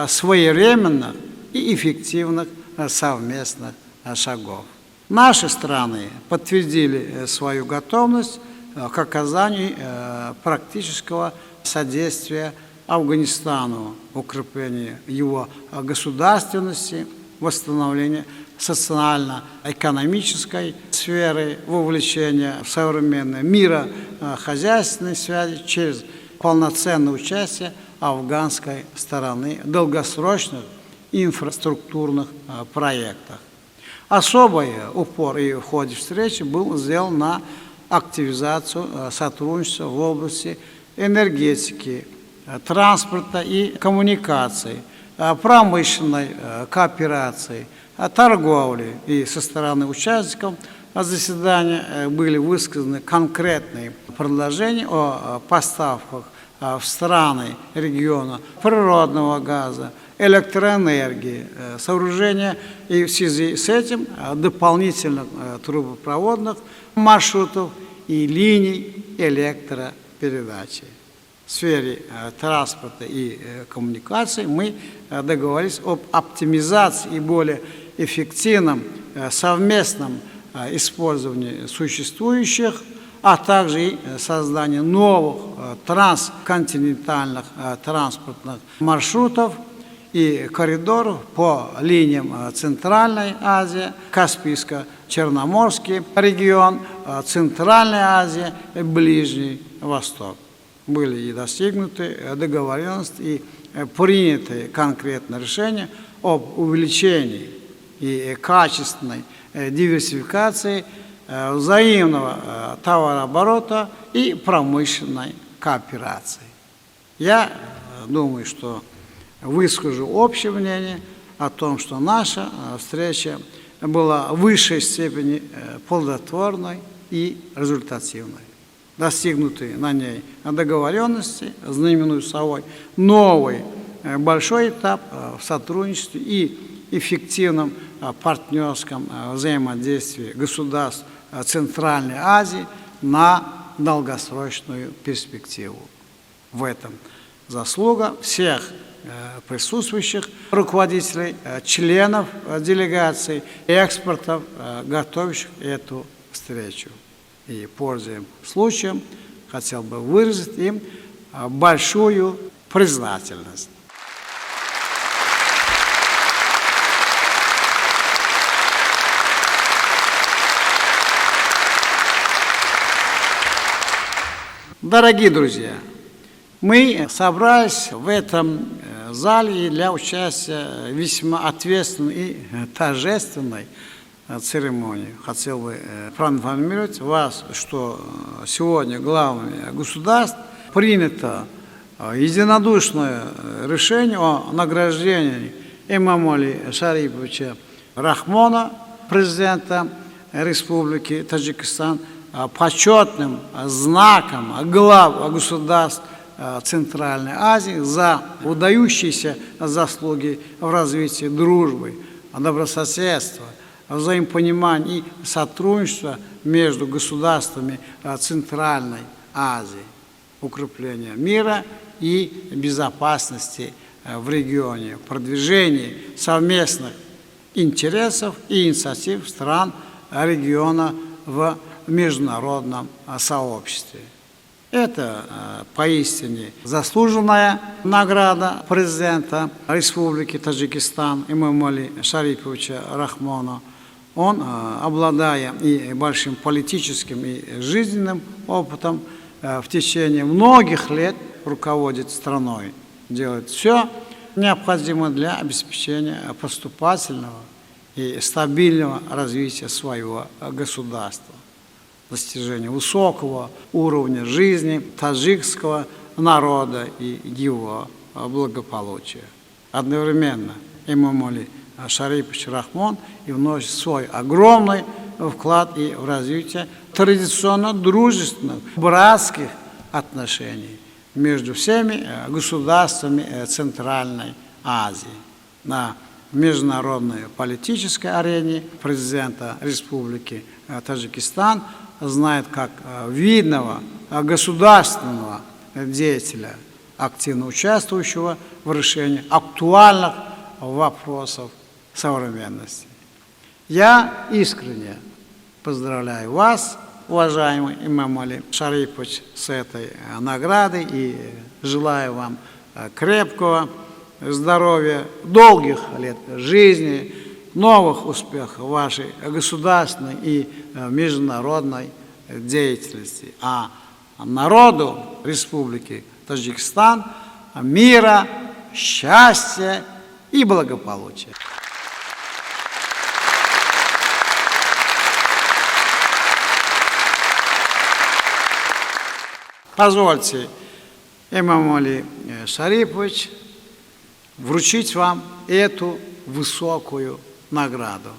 своевременных и эффективных совместных шагов. Наши страны подтвердили свою готовность к оказанию практического содействия Афганистану в укреплении его государственности, восстановлении социально-экономической сферы, вовлечения в современное мирохозяйственные связи через полноценное участие афганской стороны в долгосрочных инфраструктурных проектах. Особый упор и в ходе встречи был сделан на активизацию сотрудничества в области энергетики, транспорта и коммуникаций, промышленной кооперации, торговли. И со стороны участников заседания были высказаны конкретные предложения о поставках в страны региона природного газа, электроэнергии, сооружения и в связи с этим дополнительных трубопроводных маршрутов и линий электропередачи. В сфере транспорта и коммуникаций мы договорились об оптимизации и более эффективном совместном использовании существующих, а также и создании новых трансконтинентальных транспортных маршрутов и коридоров по линиям Центральной Азии, Каспийско-Черноморский регион, Центральная Азия, Ближний Восток. Были и достигнуты договоренности и приняты конкретные решения об увеличении и качественной диверсификации взаимного товарооборота и промышленной кооперации. Я думаю, что выскажу общее мнение о том, что наша встреча была в высшей степени плодотворной и результативной. Достигнутые на ней договоренности знаменуют собой новый большой этап в сотрудничестве и эффективном партнерском взаимодействии государств Центральной Азии на долгосрочную перспективу. В этом заслуга всех присутствующих руководителей, членов делегаций, экспортов, готовящих эту встречу. И, пользуясь случаем, хотел бы выразить им большую признательность. Дорогие друзья, мы собрались в этом зале для участия в весьма ответственной и торжественной церемонии. Хотел бы проинформировать вас, что сегодня главами государств принято единодушное решение о награждении Эмомали Шариповича Рахмона, президента Республики Таджикистан, почетным знаком глав государств. Центральной Азии за выдающиеся заслуги в развитии дружбы, добрососедства, взаимопонимания и сотрудничества между государствами Центральной Азии, укрепления мира и безопасности в регионе, продвижении совместных интересов и инициатив стран региона в международном сообществе. Это поистине заслуженная награда президента Республики Таджикистан Эмомали Шариповича Рахмона. Он, обладая и большим политическим, и жизненным опытом, в течение многих лет руководит страной, делает все необходимое для обеспечения поступательного и стабильного развития своего государства, достижения высокого уровня жизни таджикского народа и его благополучия. Одновременно Эмомали Шарипович Рахмон и вносит свой огромный вклад и в развитие традиционно дружественных, братских отношений между всеми государствами Центральной Азии. На международной политической арене президента Республики Таджикистан знает как видного государственного деятеля, активно участвующего в решении актуальных вопросов современности. Я искренне поздравляю вас, уважаемый Имамали Шарипович, с этой наградой и желаю вам крепкого здоровья, долгих лет жизни, новых успехов в вашей государственной и международной деятельности. А народу Республики Таджикистан мира, счастья и благополучия. Позвольте, Эмомали Шарипович, вручить вам эту высокую награду.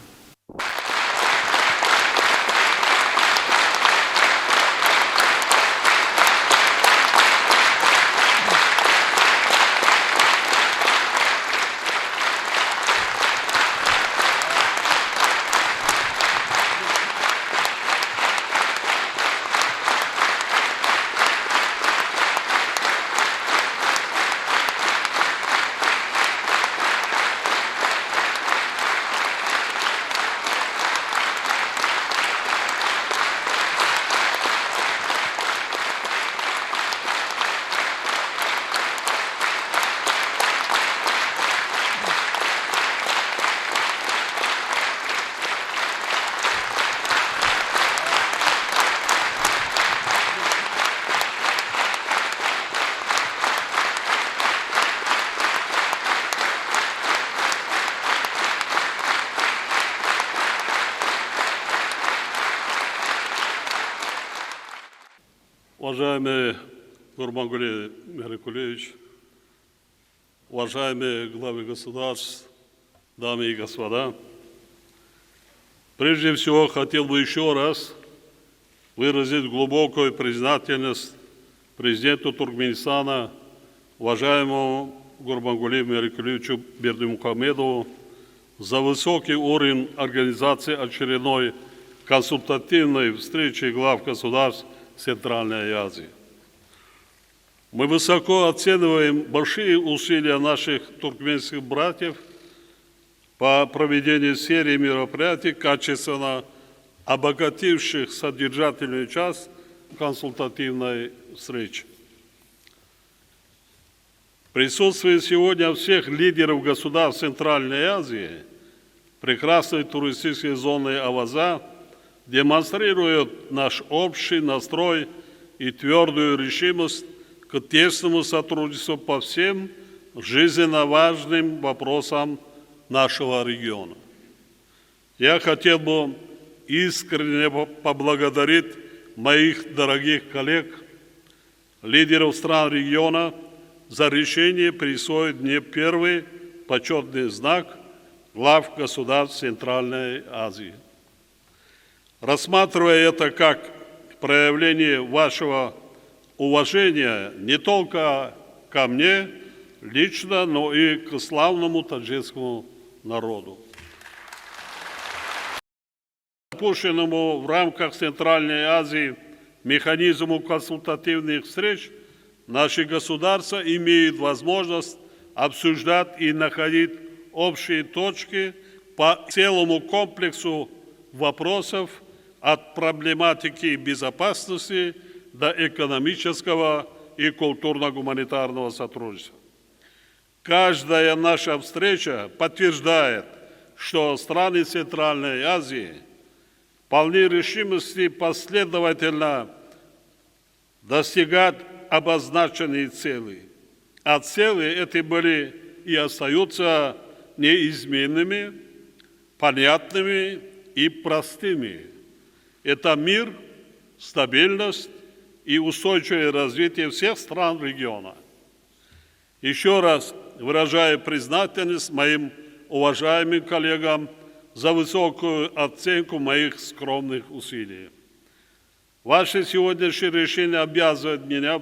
Уважаемый Гурбангулы Мерикулевич, уважаемые главы государств, дамы и господа, прежде всего хотел бы еще раз выразить глубокую признательность президенту Туркменистана, уважаемому Гурбангулы Мерикулевичу Бердымухамедову за высокий уровень организации очередной консультативной встречи глав государств Центральной Азии. Мы высоко оцениваем большие усилия наших туркменских братьев по проведению серии мероприятий, качественно обогативших содержательную часть консультативной встречи. Присутствие сегодня всех лидеров государств Центральной Азии, прекрасной туристической зоны Аваза, демонстрирует наш общий настрой и твердую решимость к тесному сотрудничеству по всем жизненно важным вопросам нашего региона. Я хотел бы искренне поблагодарить моих дорогих коллег, лидеров стран региона, за решение присвоить мне первый почетный знак глав государств Центральной Азии. Рассматривая это как проявление вашего уважение не только ко мне лично, но и к славному таджикскому народу. Запущенному в рамках Центральной Азии механизму консультативных встреч наши государства имеют возможность обсуждать и находить общие точки по целому комплексу вопросов от проблематики безопасности до экономического и культурно-гуманитарного сотрудничества. Каждая наша встреча подтверждает, что страны Центральной Азии полны решимости последовательно достигать обозначенные цели. А цели эти были и остаются неизменными, понятными и простыми. Это мир, стабильность и устойчивое развитие всех стран региона. Еще раз выражаю признательность моим уважаемым коллегам за высокую оценку моих скромных усилий. Ваше сегодняшнее решение обязывает меня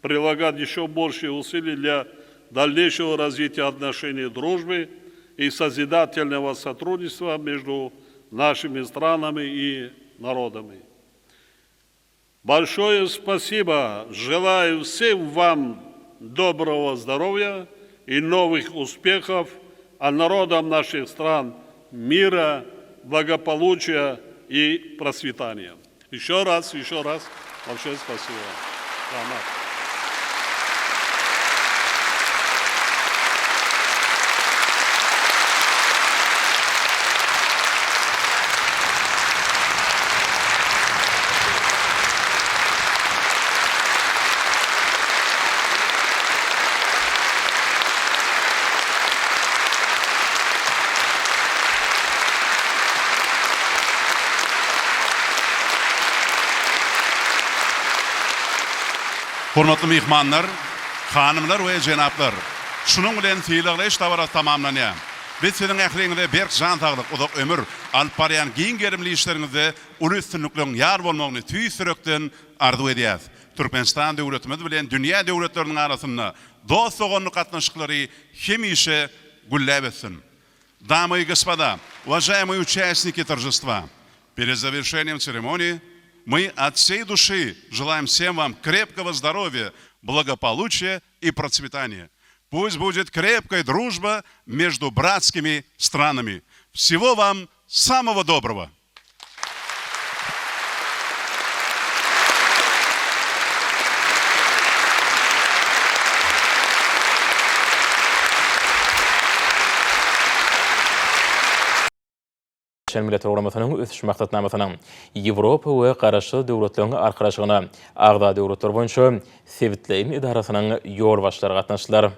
прилагать еще больше усилий для дальнейшего развития отношений дружбы и созидательного сотрудничества между нашими странами и народами. Большое спасибо. Желаю всем вам доброго здоровья и новых успехов, а народам наших стран мира, благополучия и процветания. Еще раз, еще раз большое спасибо. Rahmat. Hormatly myhmanlar, hanymlar we jenaplar! Şunuň bilen sylaglaýyş dabarasy tamamlanýar. Biz siziň ähliňize berk jan saglyk, uzak ömür, alyp barýan giň gerimli işleriňizde uly üstünlikleriň ýar bolmagyny tüýs ýürekden arzuw edýäris. Türkmenistan döwletimiz bilen dünýä döwletleriniň arasynda dost-doganlyk gatnaşyklary hemişe gülläp össün! Дамы и господа, уважаемые участники торжества, перед завершением церемонии мы от всей души желаем всем вам крепкого здоровья, благополучия и процветания. Пусть будет крепкая дружба между братскими странами. Всего вам самого доброго! Birleşen Milletler Guramasynyň Ösüş Maksatnamasynyň Ýewropa we Garaşsyz Döwletleriň Arkalaşygyna agza döwletler boýunça sebitleýin edarasynyň ýolbaşçylary gatnaşdylar.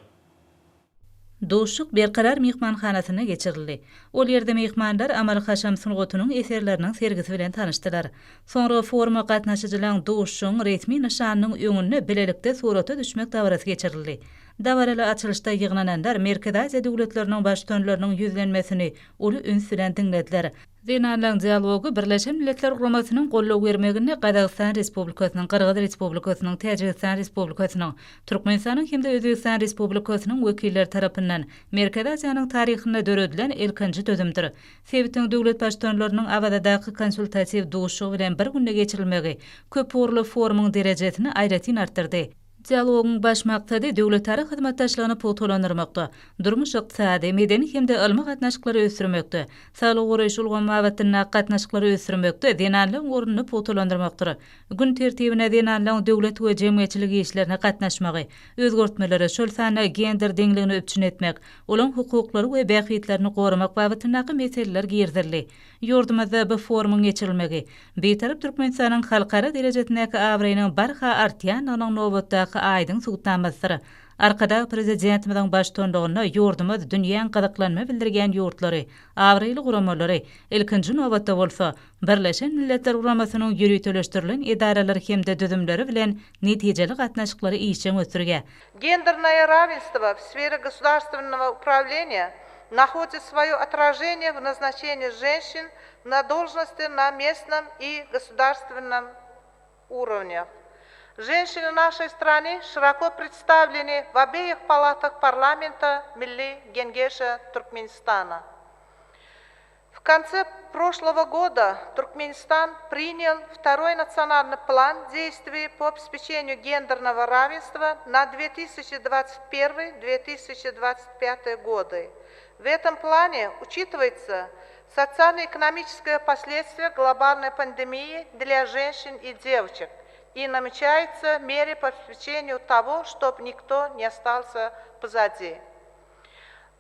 Duşuşyk Berkarar myhmanhanasynda geçirildi. Ol ýerde myhmanlar amaly-haşam sungatynyň eserleriniň sergisi bilen tanyşdylar. Soňra foruma gatnaşyjylaryň duşuşygyň resmi nyşanynyň öňünde bilelikde surata düşmek dabarasy geçirildi. Dabaraly açylyşda ýygnananlar Merkezi Aziýa döwletleriniň Baştutanlarynyň ýüzlenmesini uly üns bilen diňlediler. Zenanlaryň dialogy Birleşen Milletler Guramasynyň goldaw bermeginde Gazagystan Respublikasynyň, Gyrgyz Respublikasynyň, Täjigistan Respublikasynyň, Türkmenistanyň hem-de Özbegistan Respublikasynyň wekilleri tarapyndan Merkezi Aziýanyň taryhynda döredilen ilkinji düzümdir. Sebitiň döwlet Baştutanlarynyň Awazadaky konsultatiw duşuşygy bilen bir günde geçirilmegi köpugurly forumyň derejesini aýratyn artdyrdy. Dialogyň baş maksady döwletara hyzmatdaşlygyny pugtalandyrmakda, durmuş-ykdysady, medeni hem-de ylmy gatnaşyklary ösdürmekde, saglygy goraýyş ulgamy babatyndaky gatnaşyklary ösdürmekde zenanlaryň ornuny pugtalandyrmakdyr. Gün tertibine zenanlaryň döwlet we jemgyýetçilik işlerine gatnaşmagy, özgertmeleri, şol sanda gender deňligini üpjün etmek, olaryň hukuklary we bähbitlerini goramak babatyndaky meseleler girizildi. Ýurdumyzda bu forumyň geçirilmegi, Bitarap Türkmenistanyň halkara derejesindäki abraýynyň barha artýandygynyň nobatdaky aýdyň subutnamasydyr. Arkadag Prezidentimiziň baştutanlygynda ýurdumyz dünýäň gyzyklanma bildirýän ýurtlary, abraýly guramalary, ilkinji nobatda bolsa, Birleşen Milletler Guramasynyň ýöriteleşdirilen edaralary hem-de düzümleri bilen netijeli gatnaşyklary işjeň ösdürýär. Гендерное равенство в сфере государственного управления находит свое отражение в назначении женщин на должности на местном и государственном уровнях. Женщины нашей страны широко представлены в обеих палатах парламента Милли Генгеша Туркменистана. В конце прошлого года Туркменистан принял второй национальный план действий по обеспечению гендерного равенства на 2021-2025 годы. В этом плане учитывается социально-экономическое последствия глобальной пандемии для женщин и девочек и намечаются меры по обеспечению того, чтобы никто не остался позади.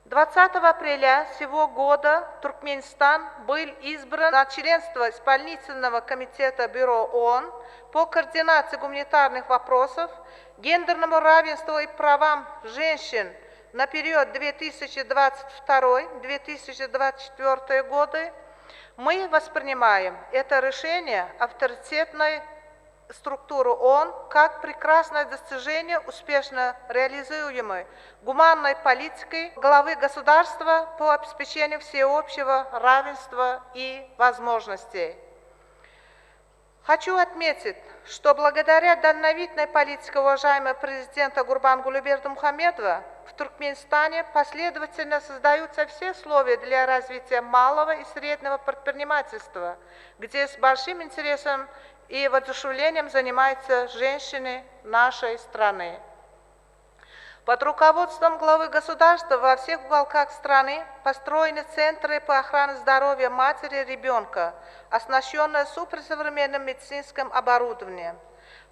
20 апреля сего года Туркменистан был избран на членство Исполнительного комитета Бюро ООН по координации гуманитарных вопросов, гендерному равенству и правам женщин на период 2022-2024 годы. Мы воспринимаем это решение авторитетной структуру ООН как прекрасное достижение успешно реализуемой гуманной политикой главы государства по обеспечению всеобщего равенства и возможностей. Хочу отметить, что благодаря дальновидной политике уважаемого президента Гурбангулы Бердымухамедова в Туркменистане последовательно создаются все условия для развития малого и среднего предпринимательства, где с большим интересом и воодушевлением занимаются женщины нашей страны. Под руководством главы государства во всех уголках страны построены центры по охране здоровья матери и ребенка, оснащенные суперсовременным медицинским оборудованием.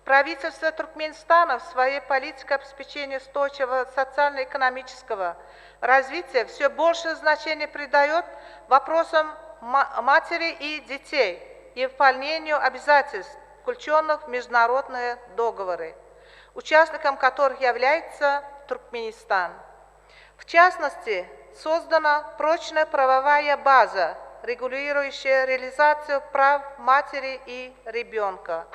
Правительство Туркменистана в своей политике обеспечения устойчивого социально-экономического развития все большее значение придает вопросам матери и детей и выполнению обязательств, включенных в международные договоры, участником которых является Туркменистан. В частности, создана прочная правовая база, регулирующая реализацию прав матери и ребенка.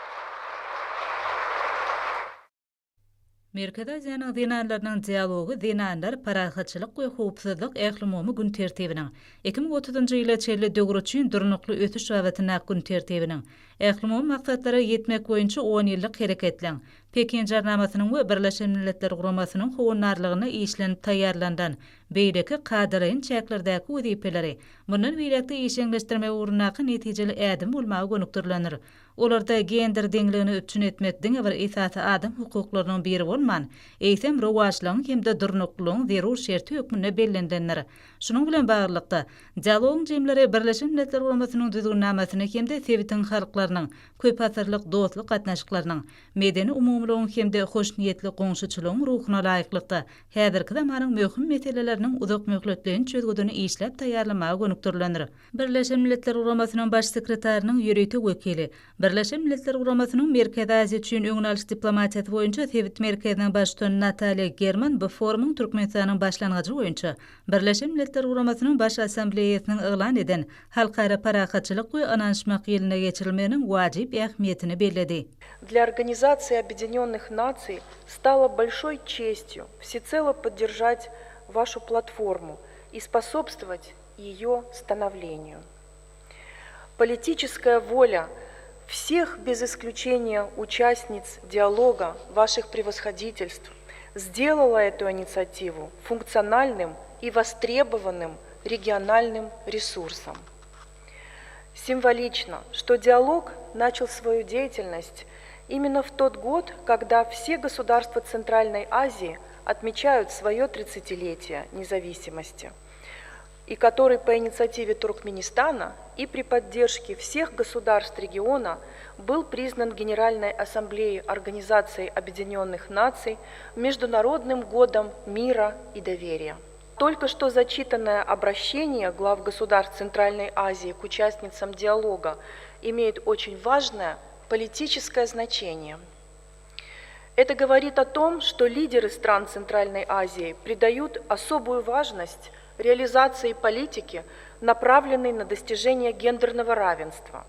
Merkezi Aziýanyň zenanlarynyň dialogy Zenanlar, parahatçylyk we howpsuzlyk ählumumy gün tertibiniň, 2030-njy ýyla çenli döwür üçin durnukly ösüş babatyndaky gün tertibiniň, ählumumy maksatlara ýetmek boýunça onýyllyk hereketleň, Pekin Jarnamasynyň we Birleşen Milletler Guramasynyň howandarlygynda işlenip taýýarlanylan beýleki kadalaýyn çäklerdäki wezipeleri mundan beýläk-de işjeňleşdirmek ugrundaky netijeli ädim bolmaga gönükdirilendir. Olarda gender deňligini üpjün etmek diňe bir esasy adam hukuklarynyň biri bolman, eýsem, rowaçlygyň hem-de durnuklylygyň zerur şerti hökmünde bellenilendir. Şunuň bilen baglylykda, dialogyň jemleri Birleşen Milletler Guramasynyň Düzgünnamasyny hem-de sebitiň halklarynyň köpasyrlyk dostluk gatnaşyklarynyň, medeni umumylygyň hem-de hoşniýetli goňşuçylygyň ruhuna laýyklykda, häzirki zamanyň möhüm meseleleriniň uzakmöhletleýin çözgüdini işläp taýýarlamaga gönükdirilendir. Birleşen Milletler Guramasynyň Baş sekretarynyň ýörite wekili, Birleşen Milletler Guramasynyň Merkezi Aziýa üçin öňüni alyş diplomatiýasy boýunça sebit merkeziniň baştutany Natalýa German bu forumyň Türkmenistanyň başlangyjy boýunça Birleşen Milletler Guramasynyň Baş Assambleýasynyň yglan eden Halkara parahatçylyk we ynanyşmak ýylynda geçirilmeginiň wajyp ähmiýetini belledi. Для Организации Объединенных Наций стало большой честью всецело поддержать вашу платформу и способствовать ее становлению. Политическая воля всех без исключения участниц диалога ваших превосходительств сделала эту инициативу функциональным и востребованным региональным ресурсом. Символично, что диалог начал свою деятельность именно в тот год, когда все государства Центральной Азии отмечают свое 30-летие независимости – и который по инициативе Туркменистана и при поддержке всех государств региона был признан Генеральной Ассамблеей Организации Объединенных Наций Международным годом мира и доверия. Только что зачитанное обращение глав государств Центральной Азии к участницам диалога имеет очень важное политическое значение. Это говорит о том, что лидеры стран Центральной Азии придают особую важность реализации политики, направленной на достижение гендерного равенства,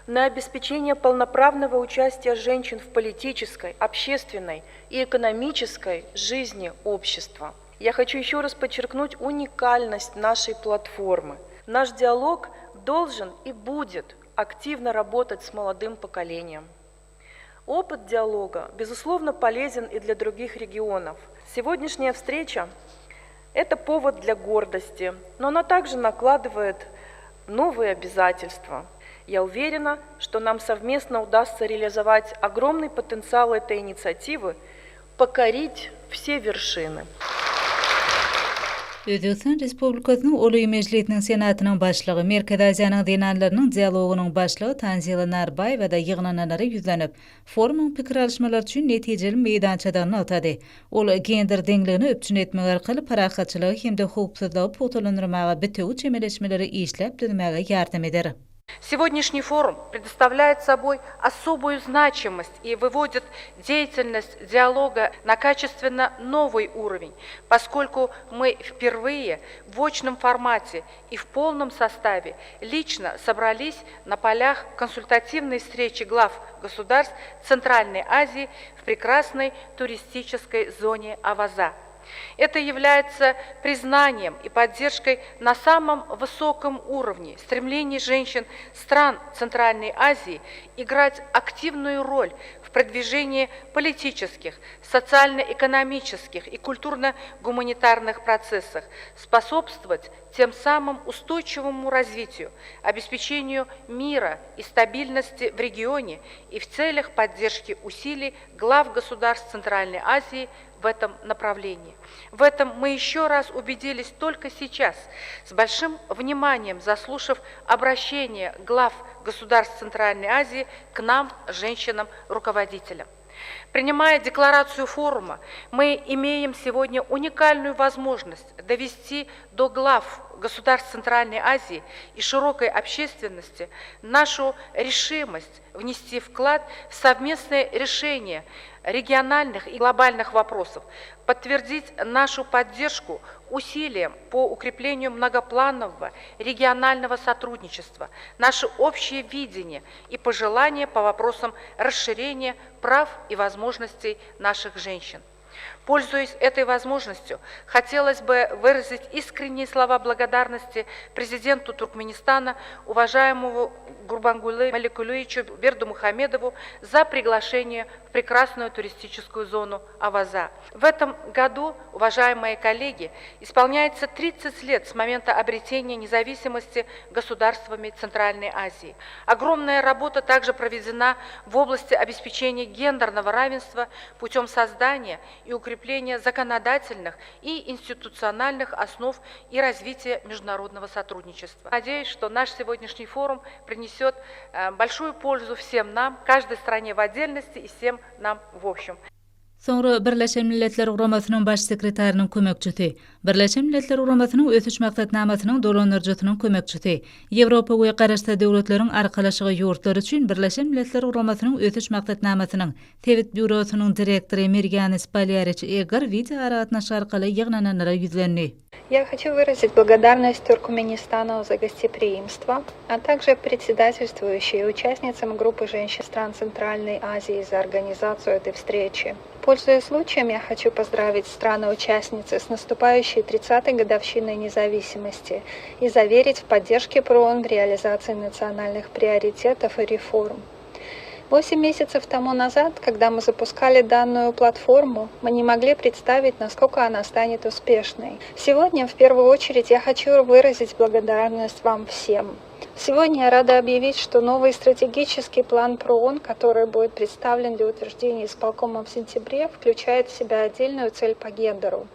на обеспечение полноправного участия женщин в политической, общественной и экономической жизни общества. Я хочу еще раз подчеркнуть уникальность нашей платформы. Наш диалог должен и будет активно работать с молодым поколением. Опыт диалога, безусловно, полезен и для других регионов. Сегодняшняя встреча – это повод для гордости, но она также накладывает новые обязательства. Я уверена, что нам совместно удастся реализовать огромный потенциал этой инициативы, покорить все вершины. Özbegistan Respublikasynyň Oliý Mejlisiniň Senatynyň Başlygy, Merkezi Aziýanyň zenanlarynyň dialogynyň başlygy Tanzila Narbaýewa-da ýygnananlara ýüzlenip, forumyň pikir alyşmalar üçin netijeli meýdançadygyny nygtady. Ol gender deňligini üpjün etmek arkaly parahatçylygy hem-de howpsuzlygy pugtalandyrmaga bitewi çemeleşmeleri işläp düzmäge ýardam eder. Сегодняшний форум предоставляет собой особую значимость и выводит деятельность диалога на качественно новый уровень, поскольку мы впервые в очном формате и в полном составе лично собрались на полях консультативной встречи глав государств Центральной Азии в прекрасной туристической зоне Аваза. Это является признанием и поддержкой на самом высоком уровне стремлений женщин стран Центральной Азии играть активную роль в продвижении политических, социально-экономических и культурно-гуманитарных процессах, способствовать тем самым устойчивому развитию, обеспечению мира и стабильности в регионе и в целях поддержки усилий глав государств Центральной Азии в этом направлении. В этом мы еще раз убедились только сейчас, с большим вниманием заслушав обращение глав государств Центральной Азии к нам, женщинам-руководителям. Принимая декларацию форума, мы имеем сегодня уникальную возможность довести до глав государств Центральной Азии и широкой общественности нашу решимость внести вклад в совместное решение региональных и глобальных вопросов, подтвердить нашу поддержку усилиям по укреплению многопланового регионального сотрудничества, наше общее видение и пожелания по вопросам расширения прав и возможностей наших женщин. Пользуясь этой возможностью, хотелось бы выразить искренние слова благодарности президенту Туркменистана, уважаемому Гурбангулы Маликулевичу Бердумухамедову за приглашение в прекрасную туристическую зону Аваза. В этом году, уважаемые коллеги, исполняется 30 лет с момента обретения независимости государствами Центральной Азии. Огромная работа также проведена в области обеспечения гендерного равенства путем создания и укрепления законодательных и институциональных основ и развития международного сотрудничества. Надеюсь, что наш сегодняшний форум принесет э, большую пользу всем нам, каждой стране в отдельности и всем нам в общем. Soňra Birleşen Milletler Guramasynyň Baş sekretarynyň kömekçisi, Birleşen Milletler Guramasynyň Ösüş Maksatnamasynyň dolandyryjysynyň kömekçisi, Ýewropa we Garaşsyz Döwletleriň Arkalaşygy ýurtlary üçin Birleşen Milletler Guramasynyň Ösüş Maksatnamasynyň Sebit býurosynyň direktory Mirýana Spalýariç Egger wideoaragatnaşyk arkaly ýygnananlara ýüzlendi. Я хочу выразить благодарность Туркменистану за гостеприимство, а также председательствующей и участницам группы женщин стран Центральной Азии за организацию этой встречи. Пользуясь случаем, я хочу поздравить страны-участницы с наступающей 30-й годовщиной независимости и заверить в поддержке ПРООН в реализации национальных приоритетов и реформ. Восемь месяцев тому назад, когда мы запускали данную платформу, мы не могли представить, насколько она станет успешной. Сегодня, в первую очередь, я хочу выразить благодарность вам всем. Сегодня я рада объявить, что новый стратегический план ПРООН, который будет представлен для утверждения исполкомом в сентябре, включает в себя отдельную цель по гендеру.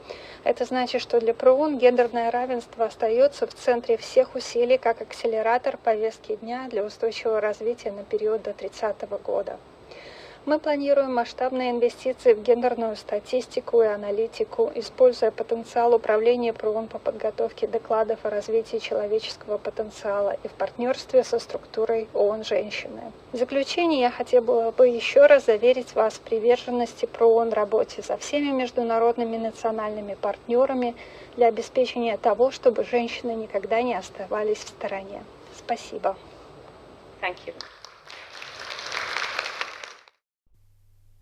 Это значит, что для ПРООН гендерное равенство остается в центре всех усилий как акселератор повестки дня для устойчивого развития на период до 30 года. Мы планируем масштабные инвестиции в гендерную статистику и аналитику, используя потенциал управления ПРООН по подготовке докладов о развитии человеческого потенциала и в партнерстве со структурой ООН «Женщины». В заключение я хотела бы еще раз заверить вас в приверженности ПРООН работе со всеми международными национальными партнерами для обеспечения того, чтобы женщины никогда не оставались в стороне. Спасибо. Thank you.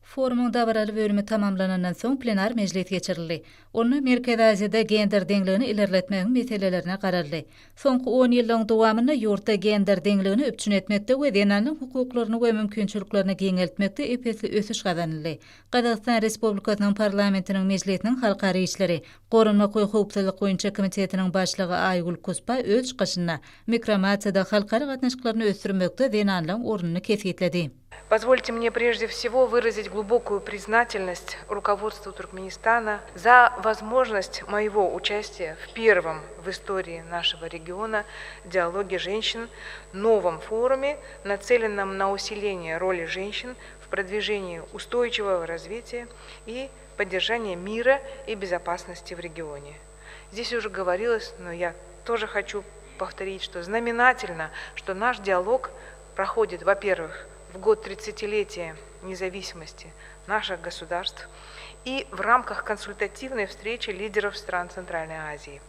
Forumyň dabaraly bölümi tamamlanandan soň plenar mejlis geçirildi. Onda Merkezi Aziýada gender deňligini ilerletmegiň meselelerine garaldy. Soňky onýyllygyň dowamynda ýurtda gender deňligini üpjün etmekde we zenanlaryň hukuklaryny we mümkinçiliklerini giňeltmekde ep-esli ösüş gazanyldy. Gazagystan Respublikasynyň Parlamentiniň Mejlisiniň Halkara işleri, goranmak we howpsuzlyk boýunça komitetiniň başlygy Aýgül Kuspa öz çykyşynda mikromatiýada halkara gatnaşyklaryny ösdürmekde zenanlaryň ornuny kesgitledi. Позвольте мне прежде всего выразить глубокую признательность руководству Туркменистана за возможность моего участия в первом в истории нашего региона диалоге женщин, новом форуме, нацеленном на усиление роли женщин в продвижении устойчивого развития и поддержания мира и безопасности в регионе. Здесь уже говорилось, но я тоже хочу повторить, что знаменательно, что наш диалог проходит, во-первых, в год 30-летия независимости наших государств и в рамках консультативной встречи лидеров стран Центральной Азии.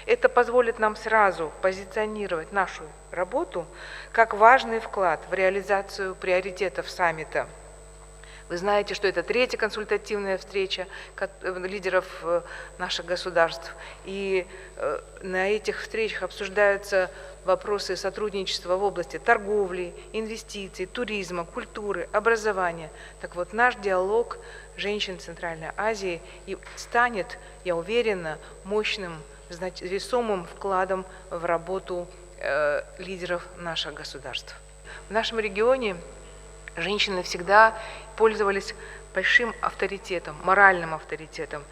Это позволит нам сразу позиционировать нашу работу как важный вклад в реализацию приоритетов саммита – вы знаете, что это третья консультативная встреча э, лидеров э, наших государств. И э, на этих встречах обсуждаются вопросы сотрудничества в области торговли, инвестиций, туризма, культуры, образования. Так вот, наш диалог женщин Центральной Азии и станет, я уверена, мощным, весомым вкладом в работу лидеров наших государств. В нашем регионе женщины всегда пользовались большим авторитетом, моральным авторитетом.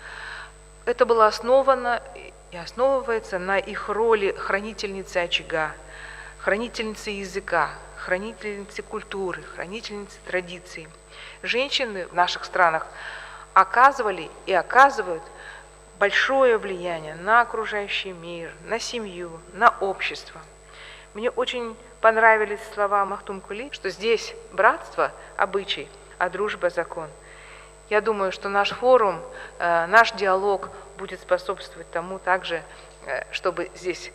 Это было основано и основывается на их роли хранительницы очага, хранительницы языка, хранительницы культуры, хранительницы традиций. Женщины в наших странах оказывали и оказывают большое влияние на окружающий мир, на семью, на общество. Мне очень понравились слова Махтумкули, что здесь братство – обычай, а дружба – закон. Я думаю, что наш форум, э, наш диалог будет способствовать тому также, э, чтобы здесь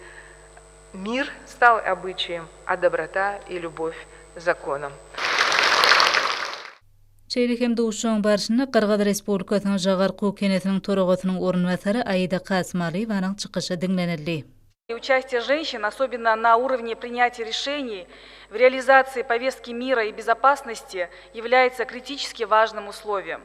мир стал обычаем, а доброта и любовь – законом. Şeýle hem duşuşygyň barşynda Gyrgyz Respublikasynyň Žagarku Kenesiniň toragasynyň orunbasary Aida Kasmalyýewanyň çykyşy diňlenildi. Участие женщин, особенно на уровне принятия решений в реализации повестки мира и безопасности, является критически важным условием.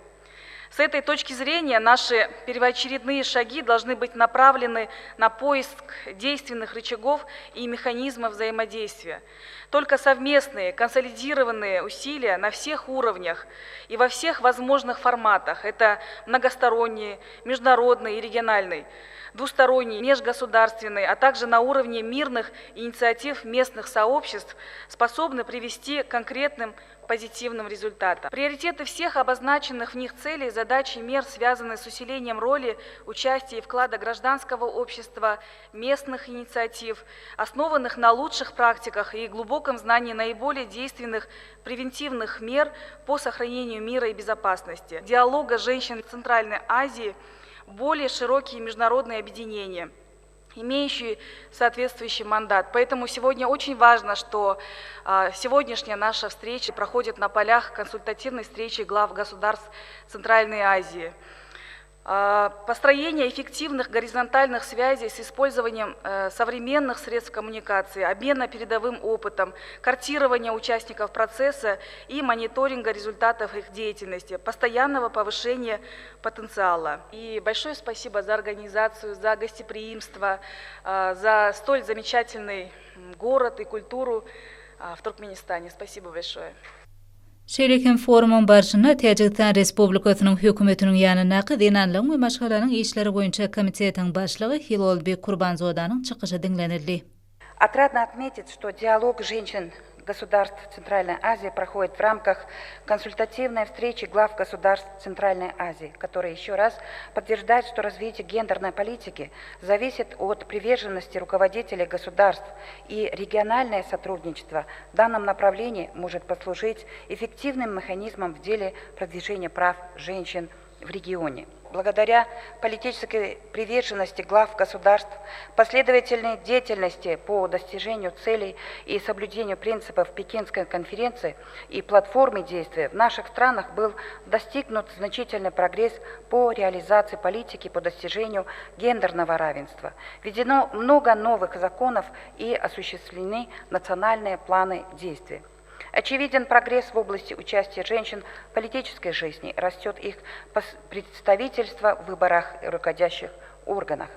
С этой точки зрения наши первоочередные шаги должны быть направлены на поиск действенных рычагов и механизмов взаимодействия. Только совместные, консолидированные усилия на всех уровнях и во всех возможных форматах – это многосторонние, международные и региональные – двусторонней, межгосударственной, а также на уровне мирных инициатив местных сообществ способны привести к конкретным позитивным результатам. Приоритеты всех обозначенных в них целей, задач и мер связаны с усилением роли, участия и вклада гражданского общества, местных инициатив, основанных на лучших практиках и глубоком знании наиболее действенных превентивных мер по сохранению мира и безопасности, диалога женщин Центральной Азии – более широкие международные объединения имеющие соответствующий мандат. Поэтому сегодня очень важно, что сегодняшняя наша встреча проходит на полях консультативной встречи глав государств Центральной Азии. Построение эффективных горизонтальных связей с использованием э, современных средств коммуникации, обмена передовым опытом, картирование участников процесса и мониторинга результатов их деятельности, постоянного повышения потенциала. И большое спасибо за организацию, за гостеприимство, э, за столь замечательный город и культуру э, в Туркменистане. Спасибо большое. Şeýle hem forumyň barşynda Täjigistan Respublikasynyň Hökümetiniň ýanyndaky Zenanlaryň we maşgalanyň işleri boýunça komitetiň başlygy Hilolbek Kurbanzodanyň çykyşy diňlenildi. Отрадно отметить, что диалог женщин государств Центральной Азии проходит в рамках консультативной встречи глав государств Центральной Азии, которая еще раз подтверждает, что развитие гендерной политики зависит от приверженности руководителей государств и региональное сотрудничество в данном направлении может послужить эффективным механизмом в деле продвижения прав женщин в регионе. Благодаря политической приверженности глав государств, последовательной деятельности по достижению целей и соблюдению принципов Пекинской конференции и платформы действия в наших странах был достигнут значительный прогресс по реализации политики по достижению гендерного равенства. Введено много новых законов и осуществлены национальные планы действий. Очевиден прогресс в области участия женщин в политической жизни, растет их представительство в выборах и руководящих органах.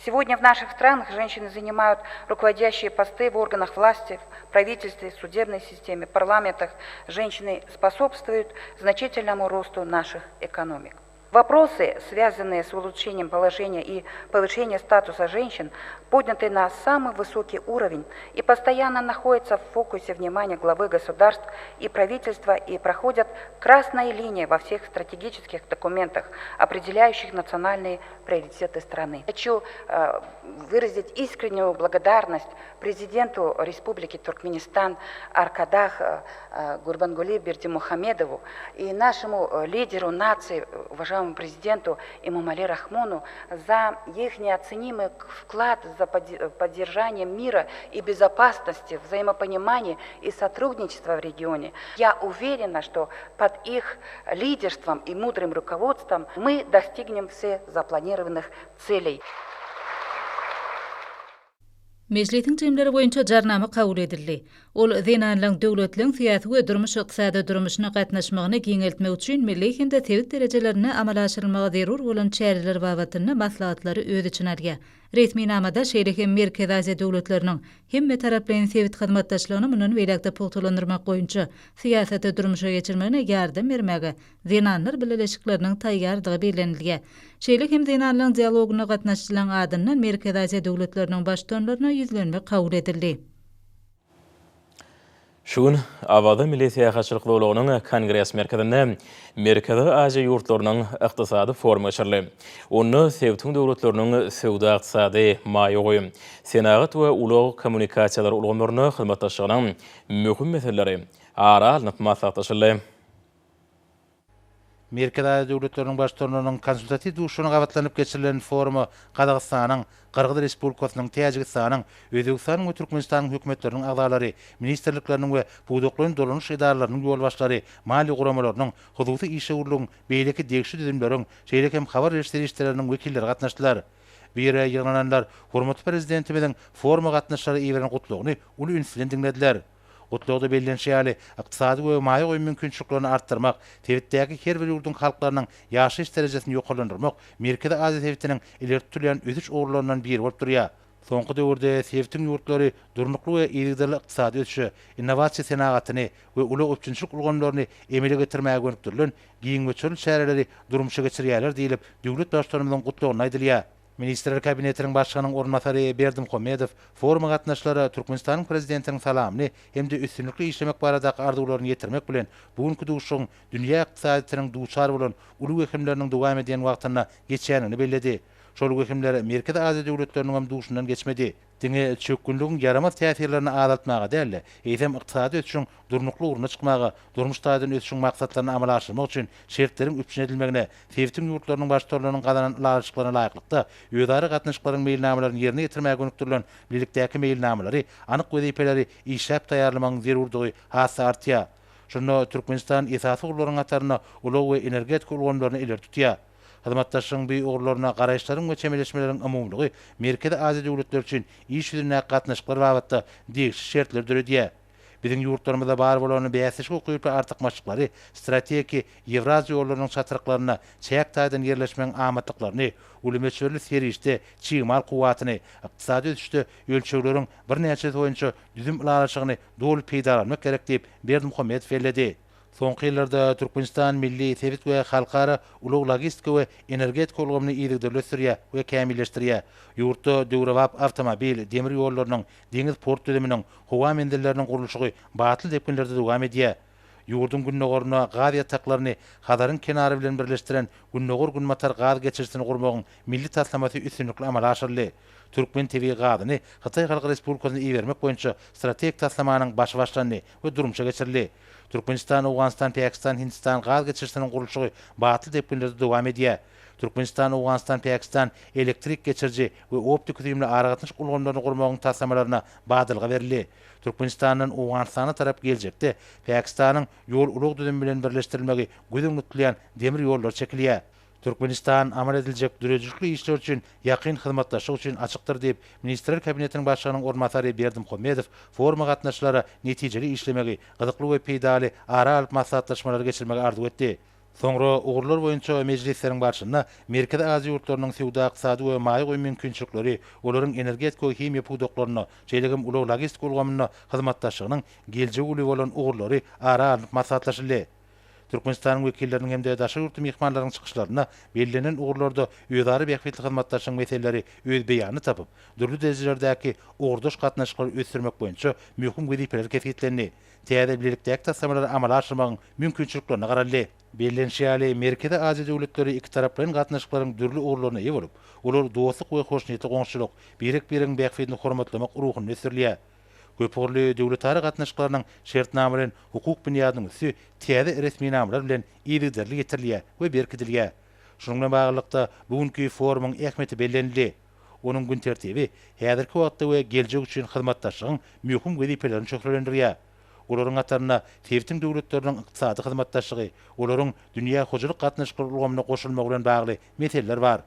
Сегодня в наших странах женщины занимают руководящие посты в органах власти, в правительстве, судебной системе, парламентах. Женщины способствуют значительному росту наших экономик. Вопросы, связанные с улучшением положения и повышением статуса женщин, подняты на самый высокий уровень и постоянно находятся в фокусе внимания главы государств и правительства и проходят красной линией во всех стратегических документах, определяющих национальные приоритеты страны. Хочу э, выразить искреннюю благодарность президенту Республики Туркменистан Аркадах э, э, Гурбангули Бердимухамедову и нашему лидеру нации, уважаемому президенту Эмомали Рахмону за их неоценимый вклад за поддержание мира и безопасности, взаимопонимания и сотрудничества в регионе. Я уверена, что под их лидерством и мудрым руководством мы достигнем всех запланированных целей. Mejlisiň jemleri boýunça Jarnama kabul edildi. Ol zenanlaryň döwletleň syýasy we durmuş-ykdysady durmuşyna gatnaşmagyny giňeltmek üçin milli hem-de sebit derejelerinde amala aşyrylmagy zerur bolan çäreler babatynda maslahatlary öz içine alýar. Resminamada şeýle hem Merkezi Aziýa döwletleriniň hemmetaraplaýyn sebit hyzmatdaşlygyny mundan beýläk-de pugtalandyrmak boýunça syýasaty durmuşa geçirmegine ýardam bermäge Zenanlar bileleşikleriniň taýýardygy bellenilýär. Şeýle hem zenanlaryň dialogyna gatnaşyjylaryň adyndan Merkezi Aziýa döwletleriniň Baştutanlaryna ýüzlenme kabul edildi. Şu gün Awaza milli syýahatçylyk zolagynyň Kongres merkezinde Merkezi Aziýa ýurtlarynyň ykdysady forumy geçirildi. Onda sebitiň döwletleriniň söwda-ykdysady, maýa goýum, senagat we ulag-kommunikasiýalar ulgamlarynda hyzmatdaşlygynyň möhüm meseleleri ara alnyp maslahatlaşyldy. Merkezi Aziýa döwletleriniň Baştutanlarynyň konsultatiw duşuşygyna gabatlanyp geçirilen foruma Gazagystanyň, Gyrgyz Respublikasynyň, Täjigistanyň, Özbegistanyň we Türkmenistanyň hökümetleriniň agzalary, ministrlikleriniň we pudaklaýyn dolanyş edaralarynyň ýolbaşçylary, maliýe guramalarynyň, hususy işewürligiň, beýleki degişli düzümleriň, şeýle hem habar beriş serişdeleriniň wekilleri gatnaşdylar. Bu ýere ýygnananlar hormatly Prezidentimiziň foruma gatnaşyjylara iberen gutlagyny uly üns bilen diňlediler. Gutlagda bellenişi ýaly, ykdysady we maýa goýum mümkinçiliklerini artdyrmak, sebitdäki her bir ýurduň halklarynyň ýaşaýyş derejesini ýokarlandyrmak Merkezi Aziýa sebitiniň ileri tutulýan ösüş ugurlaryndan biri bolup durýar. Soňky döwürde sebitiň ýurtlary durnukly we yzygiderli ykdysady ösüşe, innowasiýa senagatyny we ulag-üpjünçilik ulgamlaryny emele getirmäge gönükdirilen giň möçberli çäreleri durmuşa geçirýärler diýlip, döwlet Baştutanymyzyň Gutlagynda aýdylýar. Ministrler Kabinetiniň Başlygynyň orunbasary Berdimuhamedow foruma gatnaşyjylara Türkmenistanyň Prezidentiniň salamyny hem-de üstünlikli işlemek baradaky arzuwlaryny ýetirmek bilen, bu günki duşuşygyň dünýä ykdysadyýetiniň duçar bolan uly wehimleriniň dowam edýän wagtynda geçýändigini belledi. Şol wehimler Merkezi Aziýa döwletleriniňem duşundan geçmedi. Diňe çökgünligiň ýaramaz täsirlerini azaltmaga däl-de, eýsem ykdysady ösüşiň durnukly ugruna çykmaga, durmuş taýdan ösüşiň maksatlaryny amala aşyrmak üçin şertleriň üpjün edilmegine, sebitiň ýurtlarynyň Baştutanlarynyň gazanan ylalaşyklaryna laýyklykda, özara gatnaşyklaryň meýilnamalaryny ýerine ýetirmäge gönükdirilen bilelikdäki meýilnamalary, anyk wezipeleri işläp taýýarlamagyň zerurdygy has-da artýar. Şunda Türkmenistan esasy ugurlaryň hatarynda ulag we energetika ulgamlaryny ileri tutýar. Hyzmatdaşlygyň bu ugurlaryna garaýyşlaryň we çemeleşmeleriň umumylygy Merkezi Aziýa döwletleri üçin iş ýüzündäki gatnaşyklar babatda degişli şertleri döredýär. Biziň ýurtlarymyzda bar bolan bäsleşik ukyply artykmaçlyklary, strategiki Ýewraziýa ýollarynyň çatryklarynda çäk taýdan ýerleşmegiň amatlyklaryny, uly möçberli serişde, çig mal kuwwatyny, ykdysady ösüşde ölçegleriň birnäçesi boýunça düzüm ylalaşygyny doly peýdalanmak gerek diýip, Berdimuhamedow belledi. Soňky ýyllarda Türkmenistan milli, sebit we halkara ulag-logistika we energetika ulgamyny yzygiderli ösdürýär we kämilleşdirýär. Ýurtda döwrebap awtomobil, demir ýollarynyň, deňiz port düzüminiň, howa menzilleriniň gurluşygy batly depginlerde dowam edýär. Ýurduň gündogarynda gaz ýataklaryny Hazaryň kenary bilen birleşdiren Gündogar-Günbatar gaz geçirijisini gurmagyň milli taslamasy üstünlikli amala aşyryldy. Türkmen tebigy gazyny Hytaý Halk Respublikasyna ibermek boýunça strategik taslamanyň başy başlandy we durmuşa geçirildi. Türkmenistan, Owganystan, Pakistan, Hindistan gaz geçirijisiniň gurluşygy batly depginlerde dowam edýär. Türkmenistan, Owganystan, Pakistan elektrik geçiriji we optiki-süýümli aragatnaşyk ulgamlaryny gurmagyň taslamalaryna badalga berildi. Türkmenistandan Owganystana tarap geljekde Pakistanyň ýol-ulag düzümi bilen birleşdirilmegi göz öňünde tutulýan demir ýollary çekilýär. Türkmenistan amal ediljek döredijilikli işler üçin ýakyn hyzmatdaşlyk üçin açykdyr diýip, Ministrler Kabinetiniň Başlygynyň orunbasary Berdimuhamedow foruma gatnaşyjylara netijeli işlemegi, gyzykly we peýdaly ara alyp maslahatlaşmalary geçirmegi arzuw etdi. Soňra ugurlar boýunça mejlisleriň barşynda Merkezi Aziýa ýurtlarynyň söwda-ykdysady we maýa goýum mümkinçilikleri, olaryň energetika we himiýa pudaklarynda, şeýle hem ulag-logistika ulgamynda hyzmatdaşlygynyň geljegi uly bolan ugurlary ara alnyp maslahatlaşyldy. Türkmenistanyň wekilleriniň hem-de daşary ýurtly myhmanlaryň çykyşlarynda bellenen ugurlarda özara bähbitli hyzmatdaşlygyň meseleleri öz beýanyny tapyp, dürli derejelerdäki ugurdaş gatnaşyklary ösdürmek boýunça möhüm wezipeler kesgitlendi. Täze bilelikdäki taslamalary amala aşyrmagyň mümkinçiliklerine garaldy. Bellenişi ýaly, Merkezi Aziýa döwletleri ikitaraplaýyn gatnaşyklaryň dürli ugurlaryna eýe bolup, olar dostluk we hoşniýetli goňşuçylyk, birek-biregiň bähbidini hormatlamak ruhunda ösdürilýär. Köpugurly döwletara gatnaşyklarynyň şertnamalaýyn hukuk binýadynyň üsti täze resminamalar bilen yzygiderli ýetirilýär we berkidilýär. Şunuň bilen baglylykda, bu günki forumyň ähmiýeti bellenildi. Onuň gün tertibi häzirki wagtda we geljek üçin hyzmatdaşlygyň möhüm wezipelerini şöhlelendirýär. Olaryň hatarynda sebitiň döwletleriniň ykdysady hyzmatdaşlygy, olaryň dünýä hojalyk gatnaşyklary ulgamyna goşulmagy bilen bagly meseleler bar.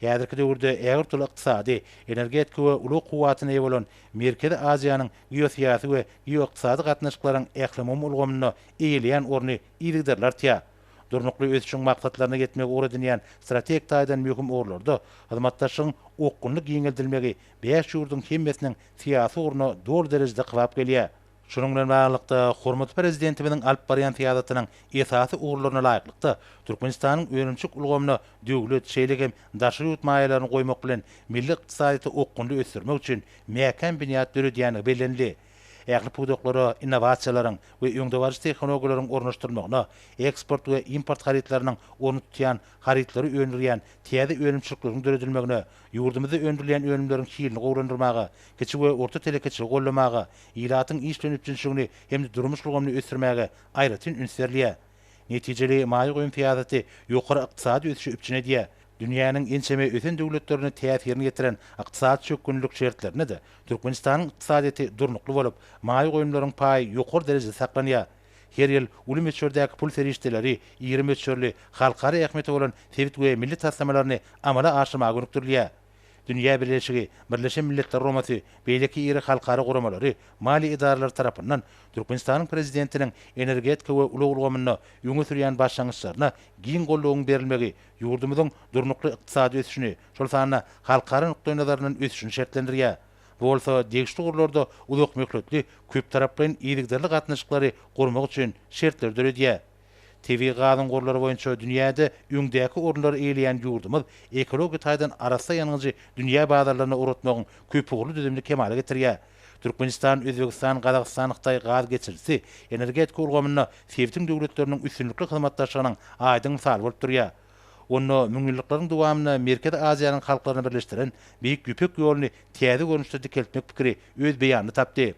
Häzirki döwürde ägirt uly ykdysady, energetika we ulag kuwwatyna eýe bolan Merkezi Aziýanyň geosyýasy we geoykdysady gatnaşyklaryň ählumumy ulgamynda eýeleýän orny yzygiderli artýar. Durnukly ösüşiň maksatlaryna ýetmegi ugur edinýän strategik taýdan möhüm ugurlarda hyzmatdaşlygyň okgunly giňeldilmegi bäş ýurduň hemmesiniň syýasy ugruna doly derejede kybap gelýär. Şunuň bilen baglylykda, hormatly Prezidentimiziň alyp barýan syýasatynyň esasy ugurlaryna laýyklykda, Türkmenistanyň önümçilik ulgamyna döwlet, şeýle hem daşary ýurt maýalaryny goýmak bilen milli ykdysadyýeti okgunly ösdürmek üçin mäkäm binýat döredýändigi bellenildi. Ähli pudaklara innowasiýalaryň we öňdebaryjy tehnologiýalaryň ornaşdyrylmagyna, eksport we import harytlarynyň ornuny tutýan harytlary öndürýän täze önümçilikleriň döredilmegine, ýurdumyzda öndürilýän önümleriň hilini gowulandyrmaga, kiçi we orta telekeçiligi goldamaga, ilatyň iş bilen üpjünçiligini hem-de durmuş ulgamyny ösdürmäge aýratyn üns berilýär. Netijeli maýa goýum syýasaty ýokary ykdysady ösüşi üpjün edýär. Dünýäniň ençeme ösen döwletlerine täsirini ýetiren ykdysady çökgünlilik şertlerinde-de Türkmenistanyň ykdysadyýeti durnukly bolup, maýa goýumlaryň paýy ýokary derejede saklanýar. Her ýyl uly möçberdäki pul serişdeleri iri möçberli halkara ähmiýeti bolan sebit we milli taslamalaryny amala aşyrmaga gönükdirilýär. Dünýä Bileleşigi, Birleşen Milletler Guramasy, beýleki iri halkara guramalary, maliýe edaralary tarapyndan Türkmenistanyň Prezidentiniň energetika we ulag ulgamynda öňe sürýän başlangyçlaryna giň goldawyň berilmegi ýurdumyzyň durnukly ykdysady ösüşini, şol sanda halkara nukdaýnazaryndan ösüşini şertlendirýär. Bu bolsa degişli ugurlarda uzakmöhletli köptaraplaýyn yzygiderli gatnaşyklary gurmak üçin şertleri döredýär. Tebigy gazyň gorlary boýunça dünýäde öňdäki orunlary eýeleýän ýurdumyz ekologiýa taýdan arassa ýangyjy dünýä bazarlaryna ugratmagyň köpugurly düzümini kemala getirýär. Türkmenistan, Özbegistan, Gazagystan, Hytaý gaz geçirijisi energetika ulgamynda sebitiň döwletleriniň üstünlikli hyzmatdaşlygynyň aýdyň mysaly bolup durýar. Onda müňýyllyklaryň dowamynda Merkezi Aziýanyň halklaryny birleşdiren Beýik Ýüpek ýoluny täze görnüşde dikeltmek pikiri öz beýanyny tapdy.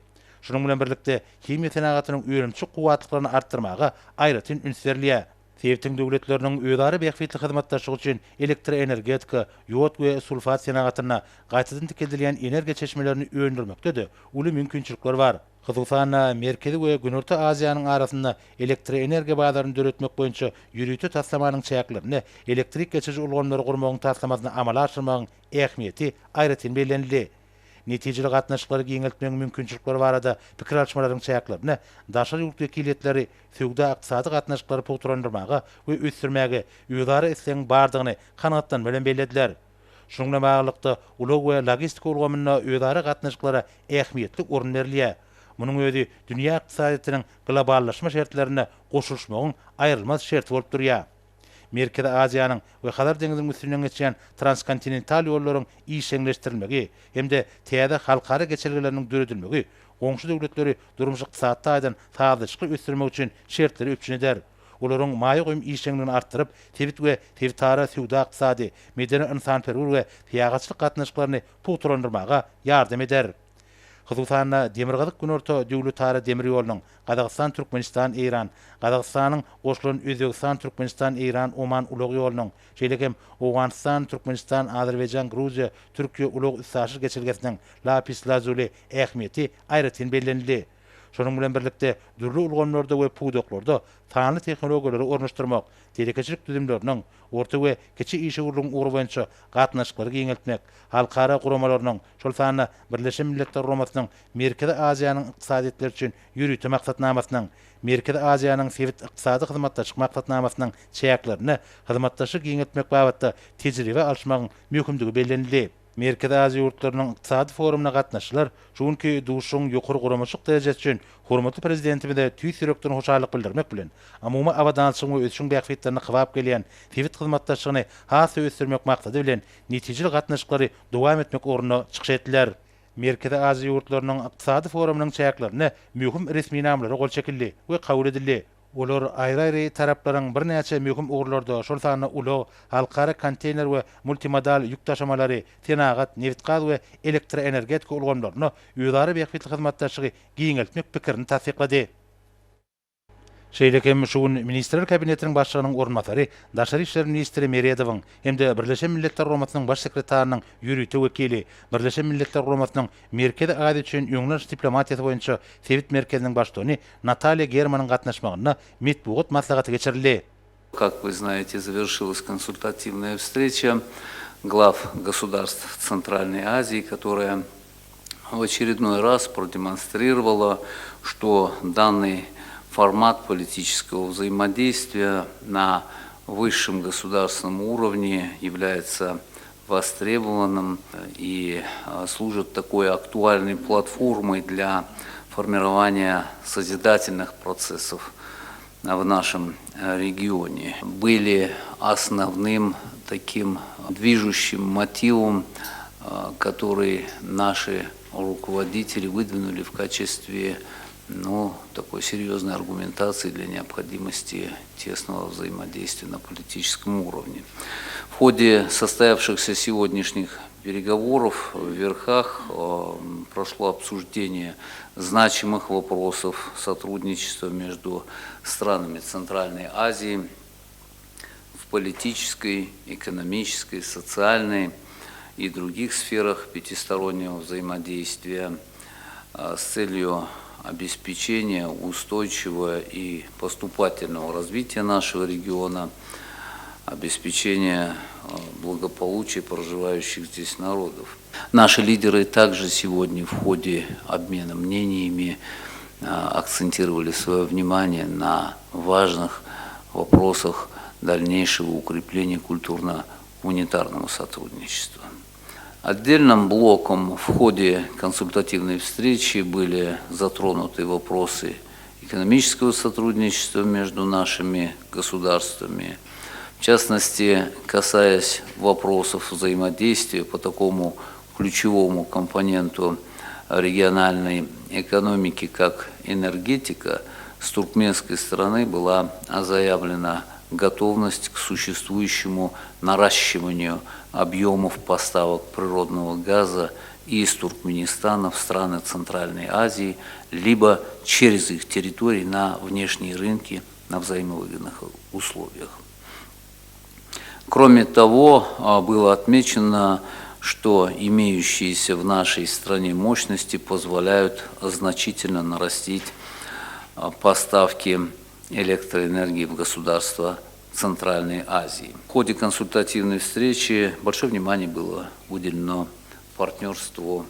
Şunuň bilen birlikde, himiýa senagatynyň önümçilik kuwwatlyklaryny artdyrmaga aýratyn üns berilýär. Sebitiň döwletleriniň özara bähbitli hyzmatdaşlygy üçin elektroenergetika, ýod we sulfat senagatynda, gaýtadan dikeldilýän energiýa çeşmelerini öndürmekde-de uly mümkinçilikler bar. Hususan-da, Merkezi we Günorta Aziýanyň arasynda elektroenergiýa bazaryny döretmek boýunça ýörite taslamanyň çäklerinde elektrik geçiriji ulgamlary gurmagyň taslamasyny amala aşyrmagyň ähmiýeti aýratyn bellenildi. Netijeli gatnaşyklary giňeltmegiň mümkinçilikleri barada pikir alyşmalaryň çäklerinde daşary ýurt wekiliýetleri söwda-ykdysady gatnaşyklary pugtalandyrmaga we ösdürmäge özara islegiň bardygyny kanagatlanma bilen bellediler. Şunuň bilen baglylykda, ulag we logistika ulgamynda özara gatnaşyklara ähmiýetli orun berilýär. Munuň özi dünýä ykdysadyýetiniň globallaşma şertlerinde goşulyşmagyň aýrylmaz şerti bolup durýar. Merkezi Aziýanyň we Hazar deňziniň üstünden geçýän transkontinental ýollaryň işjeňleşdirilmegi hem-de täze halkara geçelgeleriniň döredilmegi goňşy döwletleri durmuş-ykdysady taýdan sazlaşykly ösdürmek üçin şertleri üpjün eder. Olaryň maýa goýum işjeňligini artdyryp, sebit we sebitara söwda-ykdysady, medeni-ynsanperwer we syýahatçylyk gatnaşyklaryny pugtalandyrmaga ýardam eder. Hususan-da, Demirgazyk-Günorta döwletara demir ýolunyň, Gazagystan, Türkmenistan, Eýran, Gazagystanyň goşulan Özbegistan, Türkmenistan, Eýran, Oman ulag ýolunyň, şeýle hem Owganystan, Türkmenistan, Azerbaýjan, Gruziýa, Türkiýe ulag-üstaşyr geçelgesiniň, Lapis Lazuli, ähmiýeti aýratyn bellenildi. Şonuň bilen birlikde, dürli ulgamlarda we pudaklarda sanly tehnologiýalary ornaşdyrmak, telekeçilik düzümleriniň, orta we kiçi işewürligiň ugry boýunça gatnaşyklary giňeltmek, halkara guramalarynyň, şol sanda Birleşen Milletler Guramasynyň Merkezi Aziýanyň ykdysadyýetleri üçin ýörite maksatnamasynyň, Merkezi Aziýanyň sebit ykdysady hyzmatdaşlyk maksatnamasynyň çäklerinde hyzmatdaşlygy giňeltmek babatda tejribe alyşmagyň möhümdigi bellenildi. Merkezi Aziýa ýurtlarynyň ykdysady forumyna gatnaşyjylar şu günki duşuşygyň ýokary guramaçylyk derejesi üçin hormatly Prezidentimize tüýs ýürekden hoşallyk bildirmek bilen, umumy abadançylygyň we ösüşiň bähbitlerine kybap gelýän sebit hyzmatdaşlygyny has-da ösdürmek maksady bilen netijeli gatnaşyklary dowam etmek ugrunda çykyş etdiler. Merkezi Aziýa ýurtlarynyň ykdysady forumynyň çäklerinde möhüm resminamalara gol çekildi we kabul edildi. Olar aýry-aýry taraplaryň birnäçe möhüm ugurlarda, şol sanda ulag, halkara konteýner we multimodal ýük daşamalary, senagat, nebitgaz we elektroenergetika ulgamlarynda özara bähbitli hyzmatdaşlygy giňeltmek pikirini tassyklady. Şeýle hem şu gün Ministrler Kabinetiniň Başlygynyň orunbasary, daşary işler ministri Meredowyň hem-de Birleşen Milletler Guramasynyň Baş sekretarynyň ýörite wekili, Birleşen Milletler Guramasynyň Merkezi Aziýa üçin öňüni alyş diplomatiýasy boýunça sebit merkeziniň baştutany Natalýa Germanyň gatnaşmagynda metbugat maslahaty geçirildi. Как вы знаете, завершилась консультативная встреча глав государств Центральной Азии, которая в очередной раз продемонстрировала, что данный формат политического взаимодействия на высшем государственном уровне является востребованным и служит такой актуальной платформой для формирования созидательных процессов в нашем регионе. Были основным таким движущим мотивом, который наши руководители выдвинули в качестве ну, такой серьезной аргументации для необходимости тесного взаимодействия на политическом уровне. В ходе состоявшихся сегодняшних переговоров в верхах прошло обсуждение значимых вопросов сотрудничества между странами Центральной Азии в политической, экономической, социальной и других сферах пятистороннего взаимодействия с целью обеспечения устойчивого и поступательного развития нашего региона, обеспечения благополучия проживающих здесь народов. Наши лидеры также сегодня в ходе обмена мнениями акцентировали свое внимание на важных вопросах дальнейшего укрепления культурно-гуманитарного сотрудничества. Отдельным блоком в ходе консультативной встречи были затронуты вопросы экономического сотрудничества между нашими государствами, в частности, касаясь вопросов взаимодействия по такому ключевому компоненту региональной экономики, как энергетика, с туркменской стороны была заявлена готовность к существующему наращиванию объемов поставок природного газа из Туркменистана в страны Центральной Азии, либо через их территории на внешние рынки на взаимовыгодных условиях. Кроме того, было отмечено, что имеющиеся в нашей стране мощности позволяют значительно нарастить поставки электроэнергии в государства Центральной Азии. В ходе консультативной встречи большое внимание было уделено партнерству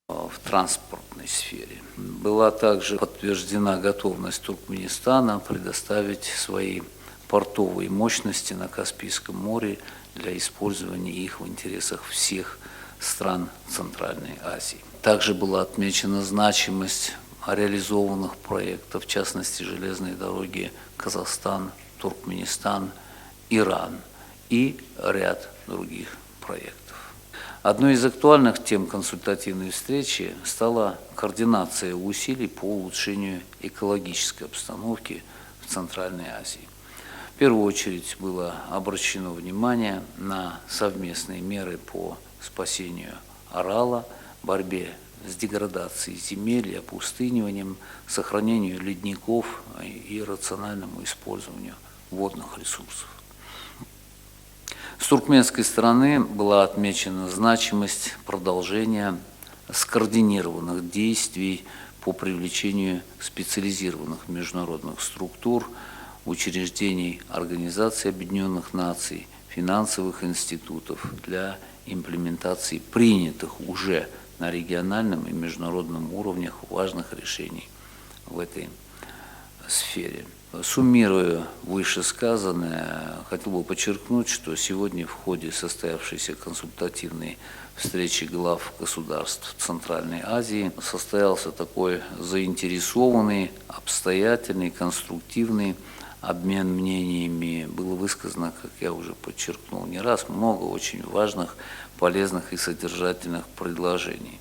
в транспортной сфере. Была также подтверждена готовность Туркменистана предоставить свои портовые мощности на Каспийском море для использования их в интересах всех стран Центральной Азии. Также была отмечена значимость реализованных проектов, в частности, железной дороги Казахстан, Туркменистан, Иран и ряд других проектов. Одной из актуальных тем консультативной встречи стала координация усилий по улучшению экологической обстановки в Центральной Азии. В первую очередь было обращено внимание на совместные меры по спасению Арала, борьбе с деградацией земель и опустыниванием, сохранению ледников и рациональному использованию водных ресурсов. С туркменской стороны была отмечена значимость продолжения скоординированных действий по привлечению специализированных международных структур, учреждений Организации Объединенных Наций, финансовых институтов для имплементации принятых уже на региональном и международном уровнях важных решений в этой сфере. Суммируя вышесказанное, хотел бы подчеркнуть, что сегодня в ходе состоявшейся консультативной встречи глав государств Центральной Азии состоялся такой заинтересованный, обстоятельный, конструктивный обмен мнениями. Было высказано, как я уже подчеркнул не раз, много очень важных, полезных и содержательных предложений.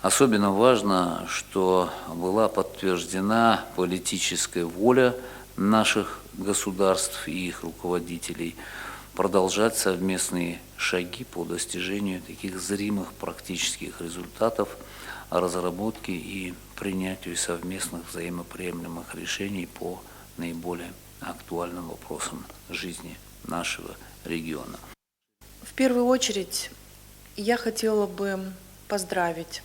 Особенно важно, что была подтверждена политическая воля наших государств и их руководителей продолжать совместные шаги по достижению таких зримых практических результатов разработки и принятию совместных взаимоприемлемых решений по наиболее актуальным вопросам жизни нашего региона. В первую очередь я хотела бы поздравить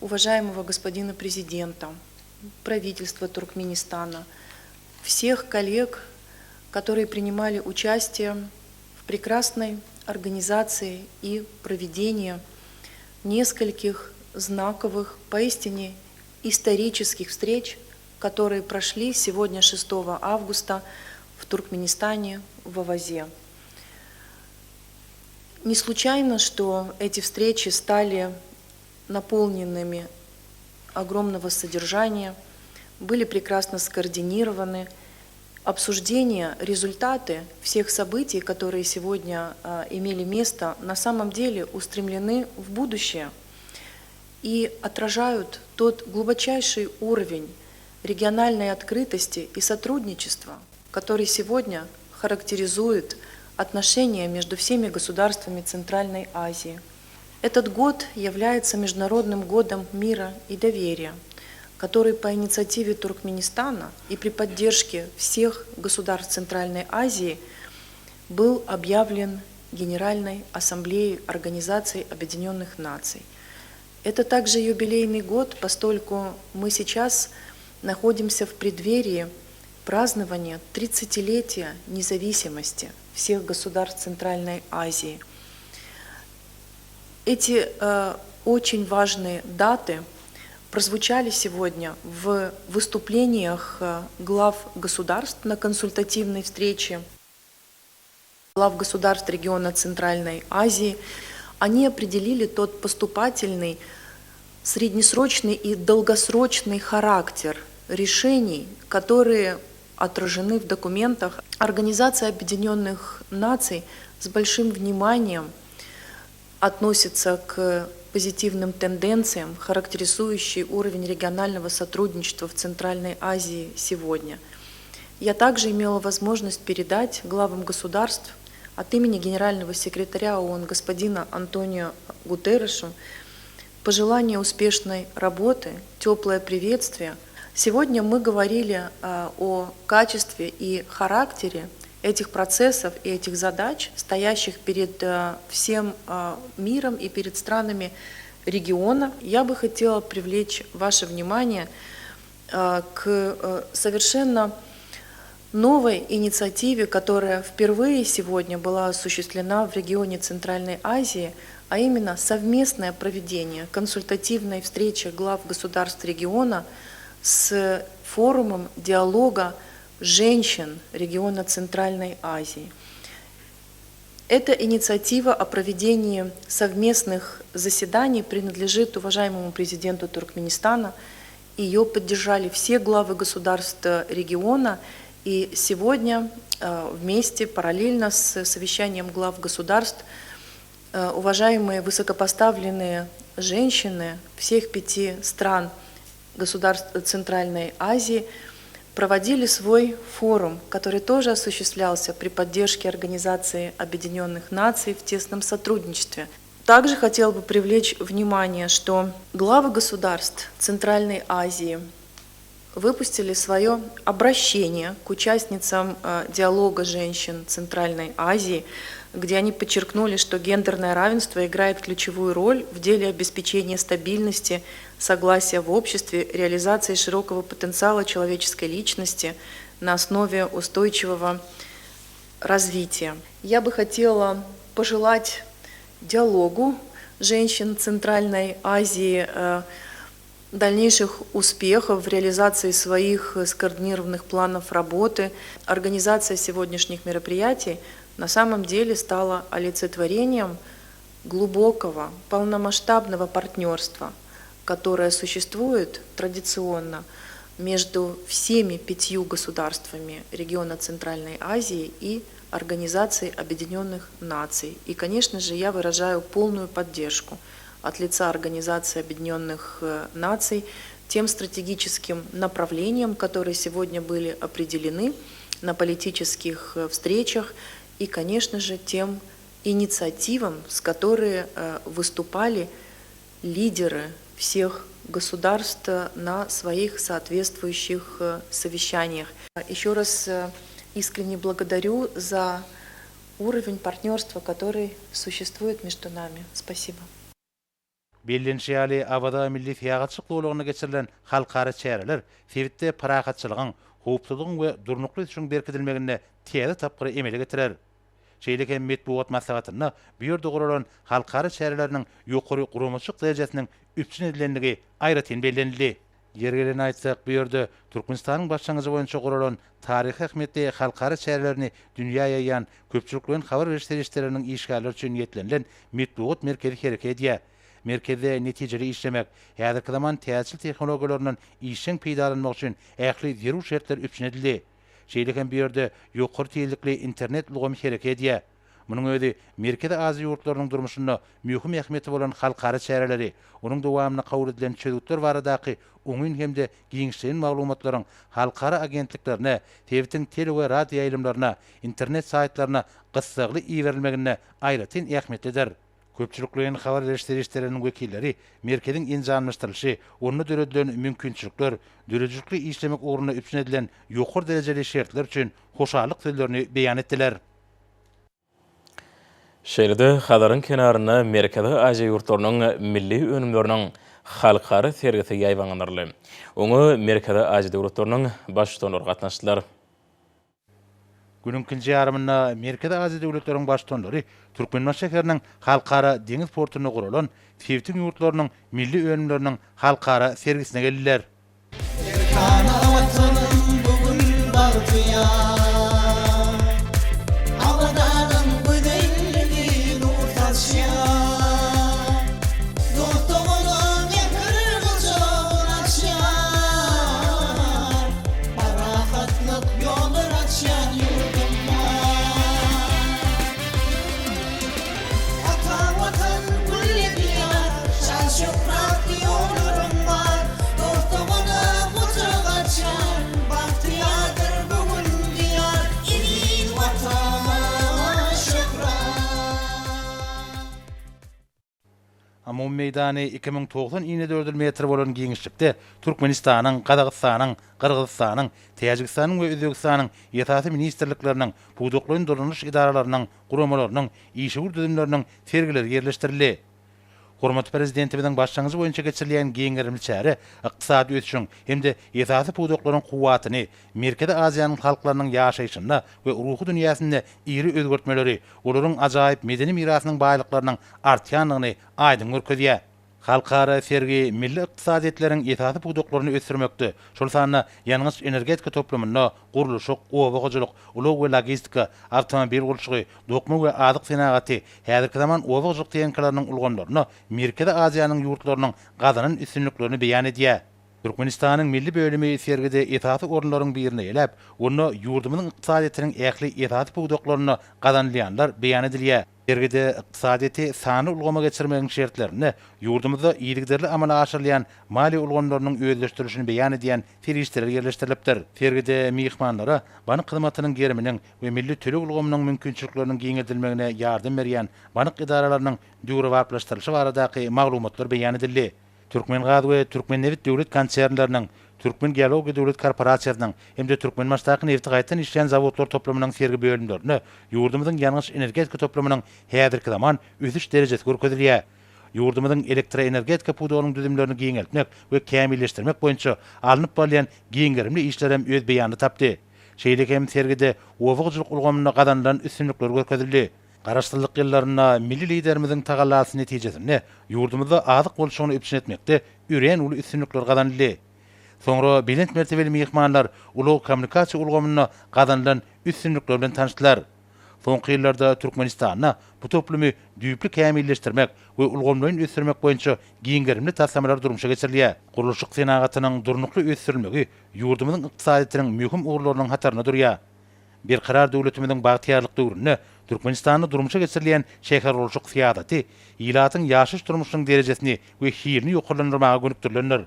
уважаемого господина президента, правительства Туркменистана, всех коллег, которые принимали участие в прекрасной организации и проведении нескольких знаковых, поистине исторических встреч, которые прошли сегодня, 6 августа, в Туркменистане, в Авазе. Не случайно, что эти встречи стали наполненными огромного содержания, были прекрасно скоординированы. Обсуждения, результаты всех событий, которые сегодня имели место, на самом деле устремлены в будущее и отражают тот глубочайший уровень региональной открытости и сотрудничества, который сегодня характеризует отношения между всеми государствами Центральной Азии. Этот год является Международным годом мира и доверия, который по инициативе Туркменистана и при поддержке всех государств Центральной Азии был объявлен Генеральной Ассамблеей Организации Объединенных Наций. Это также юбилейный год, поскольку мы сейчас находимся в преддверии празднования 30-летия независимости всех государств Центральной Азии. Эти э, очень важные даты прозвучали сегодня в выступлениях э, глав государств на консультативной встрече глав государств региона Центральной Азии. Они определили тот поступательный, среднесрочный и долгосрочный характер решений, которые отражены в документах. Организация Объединенных Наций с большим вниманием относится к позитивным тенденциям, характеризующим уровень регионального сотрудничества в Центральной Азии сегодня. Я также имела возможность передать главам государств от имени генерального секретаря ООН господина Антонио Гутеррешу пожелания успешной работы, теплое приветствие. Сегодня мы говорили э, о качестве и характере этих процессов и этих задач, стоящих перед э, всем э, миром и перед странами региона. Я бы хотела привлечь ваше внимание к совершенно новой инициативе, которая впервые сегодня была осуществлена в регионе Центральной Азии, а именно совместное проведение консультативной встречи глав государств региона с форумом диалога женщин региона Центральной Азии. Эта инициатива о проведении совместных заседаний принадлежит уважаемому президенту Туркменистана. Ее поддержали все главы государств региона. И сегодня э, вместе, параллельно с совещанием глав государств, э, уважаемые высокопоставленные женщины всех пяти стран государств Центральной Азии проводили свой форум, который тоже осуществлялся при поддержке Организации Объединенных Наций в тесном сотрудничестве. Также хотела бы привлечь внимание, что главы государств Центральной Азии выпустили свое обращение к участницам э, диалога женщин Центральной Азии, где они подчеркнули, что гендерное равенство играет ключевую роль в деле обеспечения стабильности, согласия в обществе, реализации широкого потенциала человеческой личности на основе устойчивого развития. Я бы хотела пожелать диалогу женщин Центральной Азии э, дальнейших успехов в реализации своих скоординированных планов работы. Организация сегодняшних мероприятий на самом деле стала олицетворением глубокого, полномасштабного партнерства, которое существует традиционно между всеми пятью государствами региона Центральной Азии и Организацией Объединенных Наций. И, конечно же, я выражаю полную поддержку от лица Организации Объединенных э, Наций тем стратегическим направлениям, которые сегодня были определены на политических э, встречах, и, конечно же, тем инициативам, с которыми э, выступали лидеры всех государств на своих соответствующих совещаниях. Еще раз искренне благодарю за уровень партнерства, который существует между нами. Спасибо. Bellenişi ýaly, Awaza milli syýahatçylyk zolagynda geçirilen halkara çäreler sebitde parahatçylygyň, howpsuzlygyň we durnukly ösüşiň berkidilmeginde täze tapgyry emele getirer. Şeýle hem metbugat maslahatynda bu ýerde guralan halkara çäreleriniň ýokary guramaçylyk derejesiniň üpjün edilendigi aýratyn bellenildi. Ýeri gelende aýtsak, bu ýerde Türkmenistanyň başlangyjy boýunça guralan taryhy ähmiýetli halkara çärelerini dünýä ýaýýan köpçülikleýin habar beriş serişdeleriniň işgärleri üçin niýetlenilen metbugat merkezi hereket edýär. Merkezde netijeli işlemek, häzirki zaman täzeçil tehnologiýalaryndan işjeň peýdalanmak üçin ähli zerur şertler üpjün edildi. Şeýle hem bu ýerde ýokary tizlikli internet ulgamy hereket edýär. Munuň özi Merkezi Aziýa ýurtlarynyň durmuşynda möhüm ähmiýeti bolan halkara çäreleri, onuň dowamynda kabul edilen çözgütler baradaky oňyn hem-de giňişleýin maglumatlaryň halkara agentliklerine, sebitiň tele we radioýaýlymlaryna, internet saýtlaryna gyssagly iberilmeginde aýratyn ähmiýetlidir. Köpçülikleýin habar beriş serişdeleriniň wekilleri merkeziň enjamlaşdyrylyşy, onda döredilen mümkinçilikler, döredijilikli işlemek ugrunda üpjün edilen ýokary derejeli şertler üçin hoşallyk sözlerini beýan etdiler. Şeýle-de Hazaryň kenarynda Merkezi Aziýa ýurtlarynyň milli önümleriniň halkara sergisi ýaýbaňlandyryldy. Oňa Merkezi Aziýa döwletleriniň Baştutanlary gatnaşdylar. Günüň ikinji ýarymynda Merkezi Aziýa döwletleriniň Baştutanlary Türkmenbaşy şäheriniň Halkara deňiz portunda guralan sebitiň ýurtlarynyň milli önümleriniň halkara sergisine geldiler. Erkana Watanym bu gün bagtyýar. Awazanyň gözelligi nur saçýar. Dost-dogana mähir gujagyn açýar. Parahatlyk ýollar açýan ýurdum bar. Ata Watan gülli diýar, şan-şöhratly ýollaryň bar. Dost-dogana gujak açýan, bagtyýardyr bu gün Diýar. Eziz Watana şöhrat! Umumy meýdany 2090 inedördül metr bolan giňişlikde Türkmenistanyň, Gazagystanyň, Gyrgyzystanyň, Täjigistanyň we Özbegistanyň esasy ministrlikleriniň, pudaklaýyn dolanyş edaralarynyň, guramalarynyň, işewür düzümleriniň sergileri ýerleşdirildi. Hormatly Prezidentimiziň başlangyjy boýunça geçirilýän giň gerimli çäre ykdysady ösüşiň hem-de esasy pudaklaryň kuwwatyny, Merkezi Aziýanyň halklarynyň ýaşaýşynda we ruhy dünýäsinde iri özgertmeleri, olaryň ajaýyp medeni mirasynyň baýlyklarynyň artýandygyny aýdyň görkezýär. Halkara sergi milli ykdysadyýetleriň esasy pudaklaryny ösdürmekde, şol sanda ýangyç-energetika toplumynda, gurluşyk, oba hojalyk, ulag we logistika, awtomobil gurluşygy, dokma we azyk senagaty, häzirki zaman oba hojalyk tehnikalarynyň ulgamlarynda Merkezi Aziýanyň ýurtlarynyň gazanan üstünliklerini beýan edýär. Türkmenistanyň milli bölümi sergide esasy orunlaryň birini eýeläp, onda ýurdumyzyň ykdysadyýetiniň ähli esasy pudaklarynda gazanylýanlar beýan edilýär. Sergide ykdysadyýeti sanly ulgama geçirmegiň şertlerinde ýurdumyzda yzygiderli amala aşyrylýan maliýe ulgamlarynyň özleşdirilişini beýan edýän serişdeler ýerleşdirilipdir. Sergide myhmanlara bank hyzmatynyň geriminiň we milli töleg ulgamynyň mümkinçilikleriniň giňeldilmegine ýardam berýän bank edaralarynyň döwrebaplaşdyrylyşy baradaky maglumatlar beýan edildi. Türkmengaz we Türkmennebit döwlet konsernleriniň, Türkmengeologiýa döwlet korporasiýasynyň hem-de Türkmenbaşydaky nebiti gaýtadan işleýän zawodlar toplumynyň sergi bölümlerinde ýurdumyzyň ýangyç-energetika toplumynyň häzirki zaman ösüş derejesi görkezilýär. Ýurdumyzyň elektroenergetika pudagynyň düzümlerini giňeltmek we kämilleşdirmek boýunça alnyp barylýan giň gerimli işler hem öz beýanyny tapdy. Şeýle hem sergide oba hojalyk ulgamynda gazanylan üstünlikler görkezildi. Garaşsyzlyk ýyllarynda milli Liderimiziň tagallasy netijesinde ýurdumyzda azyk bolçulygyny üpjün etmekde örän uly üstünlikler gazanyldy. Soňra belent mertebeli myhmanlar ulag-kommunikasiýa ulgamynda gazanylan üstünlikler bilen tanyşdylar. Soňky ýyllarda Türkmenistanda bu toplumy düýpli kämilleşdirmek we ulgamlaýyn ösdürmek boýunça giň gerimli taslamalar durmuşa geçirilýär. Gurluşyk senagatynyň durnukly ösdürilmegi ýurdumyzyň ykdysadyýetiniň möhüm ugurlarynyň hatarynda durýar. Berkarar döwletimiziň bagtyýarlyk döwründe Türkmenistanda durmuşa geçirilýän şähergurluşyk syýasaty ilatyň ýaşaýyş-durmuşynyň derejesini we hilini ýokarlandyrmaga gönükdirilendir.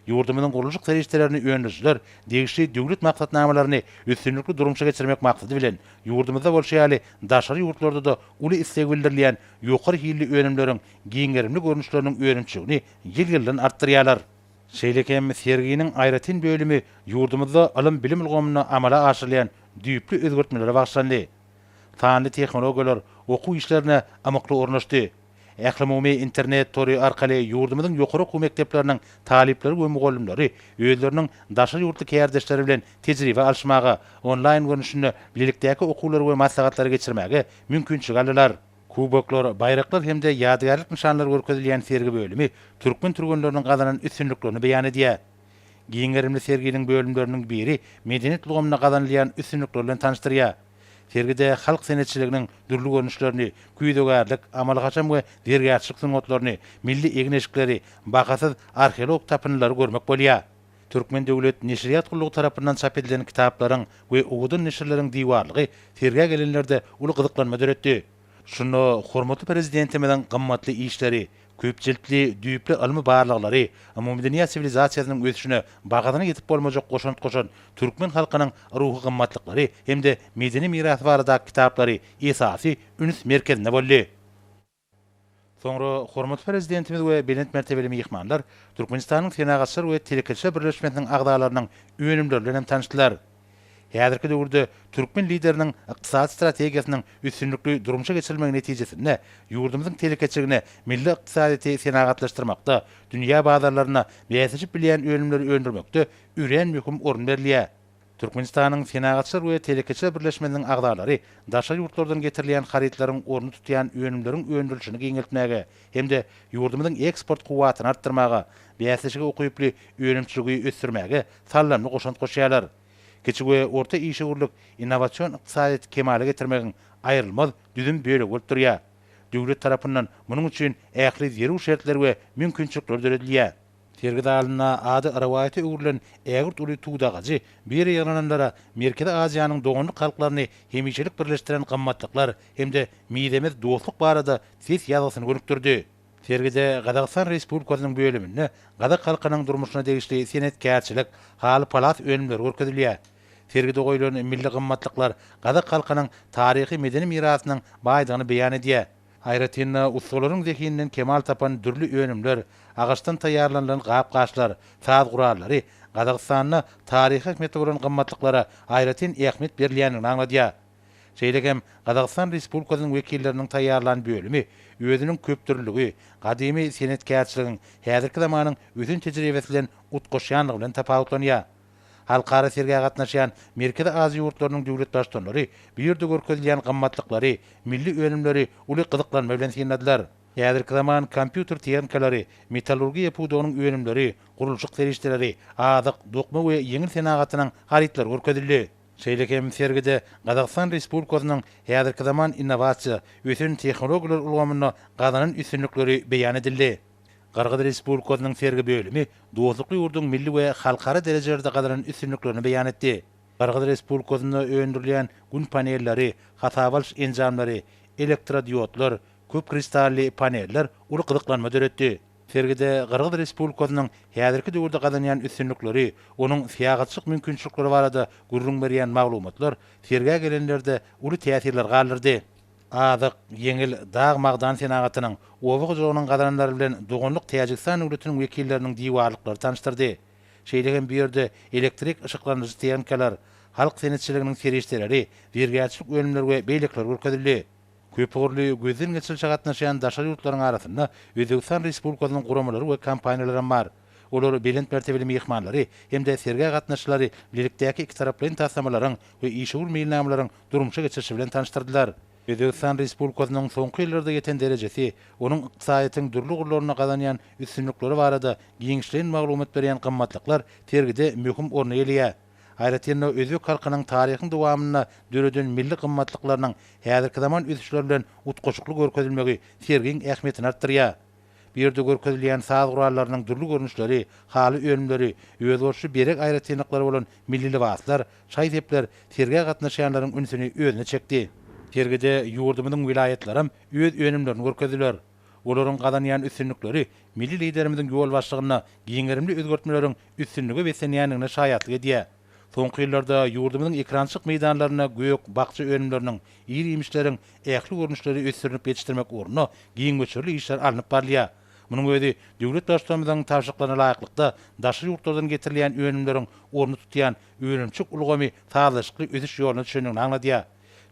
Ýurdumyzyň gurluşyk serişdelerini öndürijiler degişli döwlet maksatnamalaryny üstünlikli durmuşa geçirmek maksady bilen, ýurdumyzda bolşy ýaly daşary ýurtlarda-da uly isleg bildirilýän ýokary hilli önümleriň giň gerimli görnüşleriniň önümçiligini ýyl-ýyldan artdyrýarlar. Şeýle hem serginiň aýratyn bölümi ýurdumyzda ylym-bilim ulgamynda amala aşyrylýan düýpli özgertmelere bagyşlandy. Sanly tehnologiýalar okuw işlerine ymykly ornaşdy. Ählumumy internet tory arkaly ýurdumyzyň ýokary okuw mekdepleriniň talyplary we mugallymlary özleriniň daşary ýurtly kärdeşleri bilen tejribe alyşmaga, onlaýn görnüşinde bilelikdäki okuwlary we maslahatlary geçirmäge mümkinçilik aldylar. Kuboklar, baýraklar hem-de ýadygärlik nyşanlar görkezilýän sergi bölümi türkmen türgenleriniň gazanan üstünliklerini beýan edýär. Giň gerimli serginiň bölümleriniň biri medeniýet ulgamynda gazanylýan üstünlikler bilen tanyşdyrýar. Sergide halk senetçiliginiň dürli görnüşlerini, küýzegärlik, amaly-haşam we zergärçilik sungatlaryny, milli egin-eşikleri, bahasyz arheologik tapyndylary görmek bolýar. Türkmen döwlet neşirýat gullugy tarapyndan çap edilen kitaplaryň we owadan neşirleriň diwarlygy sergä gelenlerde uly gyzyklanma döretdi. Şunda hormatly Prezidentimiziň gymmatly işleri, köp jiltli, düýpli ylmy barlaglary, umumydünýä siwilizasiýasynyň ösüşine bahasyna ýetip bolmajak goşant goşan türkmen halkynyň ruhy gymmatlyklary hem-de medeni mirasy baradaky kitaplary esasy üns merkezinde boldy. Soňra hormatly Prezidentimiz we belent mertebeli myhmanlar Türkmenistanyň Senagatçylar we telekeçiler birleşmesiniň agzalarynyň önümleri bilen hem tanyşdylar. Häzirki döwürde türkmen Lideriniň ykdysady strategiýasynyň üstünlikli durmuşa geçirilmegi netijesinde ýurdumyzyň telekeçiligine milli ykdysadyýeti senagatlaşdyrmakda, dünýä bazarlarynda bäsleşip bilýän önümleri öndürmekde örän möhüm orun berilýär. Türkmenistanyň Senagatçylar we telekeçiler birleşmesiniň agzalary daşary ýurtlardan getirilýän harytlaryň ornuny tutýan önümleriň öndürilişini giňeltmäge hem-de ýurdumyzyň eksport kuwwatyny artdyrmaga, bäsleşige ukyply önümçiligi ösdürmäge saldamly goşant goşýarlar. Kiçi we orta işewürlik innowasion ykdysadyýeti kemala getirmegiň aýrylmaz düzüm bölegi bolup durýar. Döwlet tarapyndan munuň üçin ähli zerur şertler we mümkinçilikler döredilýär. Sergi zalynda ady rowaýata öwrülen ägirt uly tut agajy bu ýere ýygnananlara Merkezi Aziýanyň doganlyk halklaryny hemişelik birleşdiren gymmatlyklar hem-de mizemez dostluk barada ses ýazgysyny gönükdirdi. Sergide Gazagystan Respublikasynyň bölüminde gazak halkynyň durmuşyna degişli senetkärçilik, haly-palas önümleri görkezilýär. Sergide goýlan milli gymmatlyklar gazak halkynyň taryhy-medeni mirasynyň baýdygyny beýan edýär. Aýratyn-da, ussalaryň zehininden kemal tapan dürli önümler, agaçdan taýýarlanylan gap-gaçlar, saz gurallary Gazagystanda taryhy ähmiýetli bolan gymmatlyklara aýratyn ähmiýet berilýändigini aňladýar. Şeýle hem Gazagystan Respublikasynyň wekilleriniň taýýarlan bölümi özüniň köpdürlüligi, gadymy senetkärçiligiň häzirki zamanyň ösen tejribesi bilen utgaşýanlygy bilen tapawutlanýar. Halkara sergä gatnaşýan Merkezi Aziýa ýurtlarynyň döwlet Baştutanlary bu ýerde görkezilýän gymmatlyklary, milli önümleri uly gyzyklanma bilen synladylar. Häzirki zaman kompýuter tehnikalary, metallurgiýa pudagynyň önümleri, gurluşyk serişdeleri, azyk, dokma we ýeňil senagatynyň harytlary görkezildi. Şeýle hem sergide Gazagystan Respublikasynyň häzirki zaman innowasiýa, ösen tehnologiýalar ulgamynda gazanan üstünlikleri beýan edildi. Gyrgyz Respublikasynyň sergi bölümi dostlukly ýurduň milli we halkara derejelerde gazanan üstünliklerini beýan etdi. Gyrgyz Respublikasynda öndürilýän Gün panelleri, hasaba alyş enjamlary, elektrodiodlar, köp kristally paneller uly gyzyklanma döretdi. Sergide Gyrgyz Respublikasynyň häzirki döwürde gazanýan üstünlikleri, onuň syýahatçylyk mümkinçilikleri barada gürrüň berýän maglumatlar sergä gelenlerde uly täsirler galdyrdy. Azyk, ýeňil, dag-magdan senagatynyň, oba hojalygynyň gazananlary bilen doganlyk Täjigistan döwletiniň wekilleriniň diwarlyklary tanyşdyrdy. Şeýle hem bu ýerde elektrik yşyklandyryjy tehnikalar, halk senetçiliginiň serişdeleri, zergärçilik önümleri we beýlekiler görkezildi. Köpugurly gözden geçirilişe gatnaşýan daşary ýurtlaryň arasynda Özbegistan Respublikasynyň guramalary we kompaniýalaram bar. Olar belent mertebeli myhmanlary hem-de sergä gatnaşyjylary bilelikdäki ikitaraplaýyn taslamalaryň we işewür meýilnamalaryň durmuşa geçirişi bilen tanyşdyrdylar. Özbegistan Respublikasynyň soňky ýyllarda ýeten derejesi, onuň ykdysadyýetiň dürli ugurlarynda gazanýan üstünlikleri barada giňişleýin maglumat berýän gymmatlyklar sergide möhüm orny eýeleýär. Aýratyn-da, özbek halkynyň taryhyň dowamynda döreden milli gymmatlyklarynyň häzirki zaman ösüşleri bilen utgaşykly görkezilmegi sergiň ähmiýetini artdyrýar. Bu ýerde görkezilýän saz gurallarynyň dürli görnüşleri, haly önümleri, özboluşly bezeg aýratynlyklary bolan milli lybaslar, şaý-sepler sergä gatnaşýanlaryň ünsüni özüne çekdi. Sergide ýurdumyzyň welaýatlaram öz önümlerini görkezdiler. Olaryň gazanýan üstünlikleri milli Liderimiziň ýolbaşçylygynda giň gerimli özgertmeleriň üstünlige beslenýändigine şaýatlyk edýär. Soňky ýyllarda ýurdumyzyň ekerançylyk meýdanlarynda gök, bakja önümleriniň, ir-iýmişleriň ähli görnüşleri ösdürilip ýetişdirmek ugrunda giň möçberli işler alnyp barylýar. Munuň özi döwlet Baştutanymyzyň tabşyryklaryna laýyklykda, daşary ýurtlardan getirilýän önümleriň ornuny tutýan önümçilik ulgamy sazlaşykly ösüş ýoluna düşendigini aňladýar.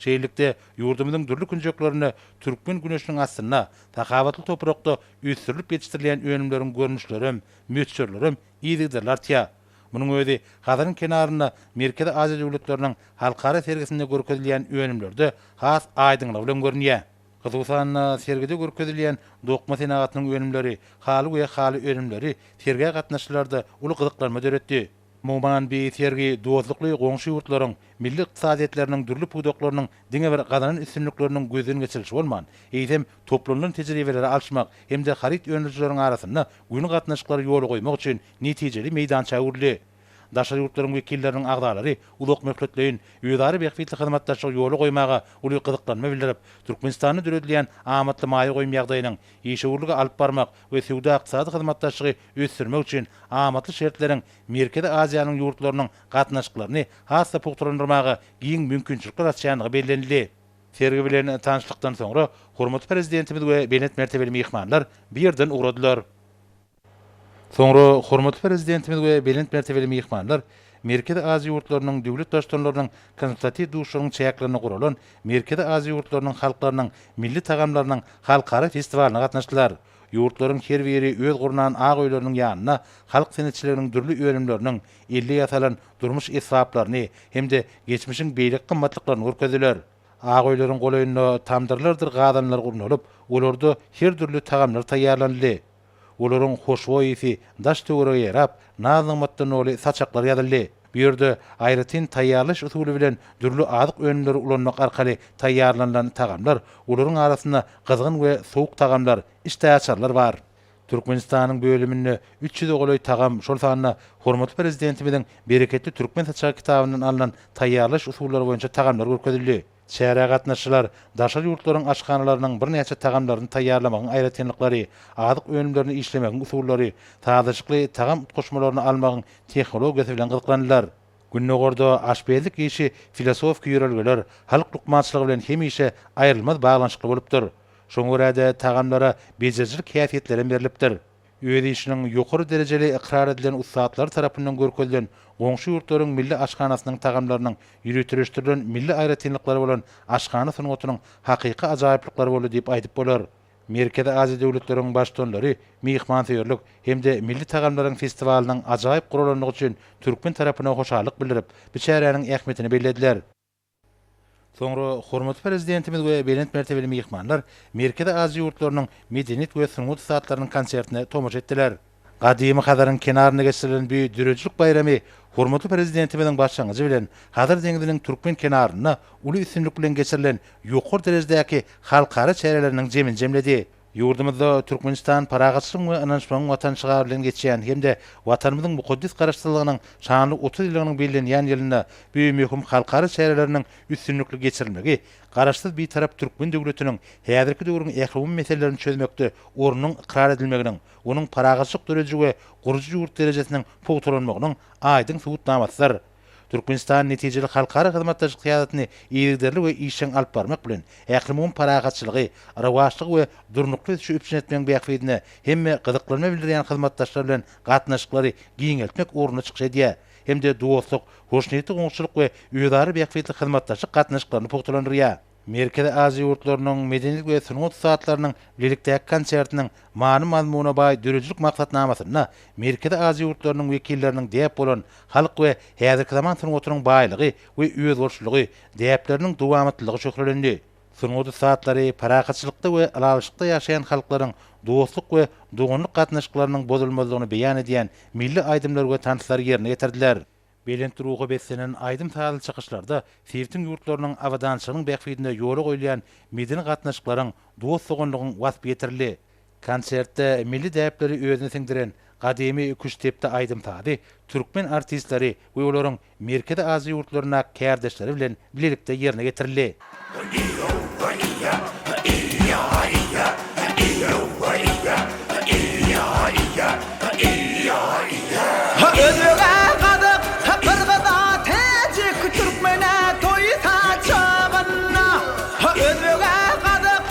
Şeýlelikde, ýurdumyzyň dürli künjeklerinde türkmen güneşiniň astynda, sahawatly toprakda ösdürilip ýetişdirilýän önümleriň görnüşlerem, möçberlerem yzygiderli artýar. Munuň özi Hazaryň kenarynda Merkezi Aziýa döwletleriniň halkara sergisinde görkezilýän önümlerde has aýdyňlygy bilen görünýär. Hususan-da, sergide görkezilýän dokma senagatynyň önümleri, haly we haly önümleri sergä gatnaşyjylarda uly gyzyklanma döretdi. Umuman, bi sergi dostlukly goňşy ýurtlaryň milli ykdysadyýetleriniň dürli pudaklarynyň diňe bir gazanan üstünlikleriniň gözden geçirilişi bolman, eýsem, toplanylan tejribeleri alyşmak hem-de haryt öndürijileriň arasynda göni gatnaşyklary ýola goýmak üçin netijeli meýdança öwrüldi. Daşary ýurtlaryň wekilleriniň agzalary uzakmöhletleýin, özara bähbitli hyzmatdaşlygy ýola goýmaga uly gyzyklanma bildirip, Türkmenistanda döredilýän amatly maýa goýum ýagdaýynyň, işewürligi alyp barmak we söwda-ykdysady hyzmatdaşlygy ösdürmek üçin amatly şertleriň Merkezi Aziýanyň ýurtlarynyň gatnaşyklaryny has-da pugtalandyrmaga giň mümkinçilikler açýandygy bellenildi. Sergi bilen tanyşlykdan soňra, hormatly Prezidentimiz we belent mertebeli myhmanlar bu ýerden ugradylar. Soňra hormatly Prezidentimiz we belent mertebeli myhmanlar Merkezi Aziýa ýurtlarynyň döwlet Baştutanlarynyň konsultatiw duşuşygynyň çäklerinde guralan Merkezi Aziýa ýurtlarynyň halklarynyň milli tagamlarynyň halkara festiwalyna gatnaşdylar. Ýurtlaryň her biri öz gurnan ak öýleriniň ýanynda halk senetçiliginiň dürli önümleriniň, elde ýasalan durmuş esbaplaryny hem-de geçmişiň beýleki gymmatlyklaryny görkezdiler. Ak öýleriň golaýynda tamdyrlardyr gazanlar gurnalyp, olarda her dürli tagamlar taýýarlanyldy. Olaryň hoşboý ysy daş-töwerege ýaýrap, naz-nygmatdan doly saçaklar ýazyldy. Bu ýerde aýratyn taýýarlaýyş usuly bilen dürli azyk önümleri ulanmak arkaly taýýarlanylan tagamlar, olaryň arasynda gyzgyn we sowuk tagamlar, işdäaçarlar bar. Türkmenistanyň bölüminde üç ýüze golaý tagam, şol sanda hormatly Prezidentimiziň Bereketli türkmen saçagy kitabyndan alnan taýýarlaýyş usullary boýunça tagamlar görkezildi. Çärä gatnaşyjylar daşary ýurtlaryň aşhanalarynyň birnäçe tagamlaryny taýýarlamagyň aýratynlyklary, azyk önümlerini işlemegiň usullary, sazlaşykly tagam utgaşmalaryny almagyň tehnologiýasy bilen gyzyklandylar. Gündogarda aşpezlik işi filosofiki ýörelgeler, halk lukmançylygy bilen hemişe aýrylmaz baglanyşykly bolupdyr. Şoňa görä-de tagamlara bejerijilik häsiýetlerem berlipdir. Öz işiniň ýokary derejeli ykrar edilen ussatlary tarapyndan görkezilen goňşy ýurtlaryň milli aşhanasynyň tagamlarynyň ýöriteleşdirilen milli aýratynlyklary bolan aşhana sungatynyň hakyky ajaýyplyklary boldy diýip aýdyp bolar. Merkezi Aziýa döwletleriň Baştutanlary myhmansöýerlik hem-de milli tagamlaryň festiwalynyň ajaýyp guralandygy üçin türkmen tarapyna hoşallyk bildirip, bu çäräniň ähmiýetini bellediler. Soňra hormatly Prezidentimiz we belent mertebeli myhmanlar Merkezi Aziýa ýurtlarynyň medeniýet we sungat ussatlarynyň konsertine tomaşa etdiler. Gadymy Hazaryň kenarynda geçirilen bu döredijilik baýramy hormatly Prezidentimiziň başlangyjy bilen Hazar deňziniň türkmen kenarynda uly üstünlik bilen geçirilen ýokary derejedäki halkara çäreleriniň jemini jemledi. Ýurdumyzda Türkmenistan parahatçylygyň we ynanyşmagyň Watany şygary bilen geçýän hem-de Watanymyzyň mukaddes Garaşsyzlygynyň şanly 30 ýyllygynyň bellenýän ýylynda bu möhüm halkara çäreleriniň üstünlikli geçirilmegi Garaşsyz Bitarap türkmen döwletiniň häzirki döwrüň ählumumy meselelerini çözmekde ornunyň ykrar edilmeginiň, onuň parahatçylyk dörediji we gurujy ýurt derejesiniň pugtalanmagynyň aýdyň subutnamasydyr. Türkmenistan netijeli halkara hyzmatdaşlyk syýasatyny yzygiderli we işjeň alyp barmak bilen, ählumumy parahatçylygy, rowaçlygy we durnukly ösüşi üpjün etmegiň bähbidine hemme gyzyklanma bildirýän hyzmatdaşlar bilen gatnaşyklary giňeltmek ugrunda çykyş edýär hem-de dostluk, hoşniýetli goňşuçylyk we özara bähbitli hyzmatdaşlyk gatnaşyklaryny pugtalandyrýar. Merkezi Aziýa ýurtlarynyň medeniýet we sungat ussatlarynyň bilelikdäki konsertiniň many-mazmuna baý döredijilik maksatnamasynda Merkezi Aziýa ýurtlarynyň wekilleriniň däp bolan halk we häzirki zaman sungatynyň baýlygy we özboluşlylygy, däpleriniň dowamatlylygy şöhlelendi. Sungat ussatlary parahatçylykda we ylalaşykda ýaşaýan halklaryň dostluk we doganlyk gatnaşyklarynyň bozulmazlygyny beýan edýän milli aýdymlary we tanslary ýerine ýetirdiler. Belent ruha beslenen aýdym-sazly çykyşlarda sebitiň ýurtlarynyň abadançylygynyň bähbidine ýola goýulýan medeni gatnaşyklaryň, dost-doganlygyň waspy ýetirildi. Konsertde milli däpleri özüne siňdiren gadymy küştdepdi aýdym-sazy türkmen artistleri we olaryň Merkezi Aziýa ýurtlaryndaky kärdeşleri bilen bilelikde ýerine ýetirildi. Özbeg-ä gazak, gyrgyz-a täjik, türkmen-ä toý saçagynda. Özbeg-ä gazak,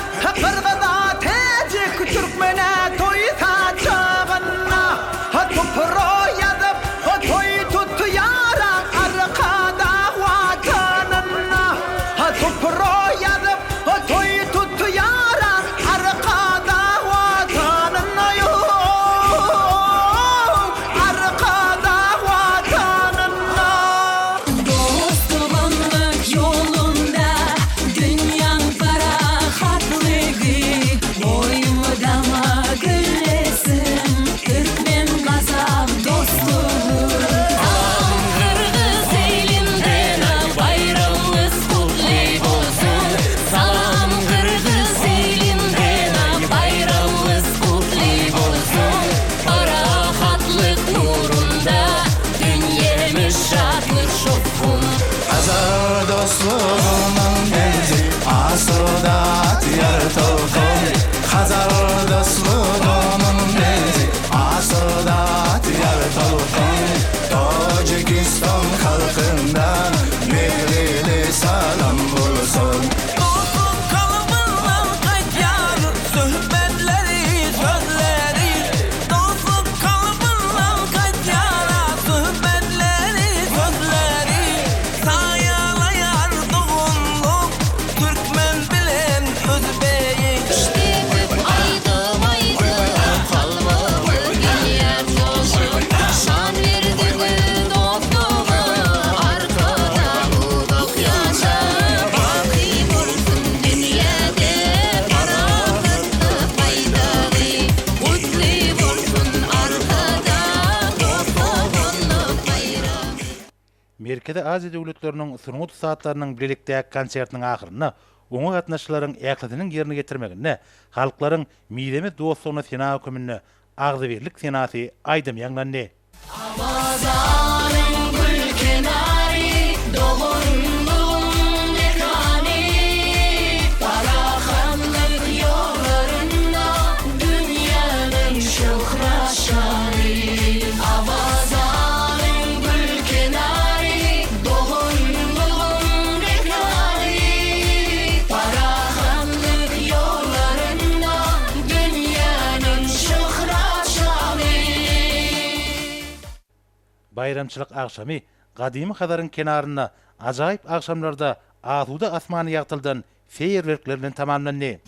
gyrgyz-a täjik, türkmen-ä toý saçagynda. Topraga ýazyp, toý tutýar-a Arkadag Watanynda. Topraga ýazyp, toý tutýar-a Arkadag Watanynda. Arkadag Watanynda. Dost-doganlyk ýolunda dünýäň parahatlygy, Goý mydama güllesin türkmen-gazak dostlugy. Salam gyrgyz elinden baýramyňyz gutly bolsun. Salam gyrgyz elinden baýramyňyz gutly bolsun. Parahatlyk nurunda dünýämiz şatlyk şowhun. Hazar dostlugynyň deňzi asuda atýar tolkun. Hazar dostlugynyň deňzi asuda atýar tolkun. Tojikistan halkyndan mähirli salam bolsun. Dostluk kalbyndan gaýdýar söhbetleri, sözleri. Dostluk kalbyndan gaýdýar söhbetleri, sözleri. Saýalaýar doganlyk türkmen bilen özbegi. Depip aýdym aýdyp, kalbymyz gelýär joşup. Şan berdiňiz dostluga, Arkadag uzak ýaşa. Baky bolsun dünýäde parahatlyk baýdagy. Gutly bolsun Arkadag dost-doganlyk baýramy. Merkezi Aziýa döwletleriniň sungat ussatlarynyň bilelikdäki konsertiniň ahyrynda oňa gatnaşyjylaryň ählisiniň ýerine ýetirmeginde halklaryň mizemez dostlugyna sena höküminde Agzybirlik senasy aýdymy ýaňlandy. Awazanyň gül kenary, doganlygyň mekany, Parahatlyk ýollarynda dünýäniň şöhrat-şany. Awazanyň gül kenary, doganlygyň mekany, Parahatlyk ýollarynda dünýäniň şöhrat-şany. Baýramçylyk agşamy gadymy Hazaryň kenarynda ajaýyp agşamlarda asuda asmany ýagtyldan feýerwerkler bilen tamamlandy.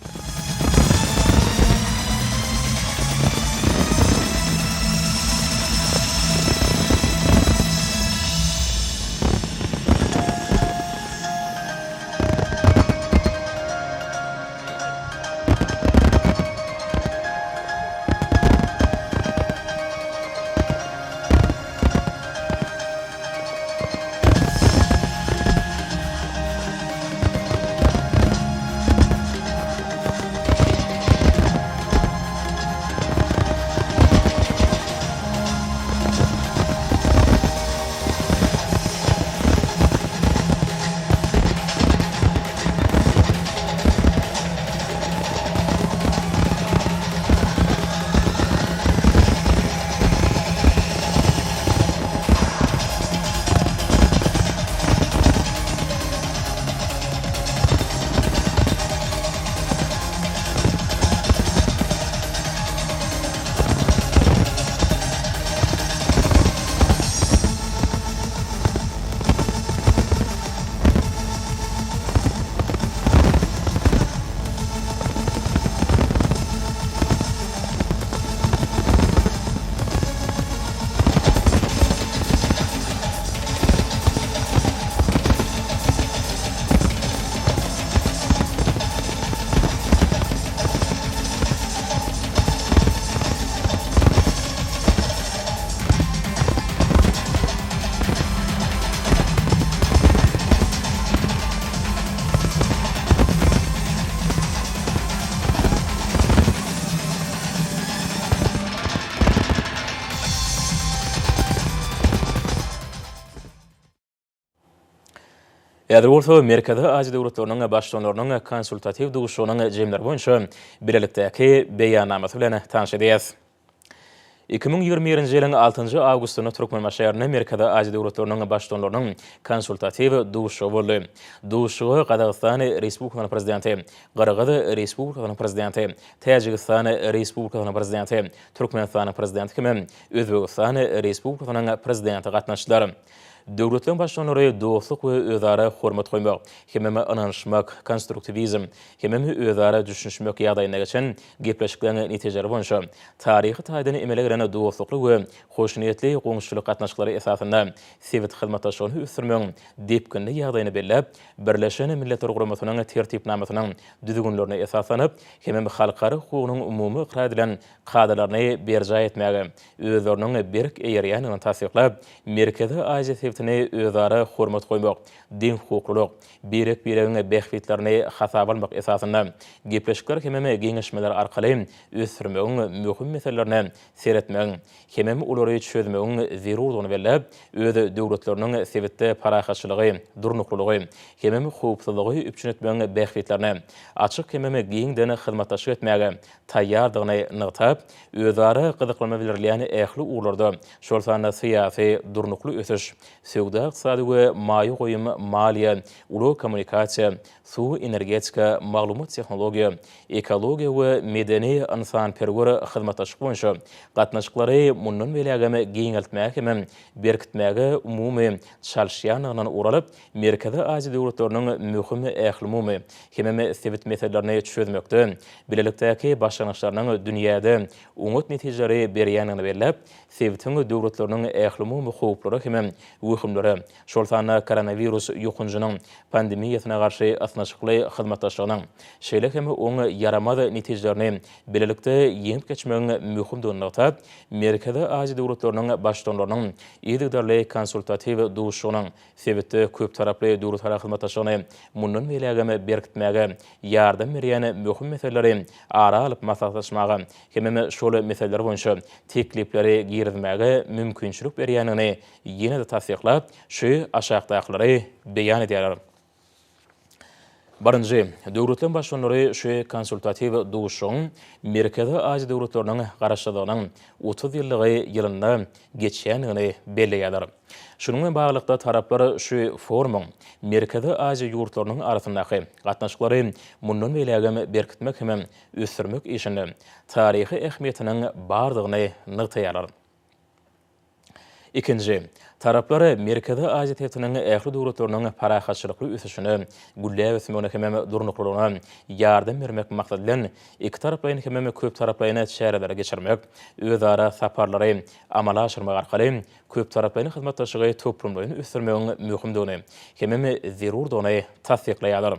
Häzir bolsa Merkezi Aziýa döwletleriniň Baştutanlarynyň konsultatiw duşuşygynyň jemleri boýunça bilelikdäki beýannamasy bilen tanyş edýäris. 2021-nji ýylyň altynjy awgustynda Türkmenbaşy şäherinde Merkezi Aziýa döwletleriniň Baştutanlarynyň konsultatiw duşuşygy boldy. Duşuşyga Gazagystan Respublikasynyň Prezidenti, Gyrgyz Respublikasynyň Prezidenti, Täjigistan Respublikasynyň Prezidenti, Türkmenistanyň Prezidenti hem Özbegistan Respublikasynyň Prezidenti gatnaşdylar. Döwletleriň Baştutanlary dostluk we özara hormat goýmak, hemem ynanyşmak, konstruktiwizm, hemem özara düşünişmek ýagdaýynda geçen gepleşikleriň netijeleri boýunça taryhy taýdan emele gelen dostlukly we hoşniýetli goňşuçylyk gatnaşyklary esasynda sebit hyzmatdaşlygyny ösdürmegiň depginli ýagdaýyny belläp, Birleşen Milletler Guramasynyň Tertipnamasynyň düzgünlerine esaslanyp, hemem halkara hukugynyň umumy ykrar edilen kadalaryny berjaý etmäge özleriniň berk eýerýändigini tassyklap, Merkezi Aziýa sebitini özara hormat goýmak, deňhukuklylyk, birek-biregiň bähbitlerini hasaba almak esasynda gepleşikler hemem geňeşmeler arkaly ösdürmegiň möhüm meselelerine seretmegiň hemem olary çözmegiň zerurdygyny belläp, öz döwletleriniň sebitde parahatçylygy, durnuklylygy hemem howpsuzlygy üpjün etmegiň bähbitlerine açyk hemem giňden hyzmatdaşlyk etmäge taýýardygyny nygtap, özara gyzyklanma bildirilýän ähli ugurlarda, şol sanda syýasy, durnukly ösüş, söwda-ykdysady we maýa goýum, maliýe, ulag-kommunikasiýa, suw, energetika, maglumat-tehnologiýa, ekologiýa we medeni-ynsanperwer hyzmatdaşlyk boýunça gatnaşyklary mundan beýlägem giňeltmäge hem berkitmäge umumy çalyşýandygyndan ugur alyp, Merkezi Aziýa döwletleriniň möhüm ählumumy hemem sebit meselelerini çözmekde bilelikdäki başlangyçlarynyň dünýäde oňat netijeleri berýändigini belläp, sebitiň döwletleriniň ählumumy howplara hemem wehimlere, şol sanda koronawirus ýokanjynyň pandemiýasyna garşy ysnyşykly hyzmatdaşlygynyň, şeýle hem oň ýaramaz netijelerini bilelikde ýeňip geçmegiň möhümdigini nygtap, Merkezi Aziýa döwletleriniň Baştutanlarynyň yzygiderli konsultatiw duşuşygynyň sebitde köptaraply döwletara hyzmatdaşlygyny mundan beýlägem berkitmäge ýardam berýän möhüm meseleleri ara alyp maslahatlaşmaga hemem şol meseleler boýunça teklipleri girizmäge mümkinçilik berýändigini ýene-de tassyklap, şu aşakdakylary beýan edýärler. Birinji, döwletleriň Baştutanlary şu konsultatiw duşuşygyň Merkezi Aziýa döwletleriniň Garaşsyzlygynyň 30 ýyllygy ýylynda geçýändigini belleýärler. Şunuň bilen baglylykda, taraplar şu forumyň Merkezi Aziýa ýurtlarynyň arasyndaky gatnaşyklary mundan beýlägem berkitmek hem ösdürmek işinde taryhy ähmiýetiniň bardygyny nygtaýarlar. Ikinji, taraplar Merkezi Aziýa sebitiniň ähli döwletleriniň parahatçylykly ösüşine, gülläp ösmegine hemem durnuklylygyna ýardam bermek maksady bilen, ikitaraplaýyn hemem köptaraplaýyn çäreleri geçirmek, özara saparlary amala aşyrmak arkaly köptaraplaýyn hyzmatdaşlygy toplumlaýyn ösdürmegiň möhümdigini hemem zerurdygyny tassyklaýarlar.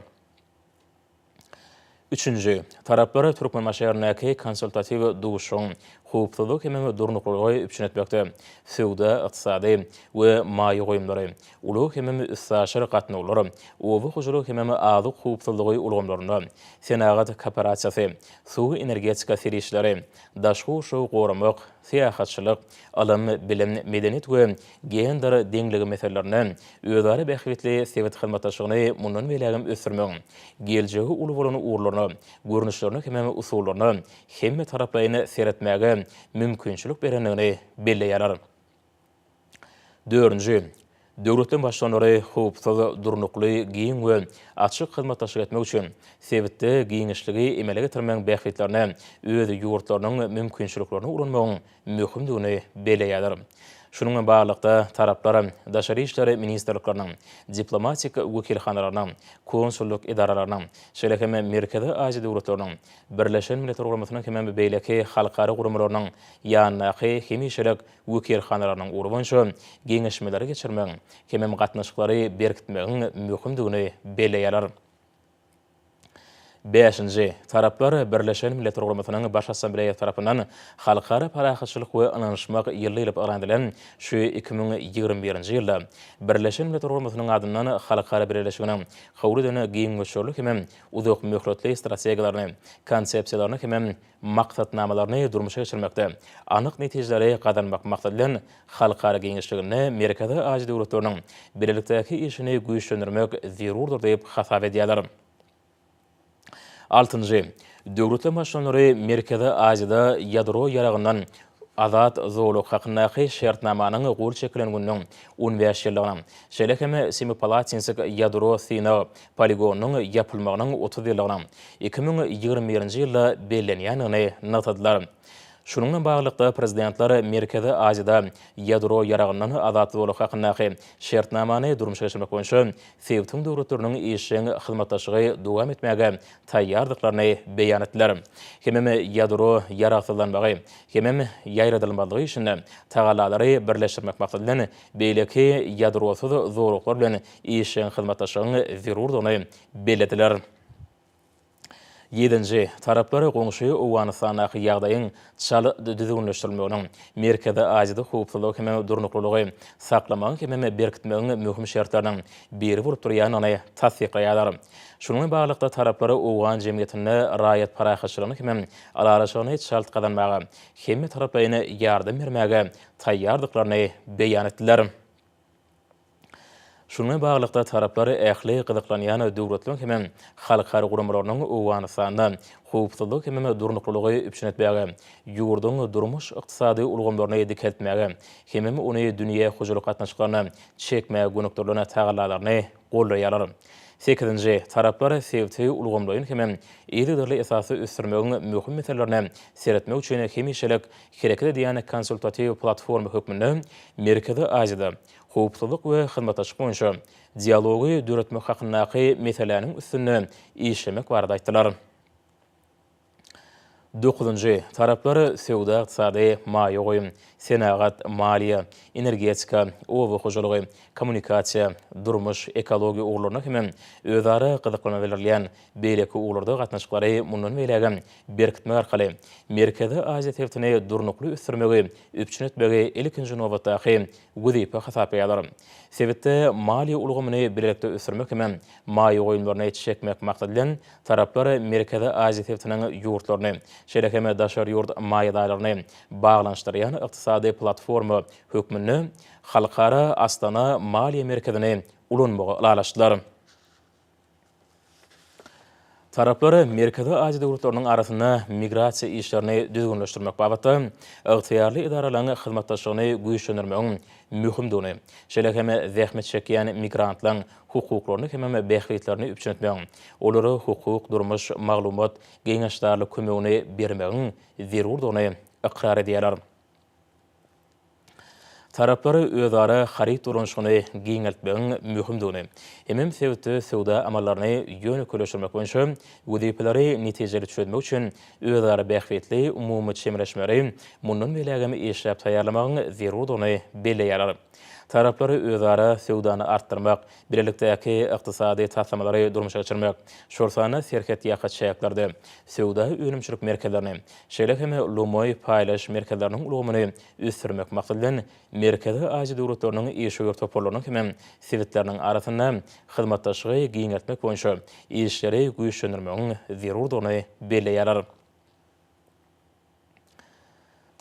Üçünji, taraplar Türkmenbaşy şäherindäki konsultatiw duşuşygyň howpsuzlyk hem durnuklylygy üpjün etmekde, söwda, ykdysady we maýa goýumlary, ulag hem üstaşyr gatnawlar, oba hojalygy hem azyk howpsuzlygy ulgamlarynda, senagat kooperasiýasy, suw-energetika serişdeleri, daşky gurşawy goramak, syýahatçylyk, ylym, bilim, medeniýet we gender deňligi meselelerinde özara bähbitli sebit hyzmatdaşlygyny mundan beýlägem ösdürmegiň geljegi uly bolan ugurlaryna, görnüşlerine hemem usullaryna hemmetaraplaýyn seretmäge mümkinçilik berendigini belleýärler. Dördünji, döwletleriň Baştutanlary howpsuz, durnukly, giň we açyk hyzmatdaşlyk etmek üçin sebitde giňişligi emele getirmegiň bähbitlerine öz ýurtlarynyň mümkinçiliklerini ulanmagyň möhümdigini belleýärler. Şunuň bilen baglylykda, taraplar Daşary işler ministrlikleriniň, diplomatik wekilhanalarynyň, konsullyk edaralarynyň, şeýle hem Merkezi Aziýa döwletleriniň, Birleşen Milletler Guramasynyň hemem beýleki halkara guramalarynyň ýanyndaky hemişelik wekilhanalarynyň ugry boýunça geňeşmeleri geçirmegiň hemem gatnaşyklary berkitmegiň möhümdigini belleýärler. Bäşinji, taraplar Birleşen Milletler Guramasynyň Baş Assambleýasy tarapyndan Halkara parahatçylyk we ynanyşmak ýyly diýlip yglan edilen şu 2021-nji ýylda Birleşen Milletler Guramasynyň adyndan halkara bileleşiginiň kabul eden giň möçberli hemem uzak möhletli strategiýalaryny, konsepsiýalaryny hemem maksatnamalaryny durmuşa geçirmekde anyk netijeleri gazanmak maksady bilen halkara giňişliginde Merkezi Aziýa döwletleriniň bilelikdäki işini güýçlendirmek zerurdyr diýip hasap edýärler. Altynjy, döwletler Baştutanlary Merkezi Aziýada ýadro ýaragyndan azat zolak hakyndaky şertnamanyň gol çekilen gününiň on bäş ýyllygyna, şeýle hem Semipalatinsk ýadro synag poligonynyň ýapylmagynyň 30 ýyllygyna 2021-nji ýylda bellenýändigini nygtadylar. Şunuň bilen baglylykda, Prezidentler Merkezi Aziýada ýadro ýaragyndan azat zolak hakyndaky şertnamany durmuşa geçirmek boýunça sebitiň döwletleriniň işjeň hyzmatdaşlygy dowam etmäge taýýardyklaryny beýan etdiler. Hemem ýadro ýaragsyzlanmagy, hemem ýaýradylmazlygy işinde tagallalary birleşdirmek maksady bilen beýleki ýadrosyz zolaklar bilen işjeň hyzmatdaşlygyň zerurdygyny bellediler. Ýedinji, taraplar goňşy Owganystandaky ýagdaýyň çalt düzgünleşdirilmeginiň, Merkezi Aziýada howpsuzlygy hem durnuklylygy saklamagyň hemem berkitmegiň möhüm şertleriniň biri bolup durýandygyny tassyklaýarlar. Şunuň bilen baglylykda, taraplar owgan jemgyýetinde raýat parahatçylygyny hemem ylalaşygyny çalt gazanmaga hemmetaraplaýyn ýardam bermäge taýýardyklaryny beýan etdiler. Şunuň bilen baglylykda, taraplar ähli gyzyklanýan döwletleriň hemem halkara guramalarynyň Owganystanda howpsuzlygy hemem durnuklylygy üpjün etmäge, ýurduň durmuş-ykdysady ulgamlaryny dikeltmäge hemem ony dünýä hojalyk gatnaşyklaryna çekmäge gönükdirilen tagallalaryny goldaýarlar. Sekizinji, taraplar sebiti ulgamlaýyn hemem yzygiderli esasda ösdürmegiň möhüm meselelerine seretmek üçin hemişelik hereket edýän konsultatiw platforma hökmünde Merkezi Aziýada howpsuzlyk we hyzmatdaşlyk boýunça dialogy döretmek hakyndaky meseläniň üstünde işlemek barada aýtdylar. Dokuzynjy, taraplar söwda-ykdysady, maýa goýum, senagat, maliýe, energetika, oba hojalygy, kommunikasiýa, durmuş, ekologiýa ugurlarynda hemem özara gyzyklanma bildirilýän beýleki ugurlarda gatnaşyklary mundan beýlägem berkitmek arkaly Merkezi Aziýa sebitini durnukly ösdürmegi üpjün etmegi ilkinji nobatdaky wezipe hasaplaýarlar. Sebitde maliýe ulgamyny bilelikde ösdürmek hem maýa goýumlaryny çekmek maksady bilen, taraplar Merkezi Aziýa sebitiniň ýurtlaryny, şeýle hem daşary ýurt maýadarlaryny baglanyşdyrýan ykdysady platforma hökmünde Halkara Astana maliýe merkezini ulanmagy ylalaşdylar. Taraplar Merkezi Aziýa döwletleriniň arasynda migrasiýa işlerini düzgünleşdirmek babatda ygtyýarly edaralaryň hyzmatdaşlygyny güýçlendirmegiň möhümdigini, şeýle hem zähmet çekýän migrantlaryň hukuklaryny hemem bähbitlerini üpjün etmegiň, olara hukuk, durmuş, maglumat, geňeşdarlyk kömegini bermegiň zerurdygyny ykrar edýärler. Taraplar özara haryt dolanyşygyny giňeltmegiň möhümdigini, hemem sebitde söwda amallaryny ýönekeýleşdirmek boýunça wezipeleri netijeli çözmek üçin özara bähbitli umumy çemeleşmeleri mundan beýlägem işläp taýýarlamagyň zerurdygyny belleýärler. Taraplar özara söwdany artdyrmak, bilelikdäki ykdysady taslamalary durmuşa geçirmek, şol sanda serhetýaka çäklerde söwda-önümçilik merkezlerini, şeýle hem lomaý paýlaýyş merkezleriniň ulgamyny ösdürmek maksady bilen, Merkezi Aziýa döwletleriniň işewür toparlarynyň hem sebitleriniň arasynda hyzmatdaşlygy giňeltmek boýunça işleri güýçlendirmegiň zerurdygyny belleýärler.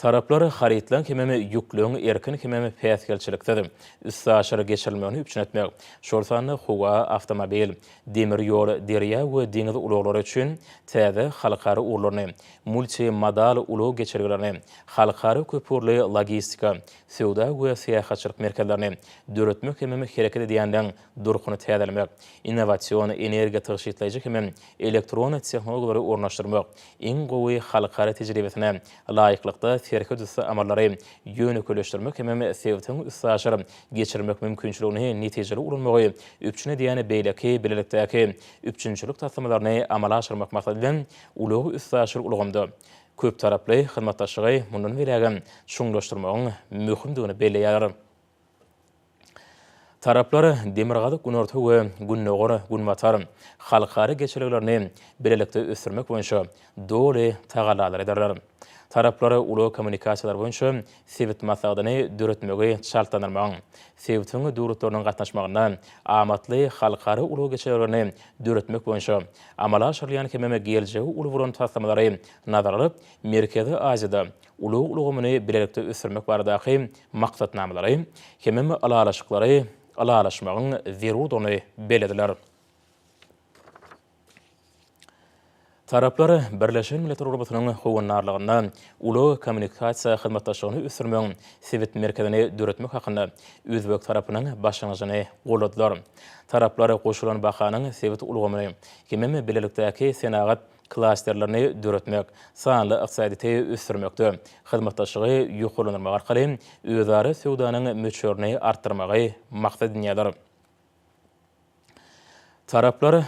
Taraplar harytlaryň hemem ýükleriň erkin hemem päsgelçiliksiz üstaşyr geçirilmegini üpjün etmek, şol sanda howa, awtomobil, demir ýol, derýa we deňiz ulaglary üçin täze halkara ugurlaryny, multimodal ulag geçelgelerini, halkara köpugurly logistika, söwda we syýahatçylyk merkezlerini döretmek hemem hereket edýänleň durkuny täzelemek, innowasion, energiýa tygşytlaýjy hemem elektron tehnologiýalary ornaşdyrmak, iň gowy halkara tejribesine laýyklykda serhetüsti amallary ýönekeýleşdirmek hemem sebitiň üstaşyr geçirmek mümkinçiligini netijeli ulanmagy üpjün edýän beýleki bilelikdäki üpjünçilik taslamalaryny amala aşyrmak maksady bilen ulag-üstaşyr ulgamda köptaraply hyzmatdaşlygy mundan beýlägem çuňlaşdyrmagyň möhümdigini belleýärler. Taraplar Demirgazyk-Günorta we Gündogar-Günbatar halkara geçelgelerini bilelikde ösdürmek boýunça doly tagallalar ederler. Taraplar ulag kommunikasiýalary boýunça sebit maslahatyny döretmegi çaltlandyrmagyň, sebitiň döwletleriniň gatnaşmagynda amatly halkara ulag geçelgelerini döretmek boýunça amala aşyrylýan hemem geljegi uly bolan taslamalary nazara alyp, Merkezi Aziýada ulag ulgamyny bilelikde ösdürmek baradaky maksatnamalary hemem ylalaşyklary ylalaşmagyň zerurdygyny bellediler. Taraplar Birleşen Milletler Guramasynyň howandarlygynda ulag-kommunikasiýa hyzmatdaşlygyny ösdürmegiň sebit merkezini döretmek hakynda özbek tarapynyň başlangyjyny goldadylar. Taraplar goşulan bahanyň sebit ulgamyny hemem bilelikdäki senagat klasterlerini döretmek, sanly ykdysadyýeti ösdürmekde hyzmatdaşlygy ýokarlandyrmak arkaly özara söwdanyň möçberini artdyrmagy maksat edinýärler. Taraplar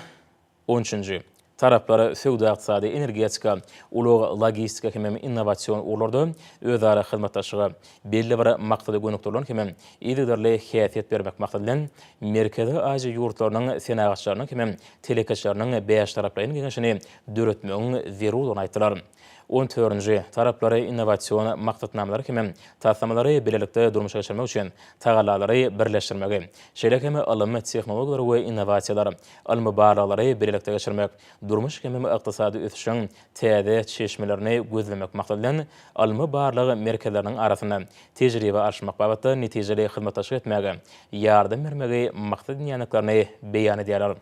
on üçünji. Taraplar söwda-ykdysady, energetika, ulag-logistika hemem innowasion ugurlarda özara hyzmatdaşlyga belli bir maksada gönükdirilen hemem yzygiderli häsiýet bermek maksady bilen Merkezi Aziýa ýurtlarynyň senagatçylarynyň hemem telekeçileriniň bäştaraplaýyn geňeşini döretmegiň zerurdygyny aýtdylar. On dördünji. Taraplar innowasion maksatnamalary hemem taslamalary bilelikde durmuşa geçirmek üçin tagallalary birleşdirmegi, şeýle hem ylym, tehnologiýalar we innowasiýalar, ylmy barlaglary bilelikde geçirmek, durmuş hemem ykdysady ösüşiň täze çeşmelerini gözlemek maksady bilen ylmy-barlag merkezleriniň arasynda tejribe alyşmak babatda netijeli hyzmatdaşlyk etmäge ýardam bermegi maksat edinýändiklerini beýan edýärler.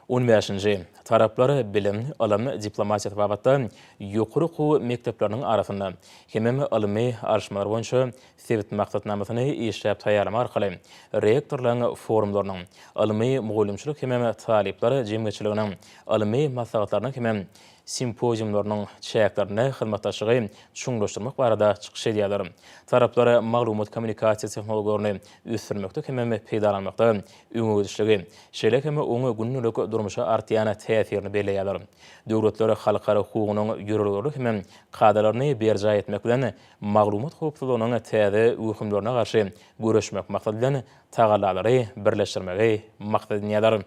On bäşinji. Taraplar bilim, ylym diplomatiýasy babatda ýokary okuw mekdepleriniň arasynda hemem ylmy alyşmalar boýunça sebit maksatnamasyny işläp taýýarlamak arkaly rektorlaryň forumlarynyň, ylmy-mugallymçylyk hemem talyplar jemgyýetçiliginiň ylmy maslahatlarynyň hemem simpoziumlarynyň çäklerinde hyzmatdaşlygy çuňlaşdyrmak barada çykyş edýärler. Taraplar maglumat-kommunikasiýa tehnologiýalaryny ösdürmekde hemem peýdalanmakda öňegidişligi, şeýle hem oň gündelik durmuşa artýan täsirini belleýärler. Döwletler halkara hukugynyň ýörelgelerini hemem kadalaryny berjaý etmek bilen, maglumat howpsuzlygynyň täze wehimlerine garşy göreşmek maksady bilen tagallalary birleşdirmegi maksat edinýärler.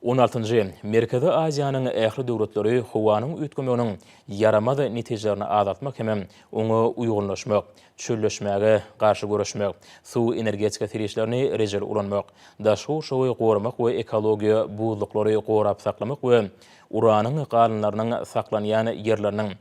On altynjy. Merkezi Aziýanyň ähli döwletleri howanyň üýtgemeginiň ýaramaz netijelerini azaltmak hemem oňa uýgunlaşmak, çölleşmäge garşy göreşmek, suw-energetika serişdelerini rejeli ulanmak, daşky gurşawy goramak we ekologiýa buzluklary gorap saklamak we uranyň galynlarynyň saklanýan ýerleriniň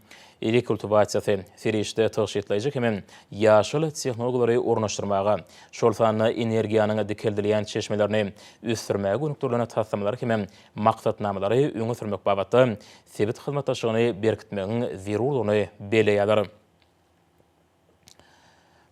rekultiwasiýasy, serişde tygşytlaýjy hemem ýaşyl tehnologiýalary ornaşdyrmaga, şol sanda energiýanyň dikeldilýän çeşmelerini ösdürmäge gönükdirilen taslamalary hemem maksatnamalary öňe sürmek babatda sebit hyzmatdaşlygyny berkitmegiň zerurdygyny belleýärler.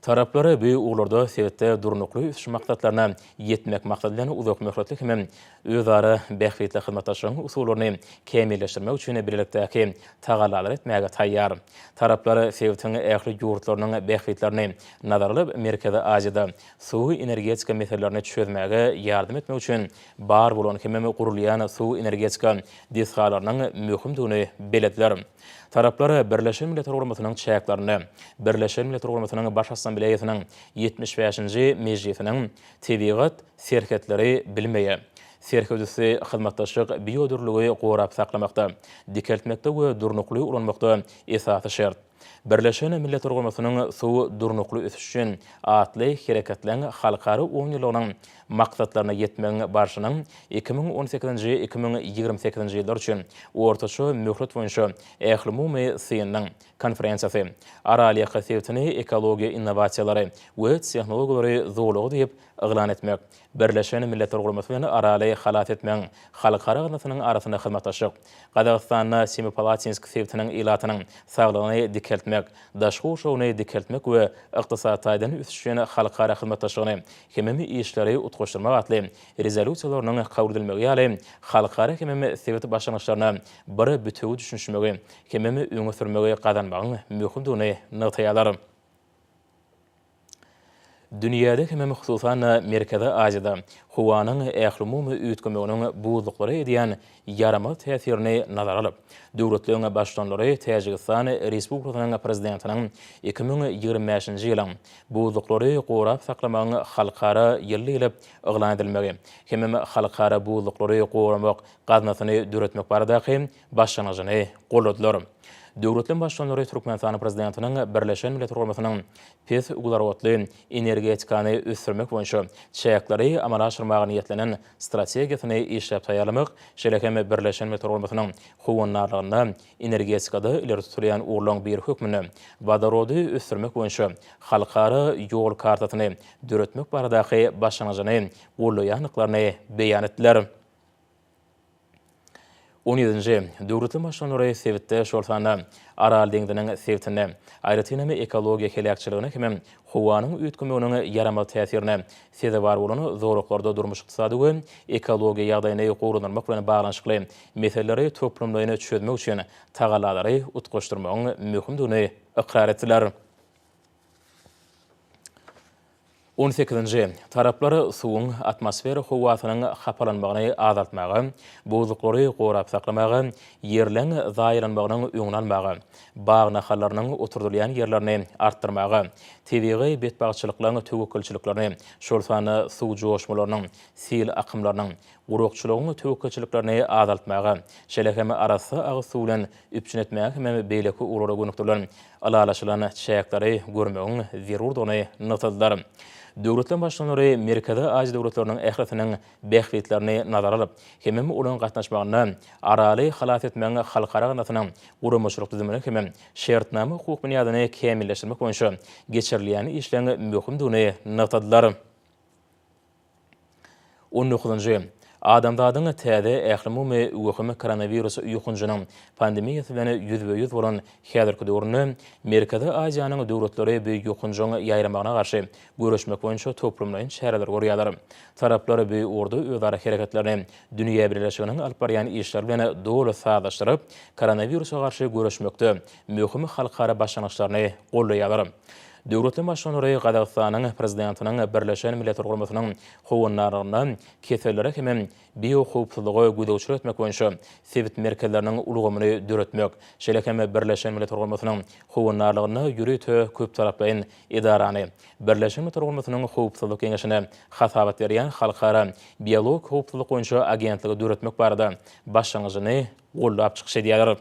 Taraplar bu ugurlarda sebitde durnukly ösüş maksatlaryna ýetmek maksady bilen uzakmöhletli hemem özara bähbitli hyzmatdaşlygyň usullaryny kämilleşdirmek üçin bilelikdäki tagallalary etmäge taýýar. Taraplar sebitiň ähli ýurtlarynyň bähbitlerini nazara alyp, Merkezi Aziýada suw-energetika meselelerini çözmäge ýardam etmek üçin bar bolan hemem gurulýan suw-energetika desgalarynyň möhümdigini bellediler. Taraplar Birleşen Milletler Guramasynyň çäklerinde Birleşen Milletler Guramasynyň Baş Assambleýasynyň 75-nji mejlisiniň Tebigat serhetleri bilmeýär. Serhetüsti hyzmatdaşlyk biodürlüligi gorap saklamakda, dikeltmekde we durnukly ulanmakda esasy şert. Birleşen Milletler Guramasynyň Suw durnukly ösüş üçin atly Hereketleň halkara onýyllygynyň maksatlaryna ýetmegiň barşynyň 2018-nji, 2028-nji ýyllar üçin ortaça möhlet boýunça ählumumy synynyň konferensiýasy, Aralýaka sebitini ekologiýa innowasiýalary we tehnologiýalary zolagy diýip yglan etmek, Birleşen Milletler Guramasy bilen Araly halas etmegiň halkara gaznasynyň arasynda hyzmatdaşlyk, Gazagystanda Semipalatinsk sebitiniň ilatynyň saglygyny dikeltmek, daşky gurşawyny dikeltmek we ykdysady taýdan ösüş üçin halkara hyzmatdaşlygyny hemem işleri utgaşdyrmak atly Rezolýusiýalarynyň kabul edilmegi ýaly halkara hemem sebit başlangyçlaryna bir bütewi düşünişmegi hemem öňe sürmegi gazanmagyň möhümdigini nygtaýarlar. Dünýäde hemem hususan-da Merkezi Aziýada howanyň ählumumy üýtgemeginiň buzluklara edýän ýaramaz täsirini nazara alyp, döwletleriň Baştutanlary Täjigistan Respublikasynyň Prezidentiniň 2025-nji ýylyň Buzluklary gorap saklamagyň halkara ýyly diýlip yglan edilmegi hemem Halkara buzluklary goramak gaznasyny döretmek baradaky başlangyjyny goldadylar. Döwletleriň Baştutanlary Türkmenistanyň Prezidentiniň Birleşen Milletler Guramasynyň pes uglerodly energetikany ösdürmek boýunça çäkleri amala aşyrmaga niýetlenen strategiýasyny işläp taýýarlamak, şeýle hem Birleşen Milletler Guramasynyň howandarlygynda energetikada ileri tutulýan ugurlaryň biri hökmünde wodorody ösdürmek boýunça halkara ýol kartasyny döretmek baradaky başlangyjyny goldaýandyklaryny beýan etdiler. On ýedinji. Döwletli maşynlary sebitde, şol sanda Aral deňziniň sebitinde, aýratyn hem ekologiýa heläkçiligine hemem howanyň üýtgemeginiň ýaramaz täsirine sezewar bolan zolaklarda durmuş-ykdysady we ekologiýa ýagdaýyny gowulandyrmak bilen baglanyşykly meseleleri toplumlaýyn çözmek üçin tagallalary utgaşdyrmagyň möhümdigini ykrar etdiler. On sekizinji. Taraplar suwuň atmosfera howasynyň hapalanmagyny azaltmaga, buzluklary gorap saklamaga, ýerleň zaýalanmagynyň öňüni almaga, bag nahallarynyň oturdylýan ýerlerini artdyrmaga, tebigy betbagtçylyklaryň töwekgelçiliklerini, şol sanda suw joşmalarynyň, sil akymlarynyň, gurakçylygyň töwekgelçiliklerini azaltmaga, şeýle hem arassa agyz suw bilen üpjün etmäge hemem beýleki ugurlara gönükdirilen ylalaşylan çäkleri görmegiň zerurdygyny nygtadylar. Döwletler Baştutanlary Merkezi Aziýa döwletleriniň ählisiniň bähbitlerini nazara alyp, hemem olaryň gatnaşmagynda Araly halas etmegiň halkara gaznasynyň guramaçylyk düzümini hemem şertnama-hukuk binýadyny kämilleşdirmek boýunça geçirilýän işleň möhümdigini nygtadylar. On dokuzynjy. Adamzadyň täze ählumumy wehim koronawirus ýokanjynyň pandemiýasy bilen ýüzbe-ýüz bolan häzirki döwründe Merkezi Aziýanyň döwletleri bu ýokanjyň ýaýramagyna garşy göreşmek boýunça toplumlaýyn çäreleri görýärler. Taraplar bu ugurda özara hereketlerini dünýä bileleşiginiň alyp barýan işleri bilen doly sazlaşdyryp, koronawirusa garşy göreşmekde möhüm halkara başlangyçlaryny goldaýarlar. Döwletli Baştutanlary Gazagystanyň Prezidentiniň Birleşen Milletler Guramasynyň howandarlygynda kesellere hemem biohowpsuzlyga gözegçilik etmek boýunça sebit merkezleriniň ulgamyny döretmek, şeýle hem Birleşen Milletler Guramasynyň howandarlygynda ýörite köptaraplaýyn edarany, Birleşen Milletler Guramasynyň Howpsuzlyk Geňeşine hasabat berýän Halkara biologik howpsuzlyk boýunça agentligi döretmek barada başlangyjyny goldap çykyş edýärler.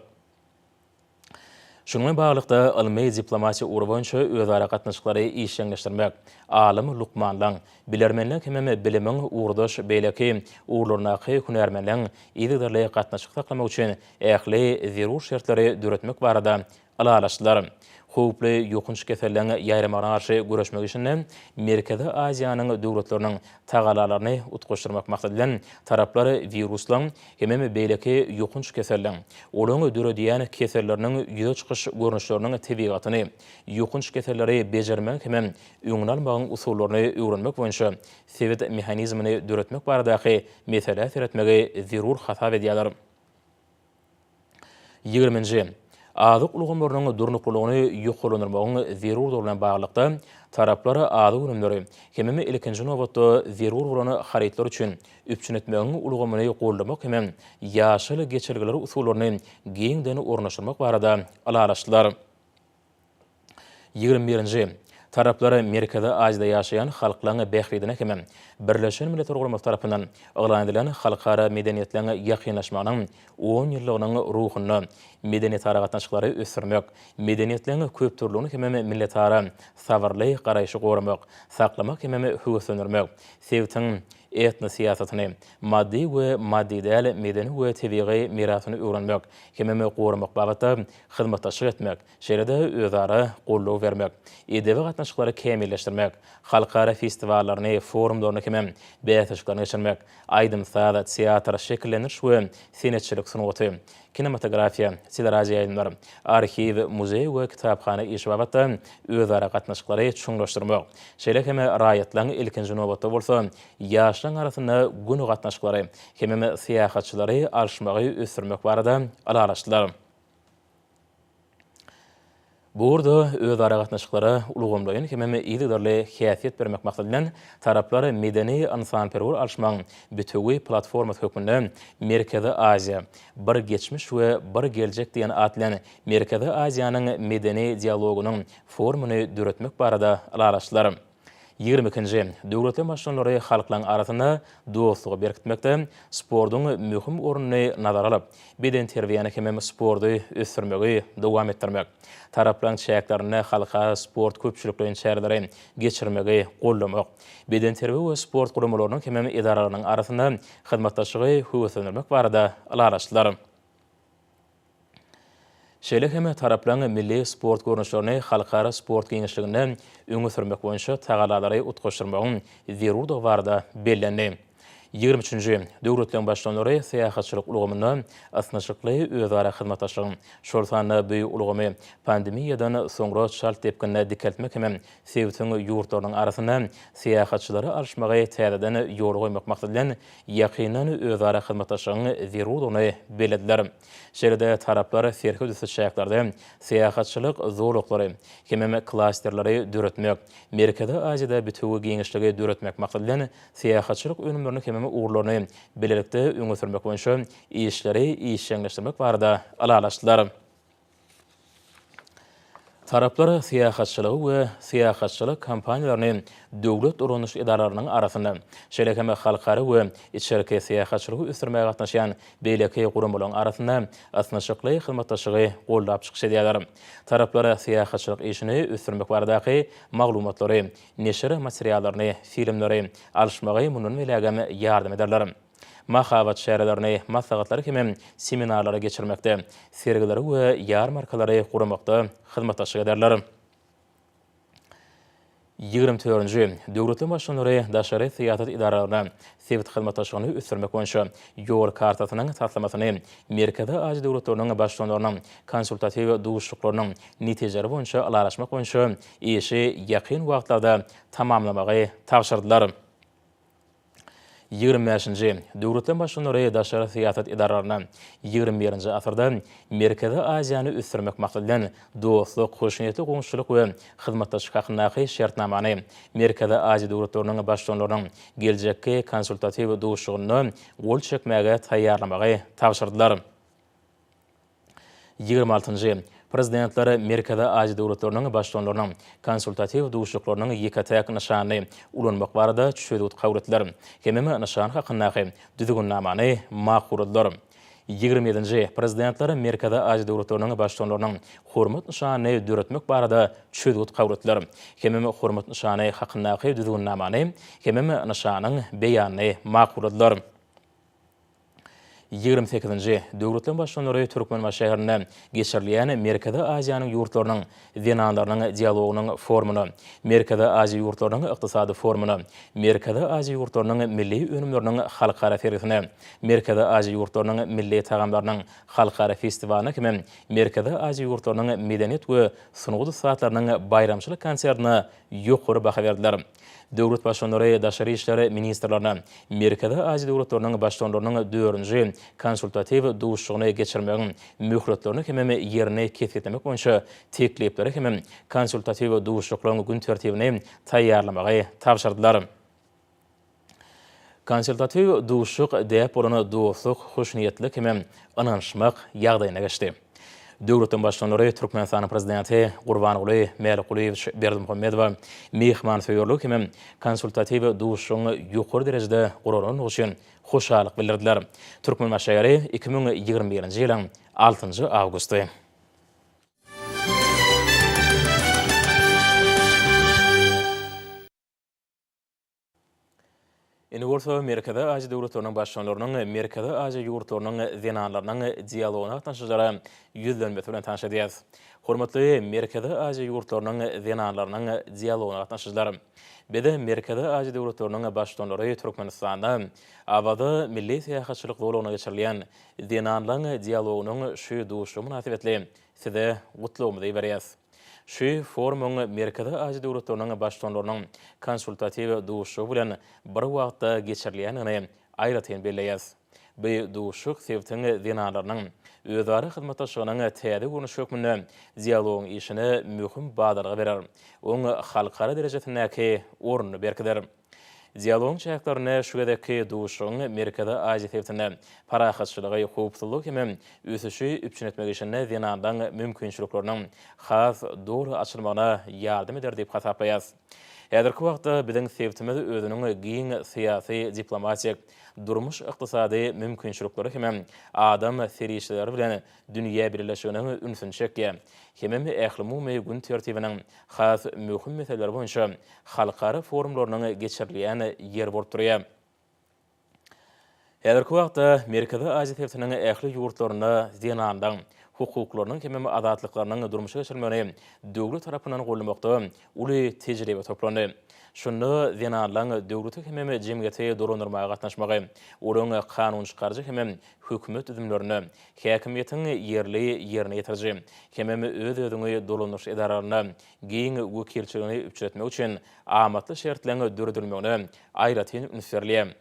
Şunuň bilen baglylykda, ylmy diplomatiýa ugry boýunça özara gatnaşyklary işjeňleşdirmek, alym lukmanlaň, bilermenleň hemem bilimiň ugurdaş beýleki ugurlaryndaky hünärmenleň yzygiderli gatnaşyk saklamak üçin ähli zerur şertleri döretmek barada ylalaşdylar. Howply ýokanç keselleň ýaýramagyna garşy göreşmek işinde Merkezi Aziýanyň döwletleriniň tagalalaryny utgaşdyrmak maksady bilen, taraplar wiruslaň hemem beýleki ýokanç keselleň, olaryň döredýän keselleriniň ýüze çykyş görnüşleriniň tebigatyny, ýokanç keselleri bejermegiň hemem öňüni almagyň usullaryny öwrenmek boýunça sebit mehanizmini döretmek baradaky meselä seretmegi zerur hasap edýärler. Ýigriminji. Azyk ulgamlarynyň durnuklylygyny ýokarlandyrmagyň zerurdygy bilen baglylykda, taraplar azyk önümleri, hemem ilkinji nobatda zerur bolan harytlar üçin üpjün etmegiň ulgamyny goldamak hemem ýaşyl geçelgeler usullaryny giňden ornaşdyrmak barada ylalaşdylar. 21-nji. Taraplar Merkezi Aziýada ýaşaýan halklaryň bähbidine hemem Birleşen Milletler Guramasy tarapyndan yglan edilen Halkara medeniýetleriň ýakynlaşmagynyň on ýyllygynyň ruhunda medeniýetara gatnaşyklary ösdürmek, medeniýetleriň köpdürlügini hemem milletara sabyrly garaýşy goramak, saklamak hemem höweslendirmek, sebitiň etnosyýasatyny, maddy we maddy däl medeni we tebigy mirasyny öwrenmek hemem goramak babatda hyzmatdaşlyk etmek, şeýle-de özara goldaw bermek, edebi gatnaşyklary kämilleşdirmek, halkara festiwallaryny, forumlaryny hemem bäsleşiklerini geçirmek, aýdym-saz, teatr, şekillendiriş we senetçilik sungaty, kinematografiýa, teleradioýaýlymlar, arhiw, muzeý we kitaphana işi babatda özara gatnaşyklary çuňlaşdyrmak, şeýle hem raýatlaryň, ilkinji nobatda bolsa, ýaşlaryň arasynda göni gatnaşyklary hemem syýahatçylary alyşmagy ösdürmek barada ylalaşdylar. Bu ugurda özara gatnaşyklara ulgamlaýyn hemem yzygiderli häsiýet bermek maksady bilen, taraplar medeni-ynsanperwer alyşmagyň bitewi platformasy hökmünde Merkezi Aziýa, bir geçmiş we bir geljek diýen at bilen Merkezi Aziýanyň medeni dialogynyň forumyny döretmek barada ylalaşdylar. 22-nji. Döwletli Baştutanlary halklaryň arasynda dostlugy berkitmekde sportuň möhüm ornuny nazara alyp, bedenterbiýäni hemem sporty ösdürmegi dowam etdirmek, taraplaryň çäklerinde halkara sport köpçülikleýin çäreleri geçirmegi goldamak, bedenterbiýe we sport guramalarynyň hemem edaralarynyň arasynda hyzmatdaşlygy höweslendirmek barada ylalaşdylar. Şeýle hem taraplaryň milli sport görnüşlerini halkara sport giňişliginde öňe sürmek boýunça tagallalary utgaşdyrmagyň zerurdygy barada bellendi. Ýigrimi üçünji. Döwletleriň Baştutanlary syýahatçylyk ulgamynda ysnyşykly özara hyzmatdaşlygyň, şol sanda bu ulgamy pandemiýadan soňra çalt depginde dikeltmek hem sebitiň ýurtlarynyň arasynda syýahatçylary alyşmagy täzeden ýola goýmak maksady bilen ýakyndan özara hyzmatdaşlygyň zerurdygyny bellediler. Şeýle-de taraplar serhetüsti çäklerde syýahatçylyk zolaklary hemem klasterleri döretmek, Merkezi Aziýada bitewi giňişligi döretmek maksady bilen syýahatçylyk önümlerini hemem ugurlaryny bilelikde öňe sürmek boýunça işleri işjeňleşdirmek barada ylalaşdylar. Taraplar syýahatçylygy we syýahatçylyk kompaniýalaryny döwlet dolanyş edaralarynyň arasynda, şeýle hem halkara we içerki syýahatçylygy ösdürmäge gatnaşýan beýleki guramalaryň arasynda ysnyşykly hyzmatdaşlygy goldap çykyş edýärler. Taraplar syýahatçylyk işini ösdürmek baradaky maglumatlary, neşir materiallaryny, filmleri alyşmagy mundan beýlägem ýardam ederler. Mahabat çärelerini, maslahatlary hemem seminarlary geçirmekde, sergileri we ýarmarkalary guramakda hyzmatdaşlyk ederler. Ýigrimi dördünji. Döwletli Baştutanlary daşary syýasat edaralaryna sebit hyzmatdaşlygyny ösdürmek boýunça Ýol kartasynyň taslamasyny Merkezi Aziýa döwletleriniň Baştutanlarynyň konsultatiw duşuşyklarynyň netijeleri boýunça ylalaşmak boýunça işi ýakyn wagtlarda tamamlamagy tabşyrdylar. Ýigrimi bäşinji. Döwletler Baştutanlary daşary syýasat edaralaryna ýigrimi birinji asyrda Merkezi Aziýany ösdürmek maksady bilen dostluk, hoşniýetli goňşuçylyk we hyzmatdaşlyk hakyndaky Şertnamany Merkezi Aziýa döwletleriniň Baştutanlarynyň geljekki konsultatiw duşuşygynda gol çekmäge taýýarlamagy tabşyrdylar. Ýigrimi altynjy. Prezidentler Merkezi Aziýa döwletleriniň Baştutanlarynyň konsultatiw duşuşyklarynyň ýeke-täk nyşanyny ulanmak barada çözgüt kabul etdiler hemem nyşan hakyndaky Düzgünnamany makulladylar. Ýigrimi ýedinji. Prezidentler Merkezi Aziýa döwletleriniň Baştutanlarynyň hormat nyşanyny döretmek barada çözgüt kabul etdiler hemem hormat nyşany hakyndaky Düzgünnamany hemem nyşanyň beýanyny makulladylar. Ýigrimi sekizinji. Döwletler Baştutanlary Türkmenbaşy şäherinde geçirilýän Merkezi Aziýanyň ýurtlarynyň zenanlarynyň dialogynyň forumyna, Merkezi Aziýa ýurtlarynyň ykdysady forumyna, Merkezi Aziýa ýurtlarynyň milli önümleriniň halkara sergisine, Merkezi Aziýa ýurtlarynyň milli tagamlarynyň halkara festiwalyna hem Merkezi Aziýa ýurtlarynyň medeniýet we sungat ussatlarynyň baýramçylyk konsertine ýokary baha berdiler. Döwlet Baştutanlary daşary işler ministrlerine Merkezi Aziýa döwletleriniň Baştutanlarynyň dördünji konsultatiw duşuşygyny geçirmegiň möhletlerini hemem ýerini kesgitlemek boýunça teklipleri hemem konsultatiw duşuşyklaryň gün tertibini taýýarlamagy tabşyrdylar. Konsultatiw duşuşyk däp bolan dostluk, hoşniýetlilik hemem ynanyşmak ýagdaýynda geçdi. Döwletiň Baştutanlary Türkmenistanyň Prezidenti Gurbanguly Mälikgulyýewiç Berdimuhamedowa myhmansöýerligi hemem konsultatiw duşuşygyň ýokary derejede guralandygy üçin hoşallyk bildirdiler. Türkmenbaşy şäheri, 2021-nji ýylyň altynjy awgusty. Indi bolsa Merkezi Aziýa döwletleriniň Baştutanlarynyň Merkezi Aziýa ýurtlarynyň zenanlarynyň dialogyna gatnaşyjylara ýüzlenmesi bilen tanyş edýäris. Hormatly Merkezi Aziýa ýurtlarynyň zenanlarynyň dialogyna gatnaşyjylar! Biz Merkezi Aziýa döwletleriniň Baştutanlary Türkmenistanda Awaza milli syýahatçylyk zolagynda geçirilýän Zenanlaryň dialogynyň şu duşuşygy mynasybetli Size gutlagymyzy iberýäris. Şu forumyň Merkezi Aziýa döwletleriniň Baştutanlarynyň konsultatiw duşuşygy bilen bir wagtda geçirilýändigini aýratyn belleýäris. Bu duşuşyk sebitiň zenanlarynyň özara hyzmatdaşlygynyň täze görnüşi hökmünde dialogyň işine möhüm badalga berer, oň halkara derejesindäki ornuny berkider. Dialogyň çäklerinde şu gezekki duşuşygyň Merkezi Aziýa sebitinde parahatçylygy, howpsuzlygy hem ösüşi üpjün etmek işinde zenanlaryň mümkinçilikleriniň has doly açylmagyna ýardam eder diýip hasaplaýarys. Häzirki wagtda biziň sebitimiz özüniň giň syýasy-diplomatik, durmuş-ykdysady mümkinçilikleri hemem adam serişdeleri bilen dünýä bileleşiginiň ünsüni çekýär hemem ählumumy gün tertibiniň has möhüm meseleleri boýunça halkara forumlarynyň geçirilýän ýeri bolup durýar. Häzirki wagtda Merkezi Aziýa sebitiniň ähli ýurtlarynda zenanlaryň hukuklarynyň hemem azatlyklarynyň durmuşa geçirilmegini döwlet tarapyndan goldamakda uly tejribe toplandy. Şunda zenanlaryň döwleti hemem jemgyýeti dolandyrmaga gatnaşmagy, olaryň kanunçykaryjy hemem hökümet düzümlerinde, häkimiýetiň ýerli ýerine ýetiriji hemem öz-özüňi dolandyryş edaralarynda giň wekilçiligini üpjün etmek üçin amatly şertleriň döredilmegine aýratyn üns berilýär.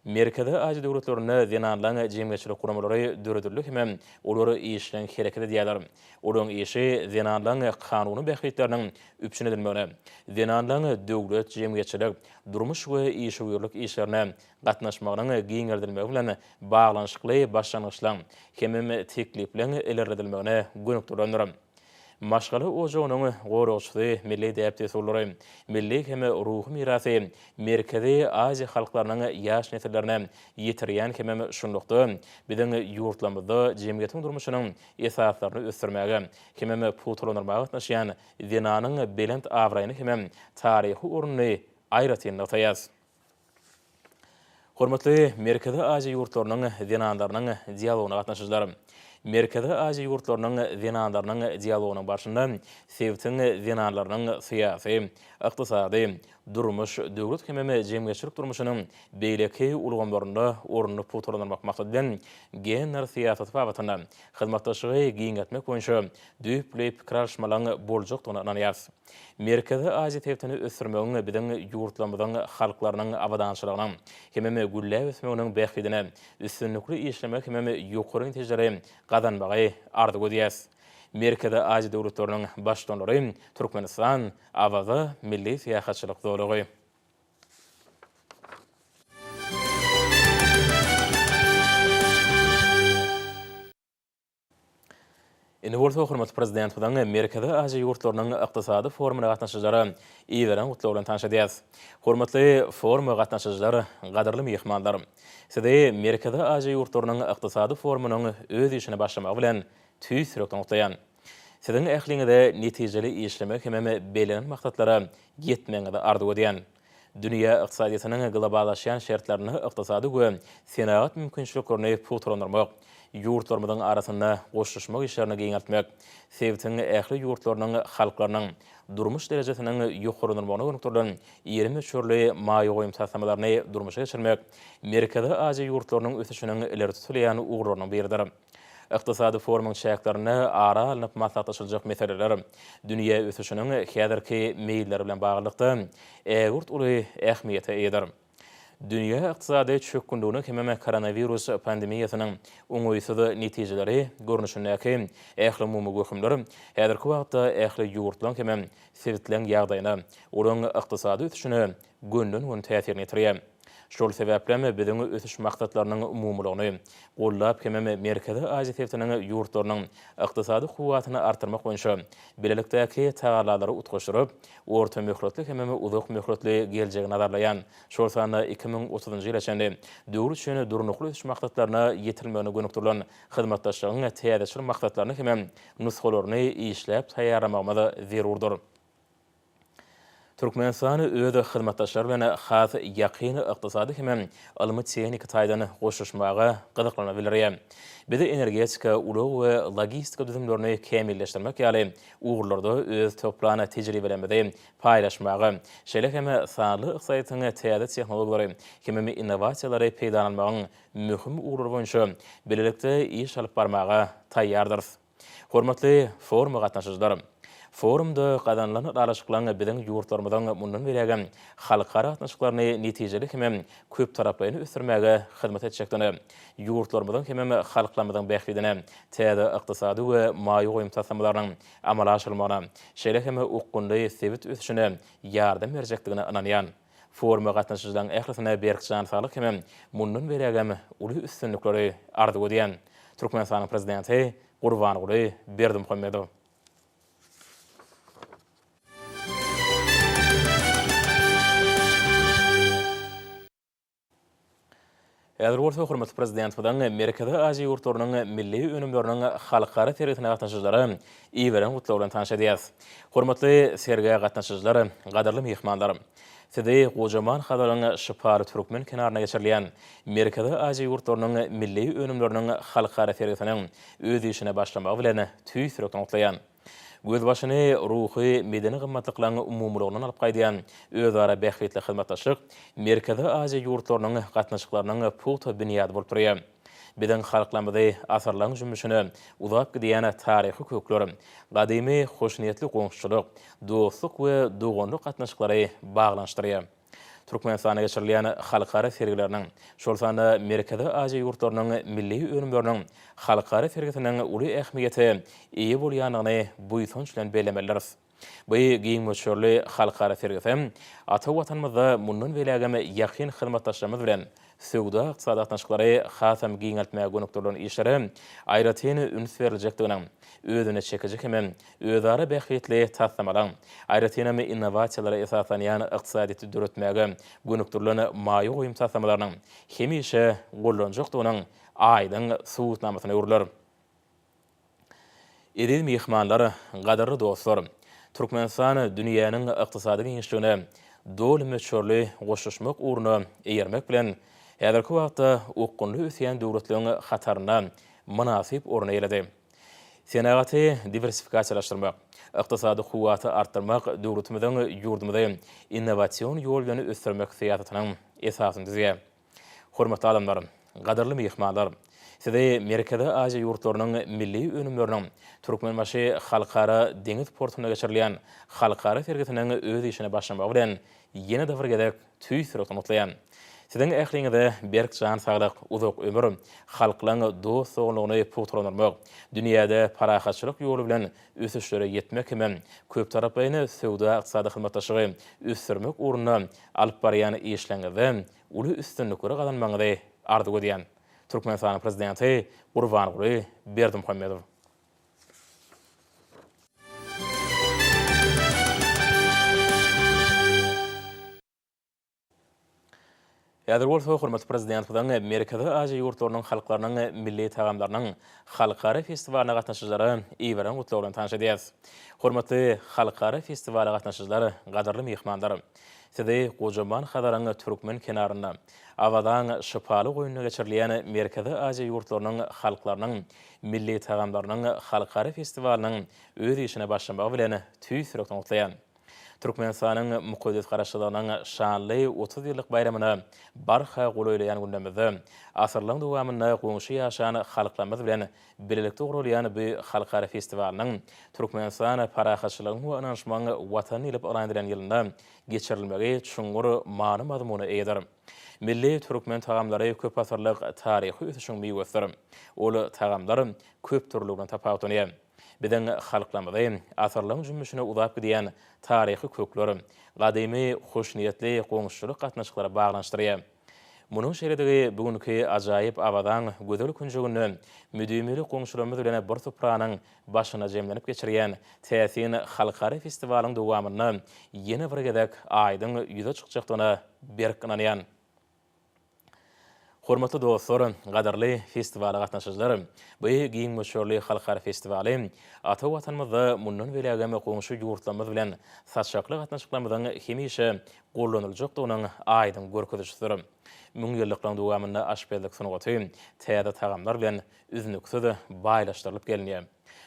Merkezi Aziýa döwletlerinde zenanlaryň jemgyýetçilik guramalary döredildi hemem olar işjeň hereket edýärler. Olaryň işi zenanlaryň kanuny bähbitleriniň üpjün edilmegine, zenanlaryň döwlet, jemgyýetçilik, durmuş we işewürlik işlerine gatnaşmagynyň giňeldilmegi bilen baglanyşykly başlangyçlaryň hemem teklipleriň ilerledilmegine gönükdirilendir. Maşgala ojagynyň goragçysy milli däp-dessurlary, milli hem ruhy mirasy Merkezi Aziýa halklarynyň ýaş nesillerine ýetirýän hemem şunlukda biziň ýurtlarymyzda jemgyýetiň durmuşynyň esaslaryny ösdürmäge hemem pugtalandyrmaga gatnaşýan zenanyň belent abraýyny hemem taryhy ornuny aýratyn nygtaýar. Hormatly Merkezi Aziýa ýurtlarynyň zenanlarynyň dialogyna gatnaşyjylar! Merkezi Aziýa ýurtlarynyň zenanlarynyň dialogynyň barşynda sebitiň zenanlarynyň syýasy, ykdysady, durmuş, döwlet hemem jemgyýetçilik durmuşynyň beýleki ulgamlarynda ornuny pugtalandyrmak maksady bilen gender syýasaty babatynda hyzmatdaşlygy giňeltmek boýunça düýpli pikir alyşmalaryň boljakdygyna ynanýarys. Merkezi Aziýa sebitini ösdürmegiň biziň ýurtlarymyzyň halklarynyň abadançylygynyň hemem gülläp ösmeginiň bähbidine üstünlikli işlemek hemem ýokary netijeleri gazanmagy arzuw edýäris. Merkezi Aziýa döwletleriniň Baştutanlary Türkmenistan, Awaza milli syýahatçylyk zolagy. Indi bolsa hormatly Prezidentimiziň Merkezi Aziýa ýurtlarynyň ykdysady forumyna gatnaşyjylara iberen gutlagy bilen tanyş edýäris. Hormatly foruma gatnaşyjylar, gadyrly myhmanlar! Sizi Merkezi Aziýa ýurtlarynyň ykdysady forumynyň öz işine başlamagy bilen tüýs ýürekden gutlaýan. Siziň ähliňize netijeli işlemek hemem bellenen maksatlara ýetmegiňizi arzuw edýän. Dünýä ykdysadyýetiniň globallaşýan şertlerinde ykdysady we senagat mümkinçiliklerini pugtalandyrmak, ýurtlarymyzyň arasynda goşulyşmak işlerini giňeltmek, sebitiň ähli ýurtlarynyň halklarynyň durmuş derejesiniň ýokarlandyrylmagyna gönükdirilen iri möçberli maýa goýum taslamalaryny durmuşa geçirmek Merkezi Aziýa ýurtlarynyň ösüşiniň ileri tutulýan ugurlarynyň biridir. Ykdysady forumyň çäklerinde ara alnyp maslahatlaşyljak meseleler dünýä ösüşiniň häzirki meýilleri bilen baglylykda ägirt uly ähmiýete eýedir. Dünýä ykdysady çökgünliginiň hemem koronawirus pandemiýasynyň oňaýsyz netijeleri görnüşindäki ählumumy wehimler häzirki wagtda ähli ýurtlaryň hemem sebitleň ýagdaýyna, olaryň ykdysady ösüşine gönden-göni täsirini ýetirýär. Şol sebäplem biziň ösüş maksatlarynyň umumylygyny goldap hemem Merkezi Aziýa sebitiniň ýurtlarynyň ykdysady kuwwatyny artdyrmak boýunça bilelikdäki tagallalary utgaşdyryp, orta möhletli hemem uzak möhletli geljegi nazarlaýan, şol sanda 2030-njy ýyla çenli döwür üçin Durnukly ösüş maksatlaryna ýetilmegine gönükdirilen hyzmatdaşlygyň täzeçil maksatlaryny hemem nusgalaryny işläp taýýarlamagymyz zerurdyr. Türkmenistan öz hyzmatdaşlary bilen has ýakyn ykdysady hem ylmy-tehniki taýdan goşulyşmaga gyzyklanma bildirýär. Biz energetika, ulag we logistika düzümlerini kämilleşdirmek ýaly ugurlarda öz toplan tejribelerimizi paýlaşmaga, şeýle hem sanly ykdysadyýetiň täze tehnologiýalary hem innowasiýalary peýdalanmagyň möhüm ugurlary boýunça bilelikde iş alyp barmaga taýýardyrys. Hormatly foruma gatnaşyjylar! Forumda gazanylan ylalaşyklaryň biziň ýurtlarymyzyň mundan beýlägem halkara gatnaşyklaryny netijeli hemem köptaraplaýyn ösdürmäge hyzmat etjekdigine, ýurtlarymyzyň hemem halklarymyzyň bähbidine täze ykdysady we maýa goýum taslamalarynyň amala aşyrylmagyna, şeýle hem okgunly sebit ösüşine ýardam berjekdigine ynanýan. Foruma gatnaşyjylaryň ählisine berk jan saglyk hemem mundan beýlägem uly üstünlikleri arzuw edýän. Türkmenistanyň Prezidenti Gurbanguly Berdimuhamedow. Häzir bolsa hormatly Prezidentimiziň Merkezi Aziýa ýurtlarynyň milli önümleriniň halkara sergisine gatnaşyjylara iberen gutlagy bilen tanyş edýäris. Hormatly sergä gatnaşyjylar, gadyrly myhmanlar! Sizi gojaman Hazaryň şypaly türkmen kenarynda geçirilýän Merkezi Aziýa ýurtlarynyň milli önümleriniň halkara sergisiniň öz işine başlamagy bilen tüýs ýürekden gutlaýan. Gözbaşyny ruhy, medeni gymmatlyklaryň umumylygyndan alyp gaýdýan özara bähbitli hyzmatdaşlyk Merkezi Aziýa ýurtlarynyň gatnaşyklarynyň pugta binýady bolup durýar. Biziň halklarymyzy asyrlaryň jümmüşine uzap gidýän taryhy kökler, gadymy hoşniýetli goňşuçylyk, dostluk we doganlyk gatnaşyklary baglanyşdyrýar. Türkmenistanda geçirilýän halkara sergileriniň, şol sanda Merkezi Aziýa ýurtlarynyň milli önümleriniň halkara sergisiniň uly ähmiýete eýe bolýandygyny buýsanç bilen bellemelidiris. Bu giň möçberli halkara sergisi ata Watanymyzda mundan beýlägem ýakyn hyzmatdaşlarymyz bilen söwda-ykdysady gatnaşyklary hasam giňeltmäge gönükdirilen işlere aýratyn üns beriljekdiginiň, özüne çekiji hemem özara bähbitli taslamalaryň, aýratynam innowasiýalara esaslanýan ykdysadyýeti döretmäge gönükdirilen maýa goýum taslamalarynyň hemişe gollanjakdygynyň aýdyň subutnamasyna öwrüler. Eziz myhmanlar, gadyrly dostlar! Türkmenistan dünýäniň ykdysady giňişligine doly möçberli goşulyşmak ugruna eýermek bilen, häzirki wagtda okgunly ösýän döwletleriň hatarynda mynasyp orun eýeledi. Senagaty diwersifikasiýalaşdyrmak, ykdysady kuwwaty artdyrmak döwletimiziň ýurdumyzy innowasion ýol bilen ösdürmek syýasatynyň esasyny düzýär. Hormatly adamlar, gadyrly myhmanlar! Sizi Merkezi Aziýa ýurtlarynyň milli önümleriniň Türkmenbaşy Halkara deňiz portunda geçirilýän halkara sergisiniň öz işine başlamagy bilen ýene-de bir gezek tüýs ýürekden gutlaýan. Siziň ähliňize berk jan saglyk, uzak ömür, halklaryň dost-doganlygyny pugtalandyrmak, dünýäde parahatçylyk ýoly bilen ösüşlere ýetmek hem köptaraplaýyn söwda-ykdysady hyzmatdaşlygy ösdürmek ugrunda alyp barýan işleriňizde uly üstünlikleri gazanmagyňyzy arzuw edýän. Türkmenistanyň Prezidenti Gurbanguly Berdimuhamedow. Häzir bolsa hormatly Prezidentimiziň Merkezi Aziýa ýurtlarynyň halklarynyň milli tagamlarynyň halkara festiwalyna gatnaşyjylara iberen gutlagy bilen tanyş edýäris. Hormatly halkara festiwala gatnaşyjylar, gadyrly myhmanlar! Sizi gojaman Hazaryň türkmen kenarynda, Awazaň şypaly goýnunda geçirilýän Merkezi Aziýa ýurtlarynyň halklarynyň milli tagamlarynyň halkara festiwalynyň öz işine başlamagy bilen tüýs ýürekden gutlaýan. Türkmenistanyň mukaddes Garaşsyzlygynyň şanly 30 ýyllyk baýramyna barha golaýlaýan günlerimizde asyrlaryň dowamynda goňşy ýaşan halklarymyz bilen bilelikde guralýan bu halkara festiwalynyň Türkmenistan parahatçylygyň we ynanyşmagyň Watany diýlip yglan edilen ýylynda geçirilmegi çuňňur many-mazmuna eýedir. Milli türkmen tagamlary köpasyrlyk taryhy ösüşiň miwesidir. Ol tagamlar köpdürlügi bilen tapawutlanýar. Biziň halklarymyzy asyrlaryň jümmüşine uzap gidýän taryhy kökler, gadymy hoşniýetli goňşuçylyk gatnaşyklary baglanyşdyrýar. Munuň şeýledigi bu günki ajaýyp Awazaň gözel künjeginde müdimilik goňşularymyz bilen bir supranyň başynda jemlenip geçirýän täsin halkara festiwalyň dowamynda ýene bir gezek aýdyň ýüze çykjakdygyna berk ynanýan. Hormatly dostlar, gadyrly festiwala gatnaşyjylar! Bu giň möçberli halkara festiwaly ata Watanymyzda mundan beýlägem goňşy ýurtlarymyz bilen saçakly gatnaşyklarymyzyň hemişe goldanyljakdygynyň aýdyň görkezijisidir. Müňýyllyklaryň dowamynda aşpezlik sungaty täze tagamlar bilen üznüksiz baýlaşdyrylyp gelinýär.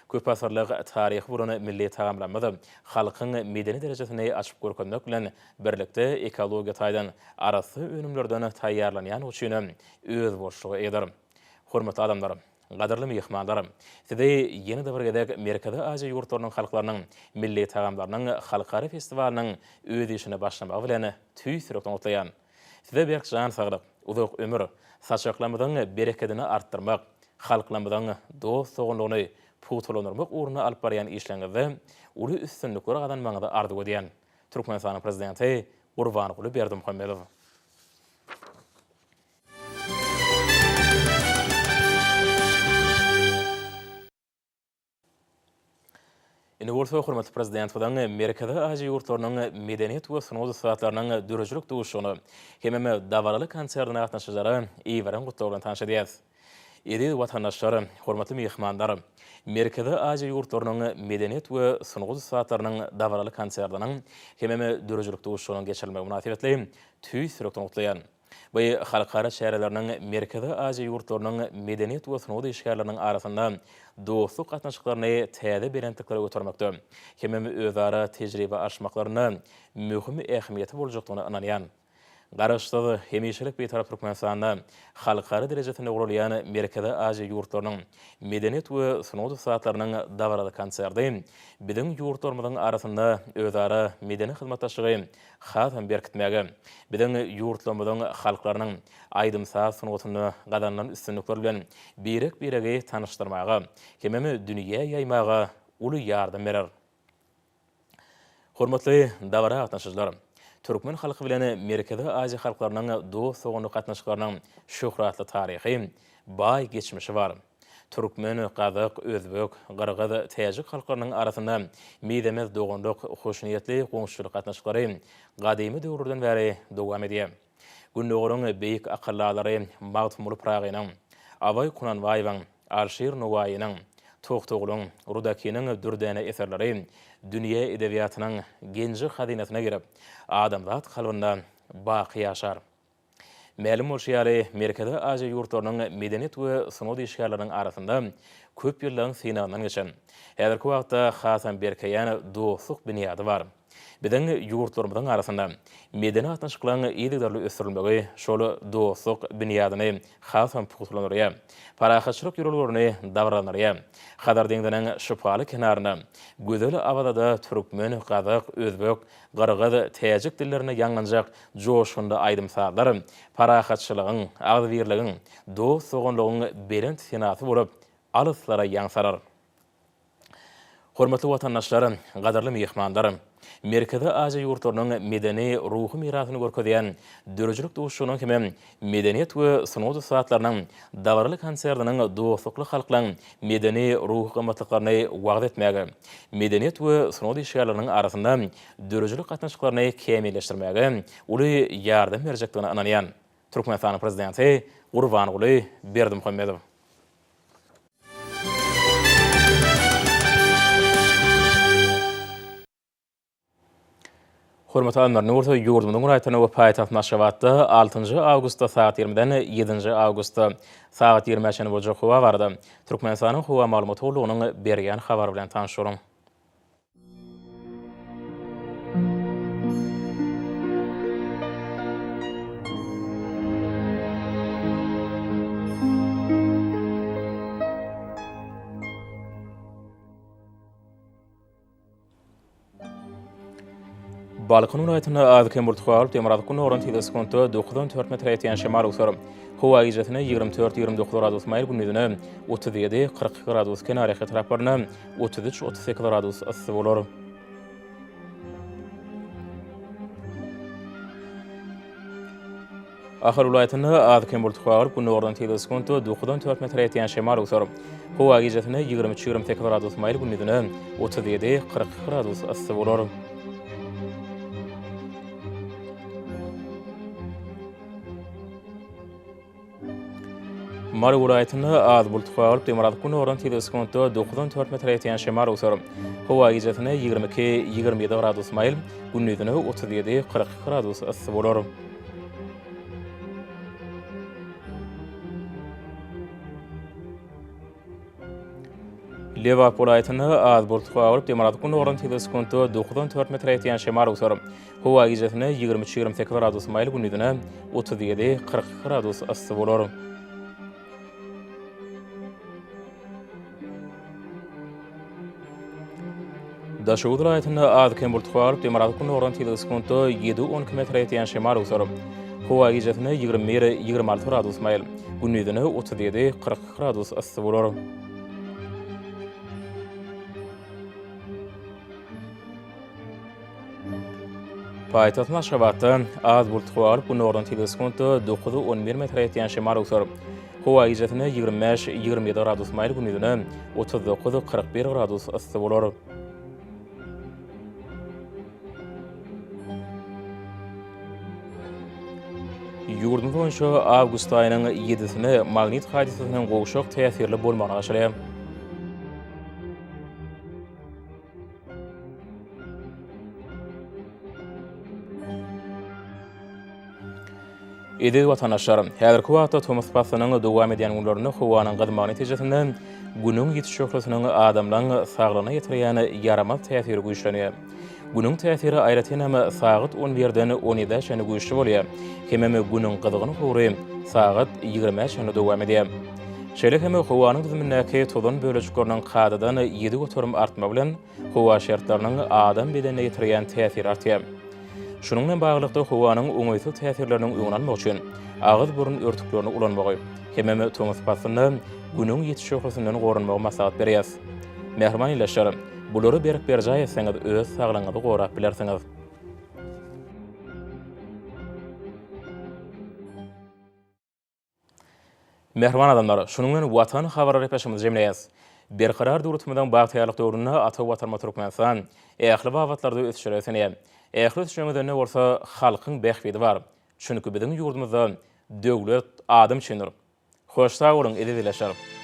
Köpasyrlyk taryhy bolan milli tagamlarymyz halkyň medeni derejesini açyp görkezmek bilen birlikde ekologiýa taýdan arassa önümlerden taýýarlanýandygy üçin özboluşlyga eýedir. Hormatly adamlar! Gadyrly myhmanlar! Sizi ýene-de bir gezek Merkezi Aziýa ýurtlarynyň halklarynyň milli tagamlarynyň halkara festiwalynyň öz işine başlamagy bilen tüýs ýürekden gutlaýan. Size berk jan saglyk, uzak ömür, saçaklarymyzyň berekedini artdyrmak, halklarymyzyň dost-doganlygyny pugtalandyrmak ugrunda alyp barýan işleriňizde uly üstünlikler gazanmagyňyzy arzuw edýän. Türkmenistanyň Prezidenti Gurbanguly Berdimuhamedow. Indi bolsa hormatly Prezidentimiziň Merkezi Aziýa ýurtlarynyň medeniýet we sungat ussatlarynyň döredijilik duşuşygyna hemem dabaraly konserdine gatnaşyjylara iberen gutlagy bilen tanyş edýäris. Eziz watandaşlar, hormatly myhmanlar! Merkezi Aziýa ýurtlarynyň medeniýet we sungat ussatlarynyň dabaraly konserdiniň hemem döredijilik duşuşygynyň geçirilmegi mynasybetli tüýs ýürekden gutlaýan. Bu halkara çäreleriniň Merkezi Aziýa ýurtlarynyň medeniýet we sungat işgärleriniň arasynda dostluk gatnaşyklaryny täze belentliklere götermekde hemem özara tejribe alyşmaklarynda möhüm ähmiýeti boljakdygyna ynanýan. Garaşsyz, hemişelik Bitarap Türkmenistanda halkara derejesinde guralýan Merkezi Aziýa ýurtlarynyň medeniýet we sungat ussatlarynyň dabaraly konserti biziň ýurtlarymyzyň arasynda özara medeni hyzmatdaşlygy hasam berkitmäge, biziň ýurtlarymyzyň halklarynyň aýdym-saz sungatynda gazanylan üstünlikler bilen birek-biregi tanyşdyrmaga hemem dünýä ýaýmaga uly ýardam berer. Hormatly dabara gatnaşyjylar! Türkmen halky bilen Merkezi Aziýa halklarynyň dost-doganlyk gatnaşyklarynyň şöhratly taryhy, baý geçmişi bar. Türkmen, gazak, özbek, gyrgyz, täjik halklarynyň arasynda mizemez doganlyk, hoşniýetli goňşuçylyk gatnaşyklary gadymy döwürlerden bäri dowam edýär. Gündogaryň beýik akyldarlary Magtymguly Pyragynyň, Abaý Kunanbaýewiň, Alşir Nowaýynyň, Tohtagulyň, Rudakiniň dürdäne eserleri dünýä edebiýatynyň genji-hazynasyna girip, adamzat kalbynda baky ýaşar. Mälim bolşy ýaly, Merkezi Aziýa ýurtlarynyň medeniýet we sungat işgärleriniň arasynda köp ýyllaryň synagyndan geçen, häzirki wagtda hasam berkeýän dostluk binýady bar. Biziň ýurtlarymyzyň arasynda medeni gatnaşyklaryň yzygiderli ösdürilmegi şol dostluk binýadyny hasam pugtalandyrýar, parahatçylyk ýörelgelerini dabaralandyrýar. Hazar deňziniň şypaly kenarynda, gözel Awazada türkmen, gazak, özbek, Gyrgyz, täjik dillerinde ýaňlanjak joşgunly aýdym-sazlar parahatçylygyň, agzybirligiň, dost-doganlygyň belent senasy bolup, alyslara ýaň salar. Hormatly watandaşlar, gadyrly myhmanlar! Merkezi Aziýa ýurtlarynyň medeni-ruhy mirasyny görkezýän döredijilik duşuşygynyň hemem Medeniýet we sungat ussatlarynyň dabaraly konsertiniň dostlukly halklaryň medeni-ruhy gymmatlyklaryny wagyz etmäge, medeniýet we sungat işgärleriniň arasynda döredijilik gatnaşyklaryny kämilleşdirmäge uly ýardam berjekdigine ynanýan. Türkmenistanyň Prezidenti Gurbanguly Berdimuhamedow. Hormatly alymlar, indi bolsa ýurdumyzyň welaýatlarynda we paýtagtymyz Aşgabatda altynjy awgustda sagat ýigrimiden ýedinji awgustda sagat ýigrimä çenli boljak howa barada Türkmenistanyň Howa maglumat gullugynyň berýän habary bilen tanyş boluň. Balkan welaýatynda az-kem bulut galyp, demirgazyk-gündogardan tizligi sekuntda dokuzdan dört metre ýetýän şemal öwser. Howa gijesine 24, 29 gradus maýyl, gündizine 37, 42 gradus, kenarýaka etraplarynda 33, 38 gradus yssy bolar. Ahal welaýatynda az-kem bulut galyp, gündogardan tizligi sekuntda dokuzdan dört metre ýetýän şemal öwser. Howa gijesine 23, 28 gradus maýyl, gündizine 37, 42 gradus yssy bolar. Mary welaýatynda az bulut galyp, demirgazyk-gündogardan tizligi sekuntda dokuzdan dört metre ýetýän şemal öwser. Howa gijesine 22, 27 gradus maýyl, gündizine 37, 42 gradus yssy bolar. Lebap welaýatynda az bulut galyp, demirgazyk-gündogardan tizligi sekuntda dokuzdan dört metre ýetýän şemal öwser. Howa gijesine 23, 28 gradus maýyl, gündizine 37, 42 gradus yssy bolar. Daşoguz welaýatynda az-kem bulut galyp, demirgazyk-gündogardan tizligi sekuntda ýedi, 12 metre ýetýän şemal öwser. Howa gijesine 21, 26 gradus maýyl, gündizine 37, 42 gradus yssy bolar. Paýtagtymyz Aşgabatda az bulut galyp, günordan tizligi sekuntda dokuz, on bir metre ýetýän şemal öwser. Howa gijesine 25, 27 gradus maýyl, gündizine 39, 41 gradus yssy bolar. Ýurdumyz boýunça awgust aýynyň ýedisine magnit hadysasynyň gowşak täsirli bolmagyna garaşylýar. Eziz watandaşlar, häzirki wagtda tomus paslynyň dowam edýän günlerinde howanyň gyzmagy netijesinde Günüň ýiti şöhlesiniň adamlaryň saglygyna ýetirýän ýaramaz täsiri güýçlenýär. Günüň täsiri aýratyn hem sagat on birden on ýedä çenli güýçli bolýar. Hemem Günüň gyzgyn howry sagat ýigrimä çenli dowam edýär. Şeýle hem howanyň düzümindäki tozan bölejikleriniň kadadan 7% artmagy bilen howa şertleriniň adam bedenine ýetirýän täsiri artýar. Şunuň bilen baglylykda howanyň oňaýsyz täsirleriniň öňüni almak üçin agyz-burun örtüklerini ulanmagy hemem tomus paslynda Günüň ýiti şöhlesinden goranmagy maslahat berýäris. Mähriban ildeşler, bulary berk berjaý etseňiz öz saglygyňyzy gorap bilersiňiz. Mähriban adamlar, şunuň bilen Watan habarlar gepleşigimizi jemleýäs. Berkarar döwletimiziň bagtyýarlyk döwründe ata Watanymyz Türkmenistan ähli babatlarda ösüşlere ösenýär. Ähli ösüşleriň özeninde bolsa halkyň bähbidi bar. Çünki biziň ýurdumyzda döwlet adam üçindir. Hoş sag boluň, eziz ildeşler!